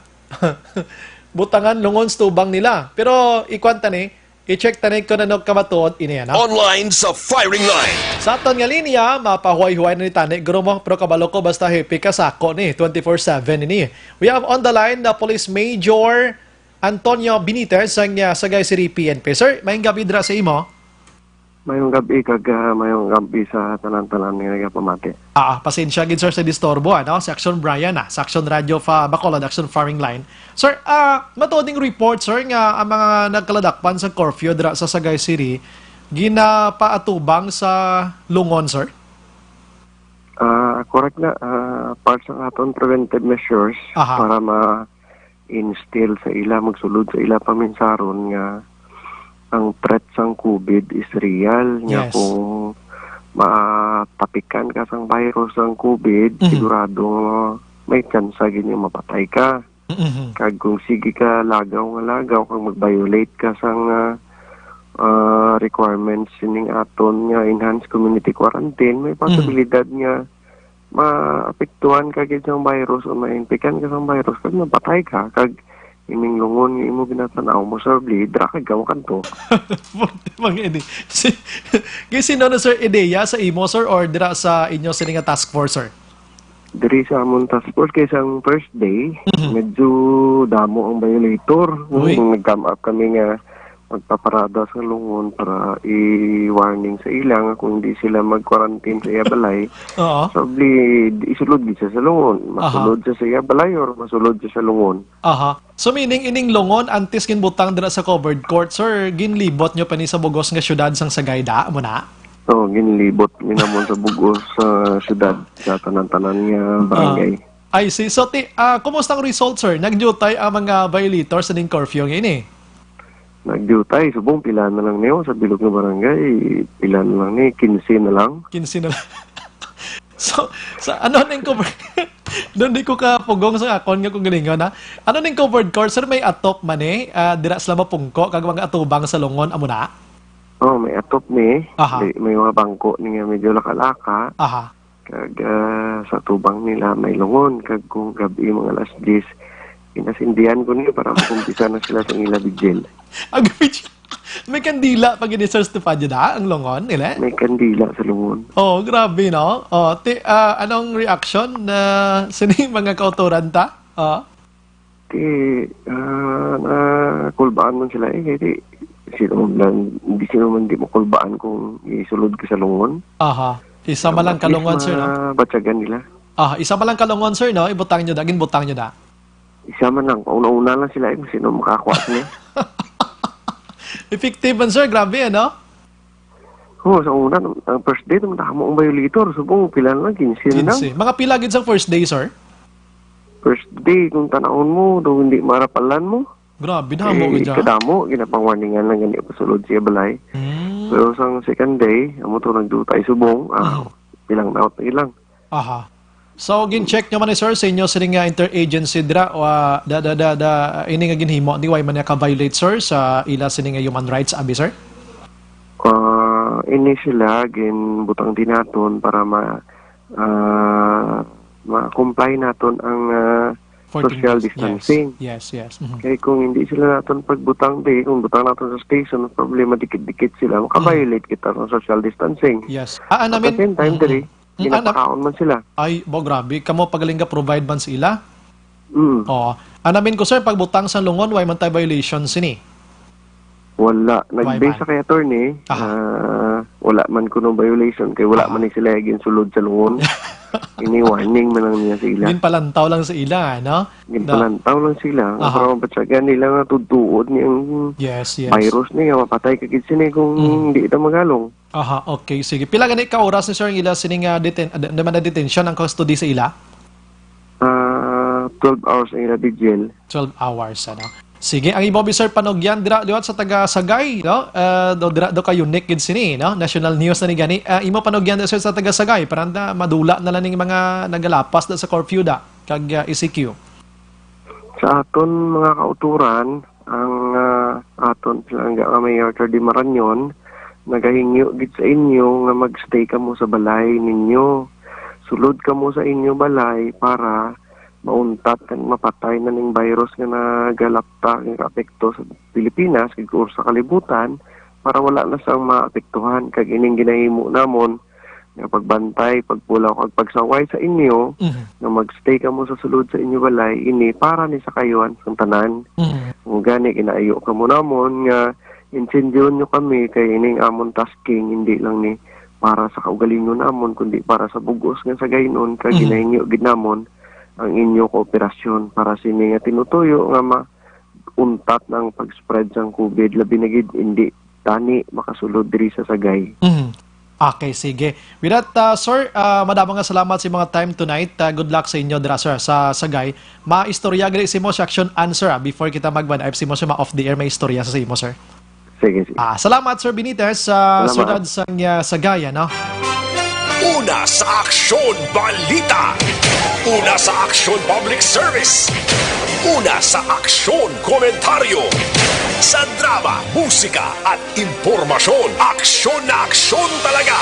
Butangan lungon sa tubang nila. Pero ikuan ta ni, i-check ta ni kung ano kamatuod ini, ano? Online sa firing line. Sa aton nga linya, mapahuway-huway na ni tani, guro mo, pero kabalo ko basta happy ka sa ako ni, twenty-four seven ini. We have on the line the Police Major Antonio Benitez sang, ah, Sagay City P N P. Sir, maayong gabi dira sa imo. Mayong gabi kag, ah, mayong gabi sa tanan-tanan nga nagapamati. Ah, ah, pasensya gid, sir, sa disturbo, ano? Si Action Brian, ah, sa Action Radio fa-, Bacolod, Action Firing Line. Sir, ah, matuod ning report, sir, nga ang mga nagkaladakpan sa curfew dira sa Sagay City, ginapaatubang sa lungon, sir? Ah, correct na. Ah, part sa aton preventive measures Aha. para ma-instill sa ila, magsulod sa ila paminsaron nga ang threat sang COVID is real. Nga Yes. kung matapikan ka sang virus sang COVID, Mhm. sigurado nga may tsansa gid nga mapatay ka. Mhm. Kag kung sige ka lagaw nga lagaw, kag mag-violate ka sang, ah, ah, requirements sining aton nga enhanced community quarantine, may Mhm. posibilidad nga maapektuhan ka gid sang virus o mainpikan ka sang virus, kag mapatay ka. Kag Ining lungon nga imo ginatanaw mo, sir, bli, dira ka gawa kanto. Mga ini. Si, kay sino na, sir, ideya sa imo, sir, or dira sa inyo sini nga task force, sir? Diri sa amon task force, kay sang first day, Mhm. medyo damo ang violator. Uy. Nag-come up kami nga magpaparada sa lungon para i-warning sa ila nga kung hindi sila mag-quarantine sa iya balay, Oo. probably, isulod gid siya sa lungon. Aha. Masulod siya sa iya balay or masulod siya sa lungon. Aha. So, meaning, ining lungon, antes ginbutang dira sa covered court, sir, ginlibot nyo pa ni sa bugos nga syudad sang Sagay, da? Amo na? Oo, ginlibot mi namon sa bugos sa syudad, sa tanan-tanan nga Ah. barangay. I see. So, ti-, ah, kumusta ang result, sir? Nagdiutay ang mga violators sa ning curfew nga ini? Nagdiutay, subong pila na lang niyo sa bilog nga barangay, pila na lang ni, quince na lang. Quince na lang. So, sa ano ning cover-, doon di ko kapugong sa akon nga kung galingon, ha? Ano ning covered court, sir? May atop man, eh. Ah, dira sila mapungko, kag mga atubang sa lungon, amo na? Oh, may atop ni. Aha. May, may mga bangko ni nga medyo laka-laka. Aha. Kag, ah, sa tubang nila may lungon, kag kung gab-i mga alas diyes, pinasindihan ko niyo para makumpisa na sila sa ila vigil. Ang vigil. May kandila pa gid ni Sir Stefania da, ang lungon nila? May kandila sa lungon. Oh, grabe, no? Oh, ti-, ah, anong reaction na sining mga kauturan ta? Oh. Ti, ah, nakulbaan man sila, eh, kay di, sino man, di, sino man di makulbaan kung isulod ka sa lungon. Aha. Isa man lang ka lungon, sir, no? Mabatyagan nila. Ah, isa man lang ka lungon, sir, no? Ibutang nyo da, ginbutang nyo da. Isa man lang, una-una lang sila, eh, kung sino makakuha sila. Effective man, sir, grabe, ano? Oo, sa una, ang first day, ang damo ang violator. Subong, pila na lang, quince na lang. Quince. Mga pila gid sa first day, sir? First day, kung tanawon mo, daw hindi marapalan mo. Grabe, damo gid siya. Kadamo, ginapang-warningan lang gani pasulod siya balay. Hmm. Pero sa second day, amo to nagdutay subong, ah, Mhm. pilang naot na ilang. Aha. So, gin-check nyo man ni, sir, sa inyo sini nga interagency dira, o, ah, da, da, da, da, ini nga ginhimo, di way man niya ka-violate, sir, sa ila sini nga human rights, abi, sir? Ah, ini sila ginbutang din naton para ma-, ah, ma-comply naton ang, ah, Fourteen social days. Yes. Distancing. Yes, yes. Mhm. Kay kung hindi sila naton pagbutang, di, kung butang naton sa station, problema, dikit-dikit sila, maka-violate kita sa social distancing. Yes. Ah, ah, At the namin, same time, mm, diri, mm, ah, na-, ginapakaon man sila. Ay, bo, grabe. Kamo pagaling ga provide man sa ila? Mm. Oo. Anamin ko, sir, pagbutang sa lungon, way man tay violation sini? Wala. Way man. Nag-base sa kay attorney, Aha. ah, wala man kuno violation, kay wala Aha. man ni sila ginsulod sa lungon. Ini warning man lang niya sa ila. Ginpalantaw lang sa ila, no? Ginpalantaw lang sila. Aha. Para mabatyagan nila nga tutuod niyang Yes, yes. virus niya, mapatay ka gid sini kung Mm. di ta magalong. Aha, okay, sige. Pila gani ka oras ni, sir, ang ila sining, ah, deten-, ah, naman na detention, ang custody sa ila? Ah, twelve hours ang ila vigil. Twelve hours, ano? Sige, ang imo, sir, panugyan dira, liwat sa taga Sagay, no? Ah, do, dira, do ka unique gid sini, no? National news na ni gani. Ah, imo panugyan, sir, sa taga Sagay, para na madula na lang ning mga nagalapas na sa curfew da, kag, ah, E C Q. Sa aton mga kauturan, ang, ah, aton pinalangga nga Mayor Chardy Marañon, nagahingyo gid sa inyo nga magstay kamo sa balay ninyo. Sulod kamo sa inyo balay para mauntat kag mapatay na ning virus nga nagalapta, nga kaapekto sa Pilipinas, kag sa kalibutan, para wala na sang maapektuhan. Kag ining ginahimo namon nga pagbantay, pagpulaw, kag pagsaway sa inyo, Mhm. nga magstay kamo sa sulod sa inyo balay, ini para ni sa kaayuhan sang tanan. Mhm. Amo gani, ginaayo kamo namon nga insendyon nyo kami, kay ining amon tasking, hindi lang ni para sa kaugalingon namon, kundi para sa bug-os nga Sagaynon, kag Mhm. ginahingyo gid namon ang inyo kooperasyon para sini nga tinutuyo nga ma-, untat na ang pag-spread sang COVID, labi na gid indi tani makasulod diri sa Sagay. Mhm. Okay, sige. With that, uh, sir, uh, madamo nga salamat sa mga time tonight. Uh, good luck sa inyo dira, sir, sa Sagay. Maistorya gali si mo sa action answer, ah, before kita mag-, si mo siya ma-off the air, may istorya sa imo, sir. Sige, sige. Ah, salamat, Sir Benitez, sa Salamat. Syudad sang, ah, Sagay, ano? Una sa Aksyon Balita. Una sa Aksyon Public Service. Una sa Aksyon Komentaryo. Sa drama, musika, at impormasyon. Aksyon na aksyon talaga.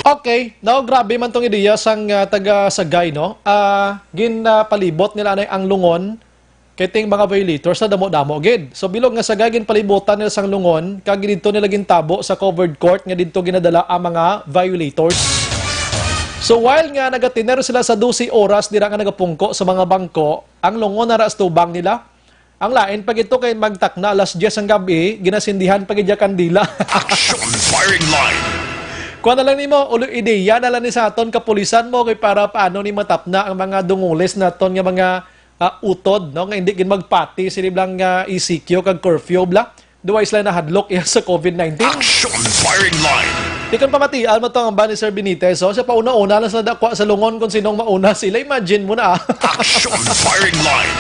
Okay, now grabe man tong ideya sang, ah, taga Sagay, no? Ah, ginapalibot nila na ang lungon Kay ting mga violators na damo-damo gid. So, bilog nga sagay ginpalibutan nila sang lungon, kag didto nila gintabo sa covered court nga didto ginadala ang mga violators. So, while nga nagatiner sila sa dose oras dira nga nagapungko sa mga bangko, ang lungon nara sa tubang nila. Ang lain pa gid to kay magtakna alas diyes ang gab-i, ginasindihan pa gid ya kandila. Action firing line. Kuha na lang nimo, ulo ideya na lang ni sa aton kapulisan mo kay para paano ni matapna ang mga dungulis naton nga mga ah, utod, no? Nga hindi gid magpati sini blang nga E C Q kag curfew bla. Duway sila nahadlok iya sa COVID nineteen. Action firing line. Di kon pamatian mo to ang ban ni Sir Benitez, so, siya pauna-una lang sa dakwa sa lungon kung sinong mauna sila. Imagine mo na, ah. Action firing line.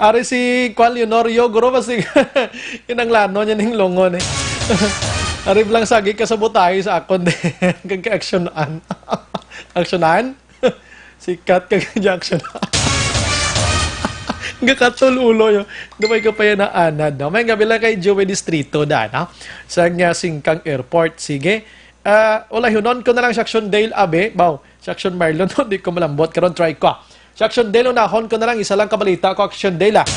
Ari si Kwan Leonorio, guro, basi kinanglano niya ning lungon, eh. Ari lang sagi ka sa butahe sa akon, de. Kag aksyonan. Aksyonan? Sikat ka, Jackson. Gakatul ulo yo. Dumay ka pa yan na anad, no? May gabi lang kay Joey Distrito da, no? Sa nga singkang airport. Sige. Ah, wala, hunon ko na lang si Action Dale, abi. Baw, si Action Marlon, no? Di ko malambot. Karon, try ko. Si Action Dale, unahon ko na lang. Isa lang kabalita ko, Action Dale, ah.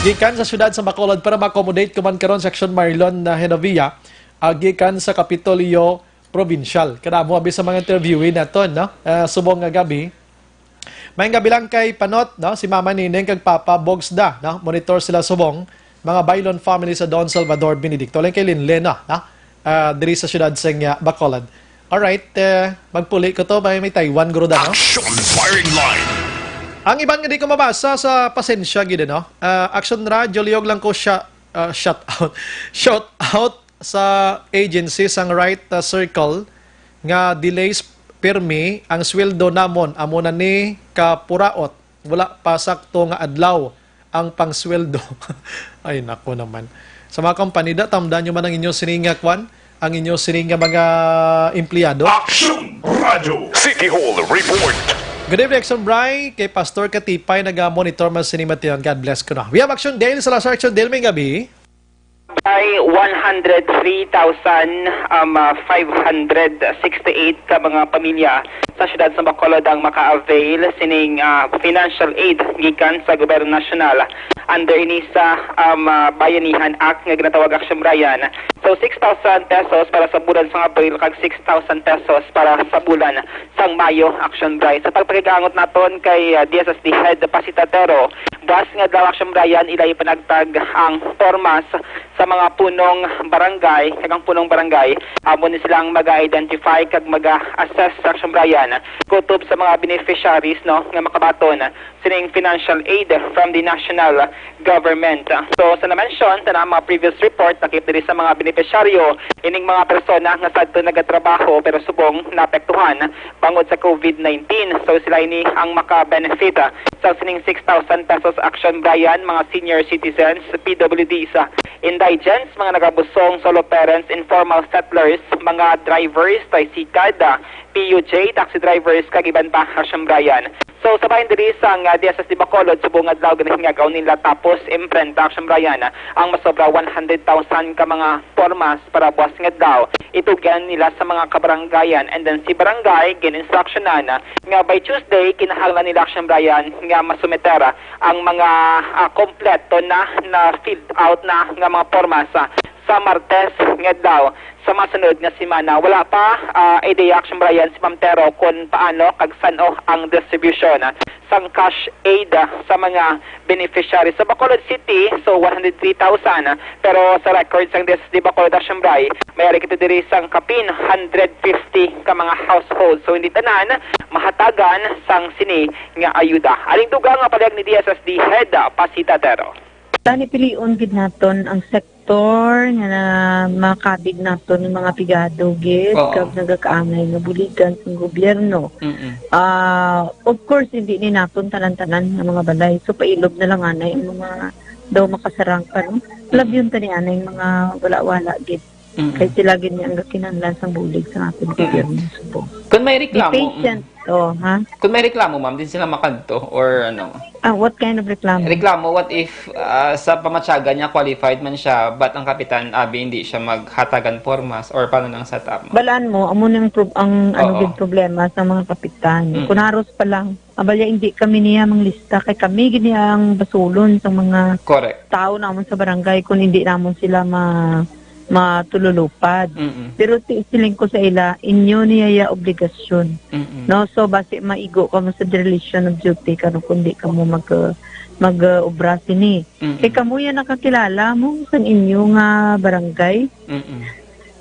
Gikan sa siyudad sa Bacolod para ma-accommodate ko man karon si Action Marlon na Genovia. Ah, gikan sa Kapitolyo Provincial. Kadamo abi sa mga interviewee naton, no? Ah, subong nga gabi. May gabi lang kay Panot, no? Si Mama Nining kag Papa Bogsda, no? Monitor sila subong. Mga Bailon family sa Don Salvador Benedicto. Lang kay Linlena, no? Ah, diri sa siyudad sa nga Bacolod. Alright, eh, magpuli ko to. May, may Taiwan, guro da, no? Action firing line. Ang iban nga di ko mabasa sa pasensya, gid, no? Ah, Action Radio, liyog lang ko siya, ah, shout out. Shout out sa agency sang right, uh, circle nga delays pirmi ang sweldo namon, amo na ni kapuraot, wala pa sakto nga adlaw ang pangsweldo. Ay, nako naman. Sa mga company, da, tamdan nyo man ang inyo sining nga kwan, ang inyo sining nga mga empleyado. Action Radio City Hall Report. Good evening, Action Bray. Kay Pastor Katipay, naga-monitor man sini, Matian. God bless ko na. We have Action Dale. Sa last Action Dale, may gabi. Ay one hundred three thousand, um, ah, five hundred sixty-eight ka mga pamilya sa siyudad sa Bacolod ang maka-avail sining, ah, financial aid gikan sa gobyerno nasyonal under ini sa, um, ah, Bayanihan Act nga ginatawag Action Brian. So, six thousand pesos para sa bulan sang Abril kag six thousand pesos para sa bulan sang Mayo, Action Brian. Sa pagpakigaangot naton kay, ah, D S S D Head Pasi Tatero, buas nga adlaw, Action Brian, ila ipanagtag ang pormas sa mga punong barangay, kag ang punong barangay, amo ni sila ang mag-identify kag mag-assess sa, Action Brian, kutob sa mga beneficiaries, no, nga makabaton sining financial aid from the national government. So, sa na-mention, sa na mga previous report, nakit diri sa mga beneficiaryo, ining mga persona nga sadto nagatrabaho pero subong naapektuhan bangod sa COVID nineteen. So, sila ini ang maka-benefit, ah, sa sining six thousand pesos, Action Brian, mga senior citizens, P W Ds, ah, indigents, mga nagabusong, solo parents, informal settlers, mga drivers, tricycad, ah, P U J, taxi drivers, kag iban pa, Action Brian. So, sa bahin diri sang, ah, D S S D Bacolod, subong adlaw, ginahingyagaw nila tapos imprenta, Action Brian, ang masobra one hundred thousand ka mga pormas para buas nga adlaw. Itugyan nila sa mga kabarangayan, and then si barangay gin-instructionan nga by Tuesday, kinahanglan nila, Action Brian, nga masumiter ang mga, ah, kompleto na, na filled out na nga mga pormas, ah, sa Martes nga adlaw sa masunod nga semana. Wala pa, ah, ideya, Action Brian, si Ma'am Tero kon paano kag san-o ang distribution, ah, sang cash aid, ah, sa mga beneficiaries. Sa Bacolod City, so one hundred three thousand, ah, pero sa record sang D S S D Bacolod, Action Bri, may ari kita diri sang kapin hundred fifty ka mga household. So, hindi tanan mahatagan sang sini nga ayuda. Aning dugang nga pahayag ni D S S D Head, ah, Pasi Tatero. Tani pilion gid naton ang sektor nga na makabig naton nga mga pigado gid Oo. kag nagakaangay nga buligan sa gobyerno. Mm-mm. Ah, of course, hindi ni naton tanan-tanan nga mga balay. So, pailob na lang anay ang mga daw makasarang pa, no? Mm-mm. Labyon ta ni anay ang mga wala-wala gid. Mm-mm. Kay sila gid ni ang gakinahanglan sang bulig sa aton Mm-mm. gobyerno. Subo. Kung may Be reklamo, patient. mm. Oh, ha? Kung may reklamo, ma'am, din sila makadto or ano? Ah, what kind of reklamo? Reklamo, what if, ah, sa pamatyagan niya qualified man siya, but ang kapitan, abi, hindi siya maghatagan pormas or paano nang setup, ma'am? Balaan mo, amo nang prob-, ang ano Oo. gid problema sa mga kapitan. Mm. Kung haros pa lang, Abalya, hindi kami niya manglista kay kami gid niya ang basulon sa mga Correct. tao namon sa barangay kung hindi namon sila ma-, matululupad. Mm-mm. Pero ti-, siling ko sa ila, inyo niya ya obligasyon. Mm-mm. No, so basi maigo kamo sa dereliction of duty kano kung di kamo mag, mag, uh, obra sini. Mm-mm. Kay kamo ya nakakilala mo sa inyo nga barangay. Mm-mm.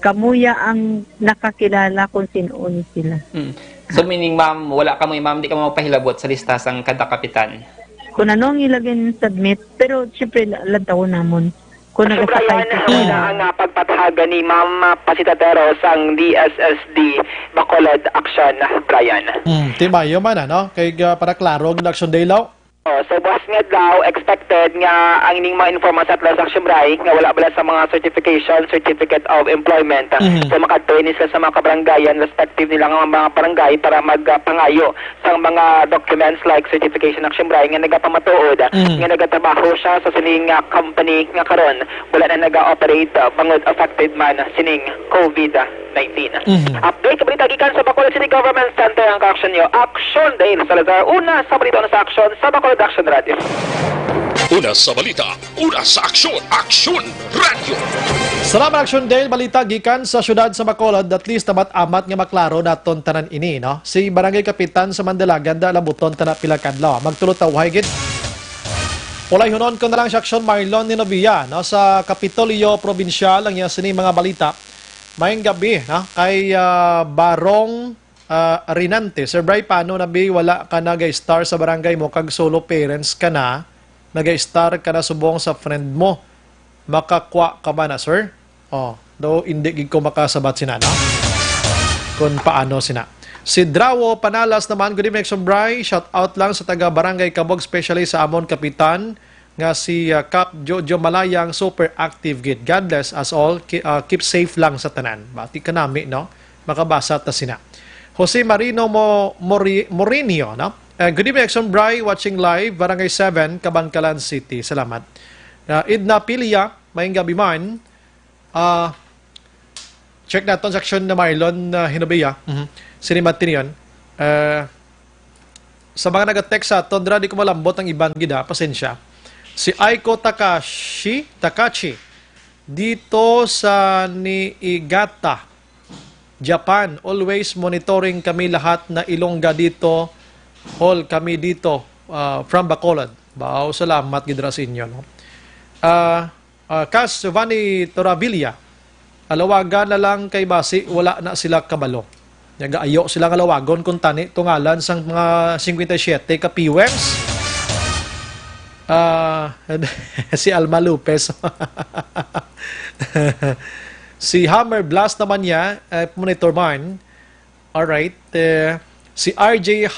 Kamo ya ang nakakilala kung sino ni sila. Mm. So, meaning, ma'am, wala kamo, ma'am, di kamo magpahilabot sa lista sang kada kapitan? Kung ano ang ila gin-submit, pero siyempre, la-, lantawon namon kung Sir nagasakay Brian, ka. Wala ang, ah, pagpathaga ni Ma'am, ah, Pasita Teros sang D S S D Bacolod Action, Brian. Hmm, timayo man, ano? Kay, ah, para klaro ang Action Day, law? Oh, so, buwas nga daw, expected nga ang ining mga informal settlers sa Action Day nga wala bala sa mga certification, certificate of employment. Mhm. So, makadto ini sila sa mga kabarangayan, respective nila nga mga barangay para magpangayo sa mga documents like certification Action Day nga nagapamatuod Mhm. nga nagatrabaho siya sa sining, ah, company nga karon wala na naga-operate, ah, bangod affected man sining COVID nineteen. Mhm. Update ka balita gikan sa Bacolod City Government Center ang kaaksyon niyo. Action Dale Salazar, una sa balita, una sa aksyon sa Bacolod Action Radio. Una sa balita, una sa aksyon, Action Radio. Salamat, Action Dale. Balita gikan sa siyudad sa Bacolod. At least, amat-amat nga maklaro naton tanan ini, no? Si Barangay Kapitan sa Mandalagan, da, labuton ta na pila kadlaw. Magtulo ta uhay gid. Ulayhunon ko na lang si Action Marlon Ninovia, no? Sa Kapitolyo Probinsyal ang iya sini mga balita. Maayong gabi, no? Kay, ah, Barong, ah, Rinante. Sir Bry, paano na bi wala ka nag-star sa barangay mo kag solo parents ka na, nag-star ka na subong sa friend mo? Makakwa ka ba na, sir? Oh, daw hindi gid ko makasabat sina, no? Kung paano sina. Si Drawo Panalas naman, "Good evening, Action Bry. Shout out lang sa taga Barangay Kabog, especially sa amon kapitan nga si, ah, Kap Jojo Malayang, super active gid. God bless us all. Ki-, ah, keep safe lang sa tanan." Bati kanami, no? Makabasa ta sina. Jose Marino Mo-, Mori-, Morinio, no? Eh, "Good evening, Action Bry. Watching live, Barangay seven, Kabankalan City." Salamat. Ah, Edna Pilia, maayong gabi man. Ah, check naton sa aksyon na Marlon, ah, Hinobia. Mhm. Sini Martinion. Ah, sa mga naga-text sa aton, dira di ko malambot ang iban gid, ha. Pasensya. Si Aiko Takashi, Takachi, dito sa Niigata, Japan. "Always monitoring kami lahat na Ilongga dito. All kami dito, ah, from Bacolod." Baw, salamat gid ra sa inyo, no? Ah, Ah, Cas Giovanni Torabilia, alawagan na lang kay basi wala na sila kabalo. Nagaayo sila nga lawagon kung tani tungalan sang mga cincuenta y siete ka P U Ms. Ah, si Alma Lopez. Si Hammer Blast naman niya, eh, monitor man. Alright. Eh, si R J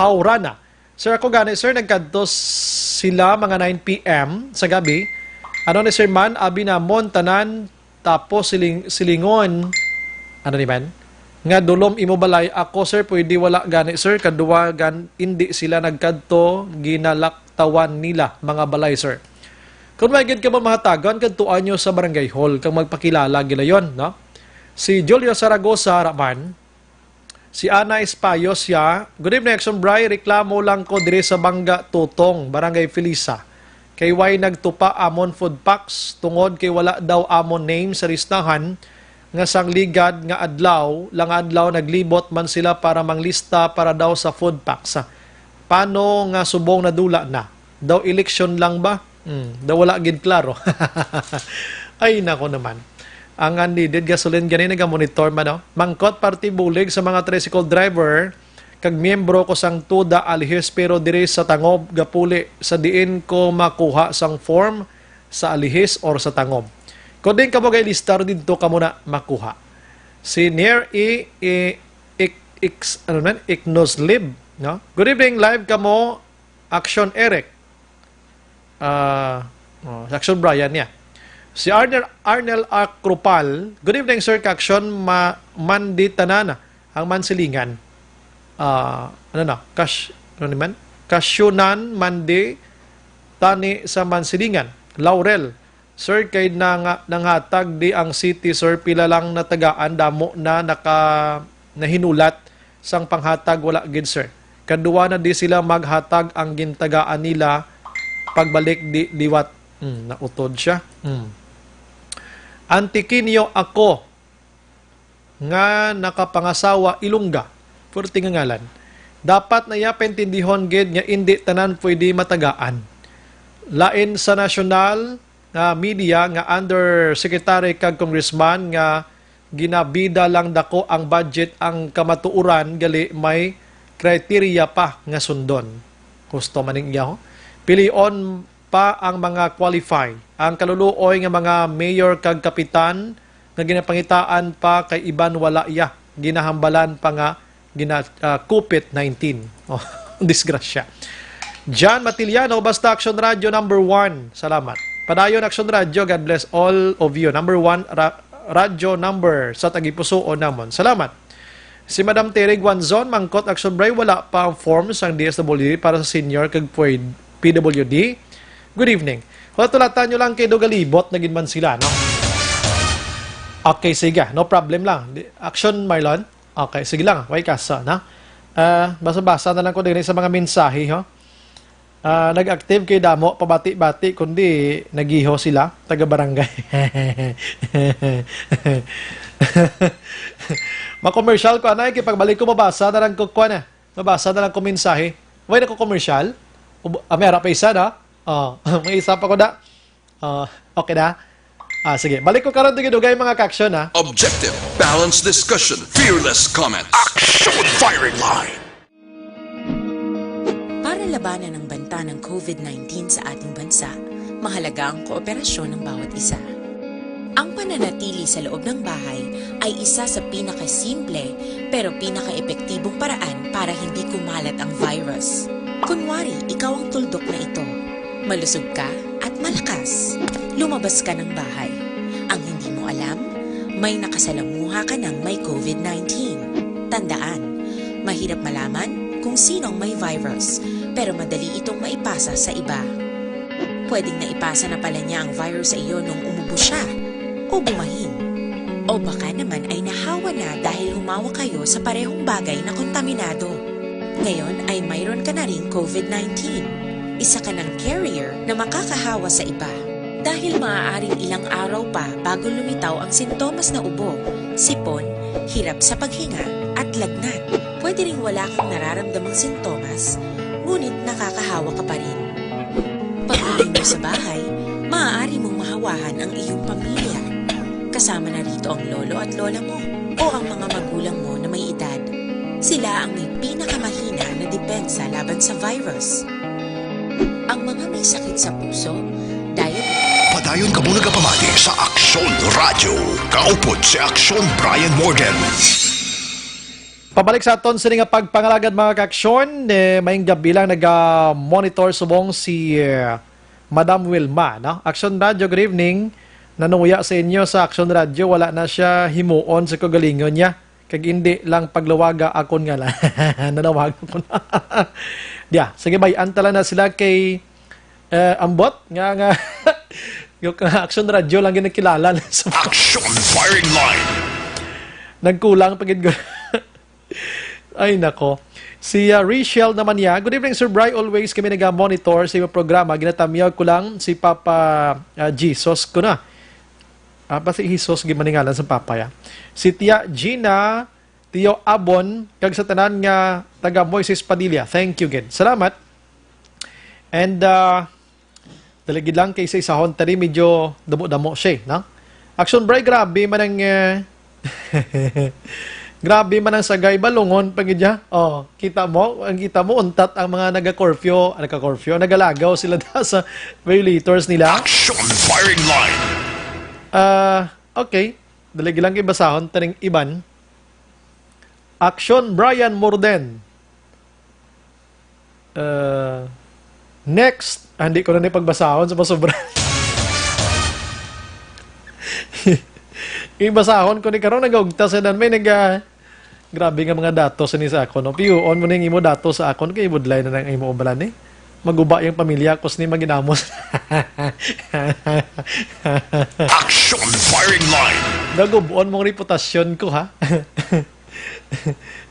Haurana, "Sir, ako gani, sir, nagkadto sila mga nine P M sa gabi. Ano ni, sir, man, abi namon tanan, tapos siling-, silingon, ano ni man, nga dulom imo balay. Ako, sir, pwede wala gani, sir, kadwa gan-, indi sila nagkadto, ginalaktawan nila mga balay, sir." Kung may gid ka mahatagan, kadtuan nyo sa barangay hall kag magpakilala gilayon, no? Si Julio Zaragoza Raman, Si Ana Espayo siya, "Good evening, Action Bry. Reklamo lang ko diri sa Bangga Tutong, Barangay Felisa. Kay way nagtupa amon food packs tungod kay wala daw amon name sa listahan nga sang ligad nga adlaw, lang adlaw naglibot man sila para manglista para daw sa food packs. Paano nga subong nadula na? Daw eleksyon lang ba?" Hmm, daw wala gid klaro. Ay, nako naman. Ang unleaded gasoline gani nagamonitor man, no? Mangkot party bulig sa mga tricycle driver kag miyembro ko sang Tuda Alihis, pero diri sa Tangob gapuli sa diin ko makuha sang form sa Alihis or sa Tangob. Kung din kamo gay listar didto kamo na makuha. Si Nier E, E, Ik-, X, ano man? Iknoslib, no? Good evening, live kamo, Action Eric. Ah, oh, Action Brian niya. Si Arnel, Arnel Acropal, "Good evening, Sir Kaksyon, ma-, mandi tanan ang Mansilingan." Ah, ano na, Kash-, ano ni man? Kasyunan mandi tani sa Mansilingan. Laurel, "Sir, kay nanga-, nanghatag di ang city, sir, pila lang natagaan, damo na naka-, nahinulat sang panghatag, wala gid, sir." Kadua na di sila maghatag ang gintagaan nila pagbalik di liwat. Hmm, nautod siya. Hmm. Antiquinho ako nga nakapangasawa Ilongga. Purti nga ngalan. Dapat na iya paintindihon gid nga indi tanan pwede matagaan. Lain sa nasyonal nga media nga under secretary kag congressman nga ginabida lang dako ang budget, ang kamatuoran gali may kriteriya pa nga sundon. Gusto man ning iya, ho? Pilion pa ang mga qualify. Ang kaluluoy nga mga mayor kag kapitan nga ginapangitaan pa kay iban wala ya. Ginahambalan pa nga gina, ah, covid nineteen. Oh, disgrasya. John Matiliano, basta Action Radio number one. Salamat. Padayon Action Radio, God bless all of you. Number one, ra- radyo number sa tagipusuon namon. Salamat. Si Madam Terry Guanzon, mangkot Action Bray, wala pa ang form sang D S W D para sa senior kag pwed-, P W D. Good evening. Wala, tulatan nyo lang kay Dugalibot na gid man sila, no? Okay, sige. No problem lang. Di- Action, Marlon? Okay, sige lang. Way kaso, no? Ah, basa-basa na lang ko din sa mga mensahe, ho? Ah, nag-active kay damo, pabati-bati, kundi nagiho sila, taga-barangay. Ma-commercial ko, anay, kay pagbalik ko, mabasa na lang ko, kuwan, ah. Mabasa na lang ko mensahe. Way na ko commercial? Ub- ah, may ara pa isa na? Oh, may isa pa ko na. Oh, okay na? Ah, sige. Balik ko karon, dugay-dugay, mga ka-action, ha? Objective, balanced discussion, fearless comments. Action Firing Line! Para labanan ang banta ng covid nineteen sa ating bansa, mahalaga ang kooperasyon ng bawat isa. Ang pananatili sa loob ng bahay ay isa sa pinakasimple pero pinakaepektibong paraan para hindi kumalat ang virus. Kunwari, ikaw ang tuldok na ito. Malusog ka at malakas. Lumabas ka ng bahay. Ang hindi mo alam, may nakasalamuha ka ng may covid nineteen. Tandaan, mahirap malaman kung sino ang may virus, pero madali itong maipasa sa iba. Pwedeng naipasa na pala niya ang virus sa iyo nung umubo siya o bumahin. O baka naman ay nahawa na dahil humawak kayo sa parehong bagay na kontaminado. Ngayon ay mayroon ka na ring covid nineteen. Isa ka ng carrier na makakahawa sa iba. Dahil maaaring ilang araw pa bago lumitaw ang sintomas na ubo, sipon, hirap sa paghinga, at lagnat. Pwede ring wala kang nararamdamang sintomas, ngunit nakakahawa ka pa rin. Pag-uwi mo sa bahay, maaari mong mahawahan ang iyong pamilya. Kasama na rito ang lolo at lola mo o ang mga magulang mo na may edad. Sila ang may pinakamahina na depensa laban sa virus. Ang mga may sakit sa puso, diabetes, Padayon kamo nagapamati sa Aksyon Radyo. Kaupod si Aksyon Brian Morgan. Pabalik sa aton sini nga pagpangalagad, mga ka-aksyon, eh, maayong gabi lang, naga-monitor subong si, eh, Madam Wilma, no? Aksyon Radyo, good evening. Nanuya sa inyo sa Aksyon Radyo, wala na siya himuon sa kagalingon niya. Kag hindi lang pagluwaga akon nga lang. Nanawagan ko na. Diya, sige, bay-an ta lang na sila kay, eh, ambot nga, nga, yung Aksyon Radyo lang ginakilala na sa Action Firing Line. Nagkulang pa gid ko. Ay, nako. Si, ah, Rachel naman niya, "Good evening, Sir Bry. Always kami naga-monitor sa imong programa. Ginatamyaw ko lang si Papa, ah, Jesus ko na." Ah, pa si Jesus, gimaningalan sa Papa, ya. Si Tia Gina, Tio Abon, kag sa tanan nga taga Moises Padilla. Thank you, gid. Salamat. And, ah, dali gid lang kay sa isahon tani medyo damo-damo siya, eh, no? Action Bray, grabe man ang, eh, grabe man ang sagay, balungon pa gid siya. Oh, kita mo, ang kita mo, untat ang mga naga-curfew, ah, nagka-curfew, nagalagaw sila da sa violators nila. Action Firing Line. Ah, okay. Dali lang kay basahon taning iban. Action Brian Morden. Uh, next, ah, hindi ko na ni pagbasahon sa pasobra. Ibasahon ko ni karon, nagaugta sa nan may naga, grabe nga mga datos ni sa akon, no? Piyuon mo ning imo datos sa akon kay budlay na nang imo ubalan ni. Maguba yung pamilya ko sini maginamos. Action Firing Line. Nagubon mong reputasyon ko, ha?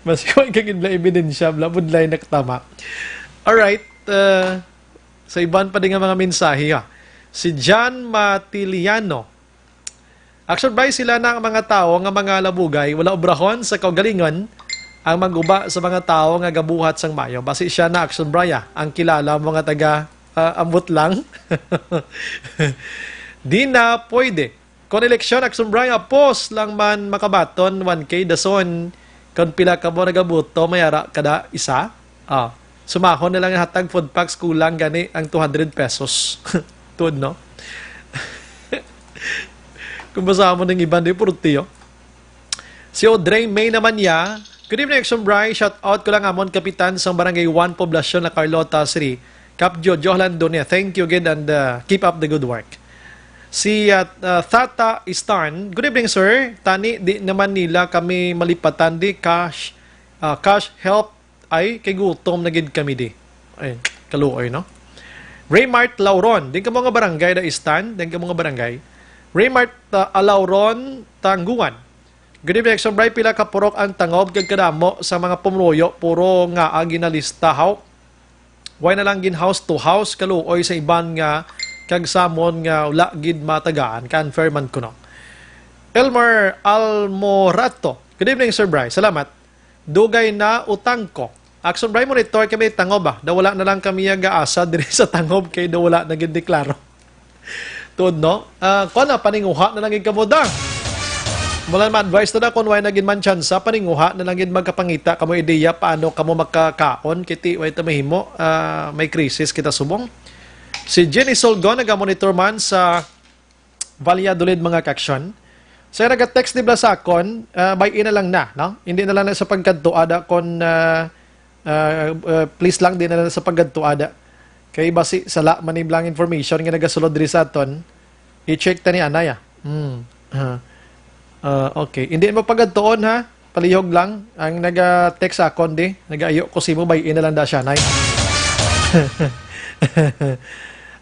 Mas kuwan ka gid na ebidensya, bla, budlay na katama. Alright, uh, sa iban pa din nga mga mensahe, ha. Si John Matiliano, Action Bray, sila na ang mga tawo nga mga labugay, wala obrahon sa kaugalingon, ang maguba sa mga tawo nga gabuhat sang mayo. Basi siya na, Action Bray, ah, ang kilala mo nga taga, ah, ambot lang. Di na pwede. Kon eleksyon, Action Bray, ah, pos lang man makabaton, one K dason. Kon pila ka mo nagaboto, may ara kada isa. Ah, sumahon na lang hatag food packs, kulang gani ang two hundred pesos. Tuod, no? Kung basahan mo ng iban, di purti, oh. Si Audrey May naman niya, "Good evening, Action Bray. Shout out ko lang amon kapitan sang Barangay one Poblacion, La Carlota City. Kap Jojo Halandon niya. Thank you gid and, uh, keep up the good work." Si, uh, uh, Tata Stan, "Good evening, sir. Tani, di naman nila kami malipatan di cash, uh, cash help ay kay gutom na gid kami di." Ay, kaluoy, no? Raymart Lauron, din ka mga barangay da Stan, din ka mga barangay. Raymart, uh, Alauron Tangguan, "Good evening, Action Bray. Pila ka purok ang tangob kag kadamo sa mga pumuluyo, puro nga ang ginalista, haw? Way na lang gin house to house, kaluoy sa iban nga kag samon nga wala gid matagaan." Confirm man kuno. Elmer Almorato, "Good evening, Sir Bry. Salamat. Dugay na utang ko. Action Bry, monitor kami tangob, ah. Daw wala na lang kami ang gaasa diri sa tangob kay daw wala na gid ni klaro." Tuod, no? Ah, kuwan na, paninguha na lang gid kamo da. Mula ma-advise na na kung way na gid man tsansa, paninguha na lang gid magkapangita kamo ideya paano kamo makakaon, kiti way ta mahimo, ah, may crisis kita subong. Si Jenny Solgon nagamonitor man sa Valladolid, mga kaksyon. Sa naga-text ni Bla sa akon, ah, buy-in na lang na, no? Hindi na lang na sa pagkadto ada kon, ah, ah, ah, please lang, di na lang sa pagkadto ada. Kay basi sala man ni Bla ang information nga nagasulod diri sa aton. I-check ta ni anay, ah. Hmm. Ah. Ah, okay. Hindi mo pagkadtuon, ha? Palihog lang. Ang naga-text sa akon di, nagaayo ko simo, buy-in na lang da siya, nay.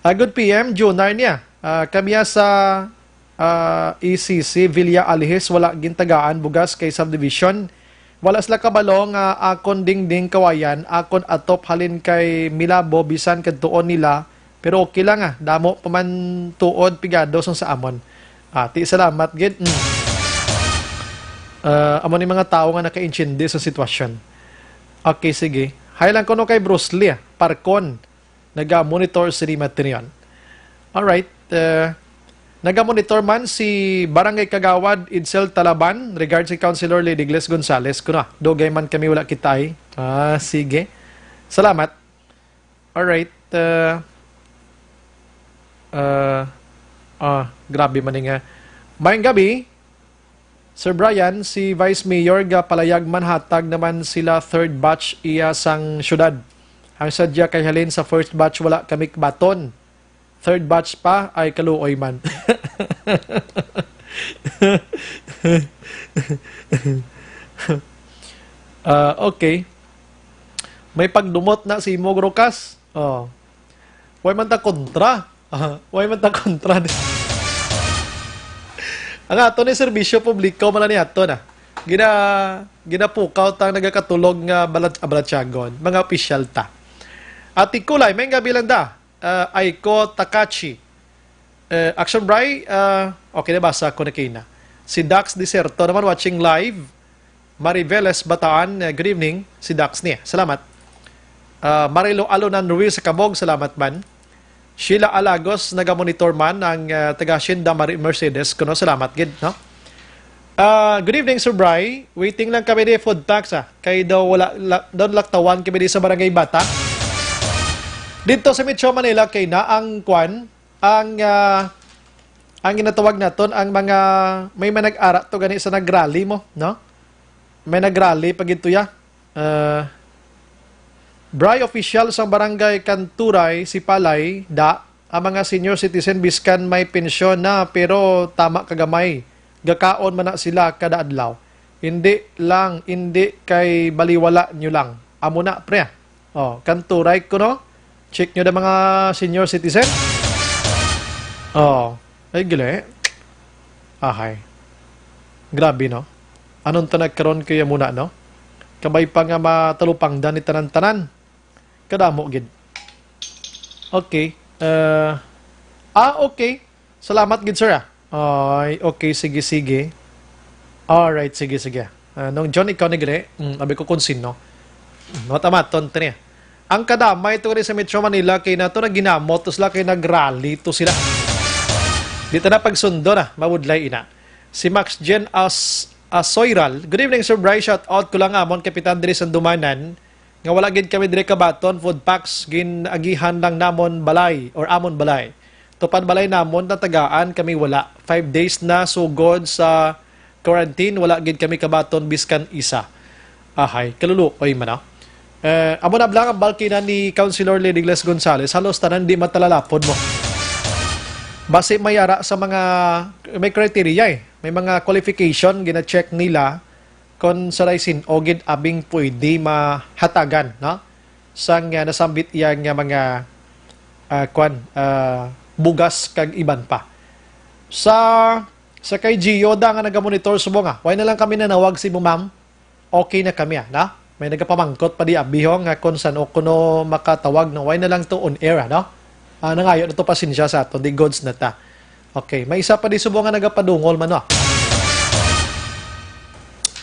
Ah, good P M, Junar niya. Ah, kami sa, ah, E C C, Villa Alihis, wala gintagaan bugas kay subdivision. Wala sila kabalo nga akon dingding kawayan, akon atop halin kay Milabo, bisan kadtuon nila, pero okay lang, ah, damo pa man tuod pigado sang sa amon. Ah, ti salamat gid. Mm. Ah, amo ni mga tawo nga nakaintindi sa sitwasyon. Okay, sige. Hi lang kuno kay Bruce Lee, ah, Parkon. Naga-monitor sini Matrion. Alright. Uh, naga-monitor man si Barangay Kagawad Edsel Talaban, regards si Councilor Lady Gles Gonzales. Kuno, dugay man kami wala kitay. Ah, sige. Salamat. Alright. Uh, uh, ah, grabe man nga. Mayong gabi. Sir Brian, si Vice Mayor ga palayag man, hatag naman sila third batch iya sang syudad. Ang sadya kay halin sa first batch wala kami baton. Third batch pa ay kaluoy man. Ah, okay. May pagdumot na si Imog Rokas. Oh. Way man ta kontra. Ah, way man ta kontra di. Ang ato ni serbisyo publiko man ni ato na. Gina, ginapukaw tang nagakatulog nga balat-, balatyagon, mga opisyal ta. Ate Kulay, may gabi lang da. Ah, Aiko Takachi. Eh, Action Bry, ah, okay, nabasa ko na kina. Si Dax Deserto naman watching live. Mariveles Bataan, eh, good evening. Si Dax niya. Salamat. Ah, Marilo Alonan Ruiz sa Kabog, salamat man. Sheila Alagos, naga-monitor man ang, ah, taga Hacienda Mari-, Mercedes, kuno salamat gid, no? Ah, good evening, Sir Bry. Waiting lang kami di food tax, ah. Kay daw wala, la, daw laktawan kami di sa Barangay Bata. Dito sa Metro Manila, kay na ang kwan, ang, ah, ang ginatawag naton, ang mga, may manag-ara to gani sa nagrally mo, no? May nagrally pa gid to ya. Ah, Bry, official sang barangay Kanturay, Sipalay, da, ang mga senior citizen biskan may pensyon na, pero tama kagamay. Gakaon man na sila kada adlaw. Hindi lang, hindi kay baliwala nyo lang. Amo na, pre. Oh, Kanturay ko, no? Check nyo na mga senior citizen. Oh, ay, gali. Ahay. Grabe, no? Anong ta nagkaroon kaya muna, no? Kabay pa nga matalupangdan ni tanan-tanan. Kadamo gid. Okay. Uh, ah, okay. Salamat gid, sir, ah. Ay, okay, sige, sige. Alright, sige, sige. Ah, nung John, ikaw ni gre, mm, abi ko kung sino. Mm, matamaton, tani. Ang kadamay to sa Metro Manila kay nato na ginamot to sila kay nagrally to sila. Di ta na pagsundo na, mabudlay ina. Si Max Jen As Asoyral, "Good evening, Sir Bryce. Shout out ko lang amon kapitan diri sa Dumanan nga wala gid kami diri kabaton, food packs gin-agihan lang namon balay or amon balay. Tupad balay namon natagaan kami wala. Five days na sugod sa quarantine, wala gid kami kabaton biskan isa." Ahay, kaluluoy man, ah. Eh, amo na lang ang balkina ni Councilor Lady Gles Gonzales, halos tanan di matalalapod mo. Basi may ara sa mga, may criteria eh. May mga qualification, gina-check nila kung sa sin-o gid abing pwede mahatagan, no? Sang, ah, nasambit iya nga mga, ah, kwan, ah, bugas kag iban pa. Sa, sa kay Gio da nga nagamonitor subong, ah. Why na lang kami nanawag si mo, ma'am? Okay na kami, ah, na? May nagapamangkot pa di abiho nga kung san-o kuno makatawag, no? Why na lang to on air, ah, no? Ah, nangayo na to pasensya sa ato, di goods na ta. Okay, may isa pa di subong nga nagapadungol man, no?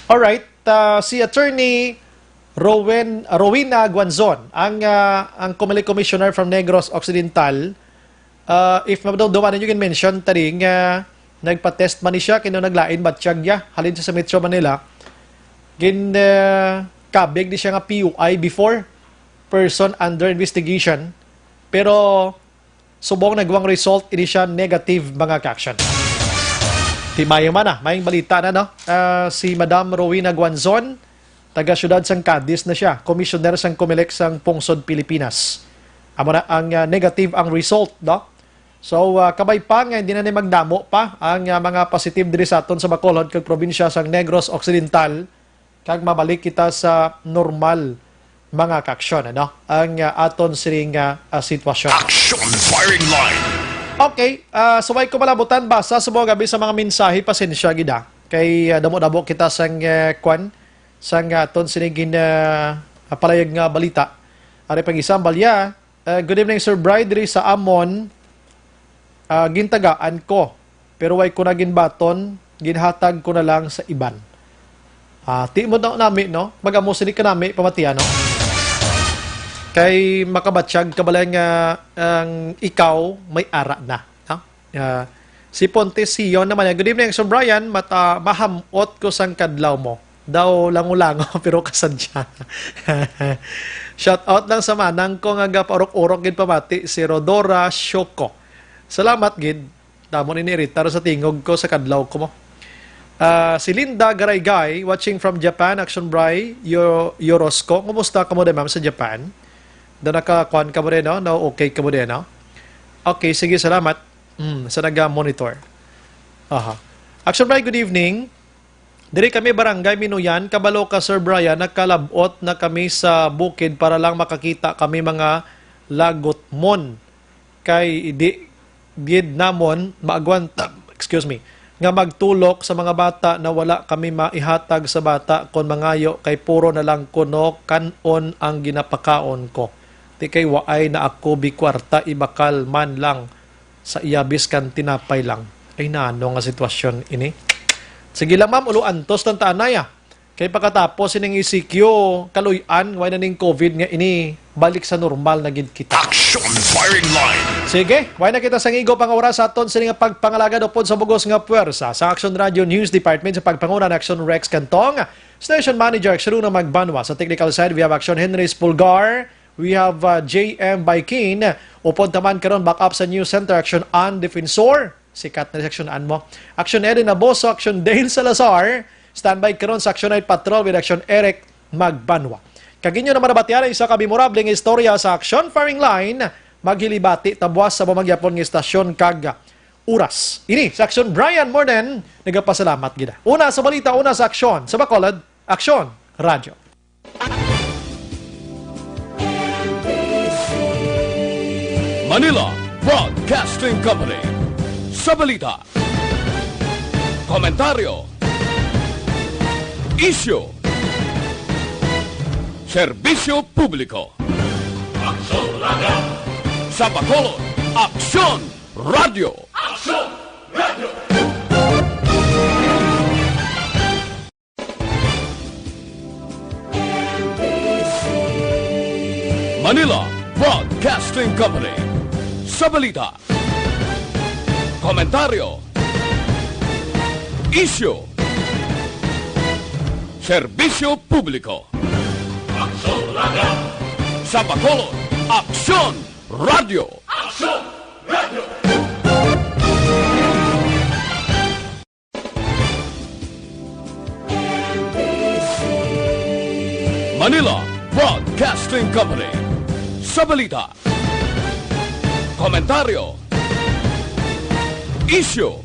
Alright, ah, si Attorney Rowen, Rowena Guanzon, ang, ah, ang Comelec Commissioner from Negros Occidental, ah, if madumduman ninyo, gin-mention ta rin nga nagpa-test man ni siya, kino naglain batsyag niya, halin siya sa Metro Manila. Gin, ah, kabig ni siya nga P U I before, person under investigation, pero subong nagwang result, ini siya negative, mga ka-action. Di mayo man, ah, mayong balita na, no? Ah, si Madam Rowena Guanzon, taga siyudad sang Cadiz na siya, commissioner sang Comelec sang pungsod Pilipinas. Amo na ang, ah, negative ang result, no? So, ah, kabay pa nga hindi na ni magdamo pa ang, ah, mga positive diri sa aton sa Bacolod kag probinsya sang Negros Occidental, kag mabalik kita sa normal, mga ka-action, ano? Ang, ah, aton sining, ah, ah, sitwasyon. Action Firing Line. Okay, ah, subay ko malabutan basa sa mga gabi sa mga mensahe, pasensya gid, ah. Kay, ah, damo-damo kita sang, ah, kwan, sang, ah, aton sining gin, ah, ah, palayag nga balita. Ari pang isang balya, ah, "Good evening, Sir Bry, diri sa amon, ah, gintagaan ko, pero way ko na ginbaton, ginhatag ko na lang sa iban." Ah, ti mo daw nami, no? Magamo sini ka nami, pamatiano. Kay makabatsyag ka bala nga ang ikaw may ara na, no? Ah, si Ponte Sion naman, "Good evening, Sir Brian. Mata, mahamot ko sang kadlaw mo." Daw lango-lango, pero kasadya. Shout out lang sa manang ko nga gapaurok-urok gid pamati, si Rodora Shoko. Salamat gid. Damo ni niiritar sa tingog ko sa kadlaw ko mo. Ah, si Linda Garaygay, watching from Japan, Action Bry, Yo-, Yorosco. Kumusta ka mo din, ma'am, sa Japan? Da nakakuan ka mo din, no? Na okay ka mo din, no? Okay, sige, salamat. Mm, sa naga-monitor. Aha. Action Bry, good evening. Diri kami, Barangay Minuyan, kabalo ka, Sir Brian, nakalabot na kami sa bukid para lang makakita kami mga lagutmon. Kay di gid namon maagwanta, excuse me, nga magtulok sa mga bata na wala kami maihatag sa bata kon mangayo, kay puro na lang kuno kan-on ang ginapakaon ko. Di kay waay na ako bi kwarta, ibakal man lang sa iya, biskan tinapay lang. Ay, nano nga sitwasyon ini? Sige lang, ma'am, ulo antos lang ta anay, ah. Kay pagkatapos sining E C Q, kaluy-an, way na ning covid nga ini, balik sa normal na gid kita. Action Firing Line. Sige, way na kita sa ngigo pang oras sa aton sini nga pagpangalagad upod sa bugos nga puwersa sa Action Radio News Department sa pagpanguna ni Action Rex Cantong, Station Manager Action Una Magbanwa, sa technical side we have Action Henry Spulgar, we have, uh, J M Baikin, upod taman karon back up sa News Center Action An Defensor. Sikat na section an mo. Action Eddie Naboso, Action Dale Salazar. Standby karon sa Action Night Patrol with Action Eric Magbanwa. Kag inyo naman nabatian ang isa ka memorable nga istorya sa Action Firing Line. Maghilibati ta buwas sa pamagyapon nga istasyon kag oras. Ini sa Action Brian Morden, nagapasalamat gid. Una sa balita, una sa aksyon, sa Bacolod, Action Radyo. Manila Broadcasting Company. Sa balita, komentaryo, isyu, Serbisyo publiko. Aksyon Radio. Sa Bacolod, Aksyon Radio. Aksyon Radio. Manila Broadcasting Company. Sa balita, komentaryo, isyu, serbisyo publiko. Aksyon Radio. Sa Bacolod, Aksyon Radio. Aksyon Radio. Manila Broadcasting Company. Sa balita, komentaryo, isyu,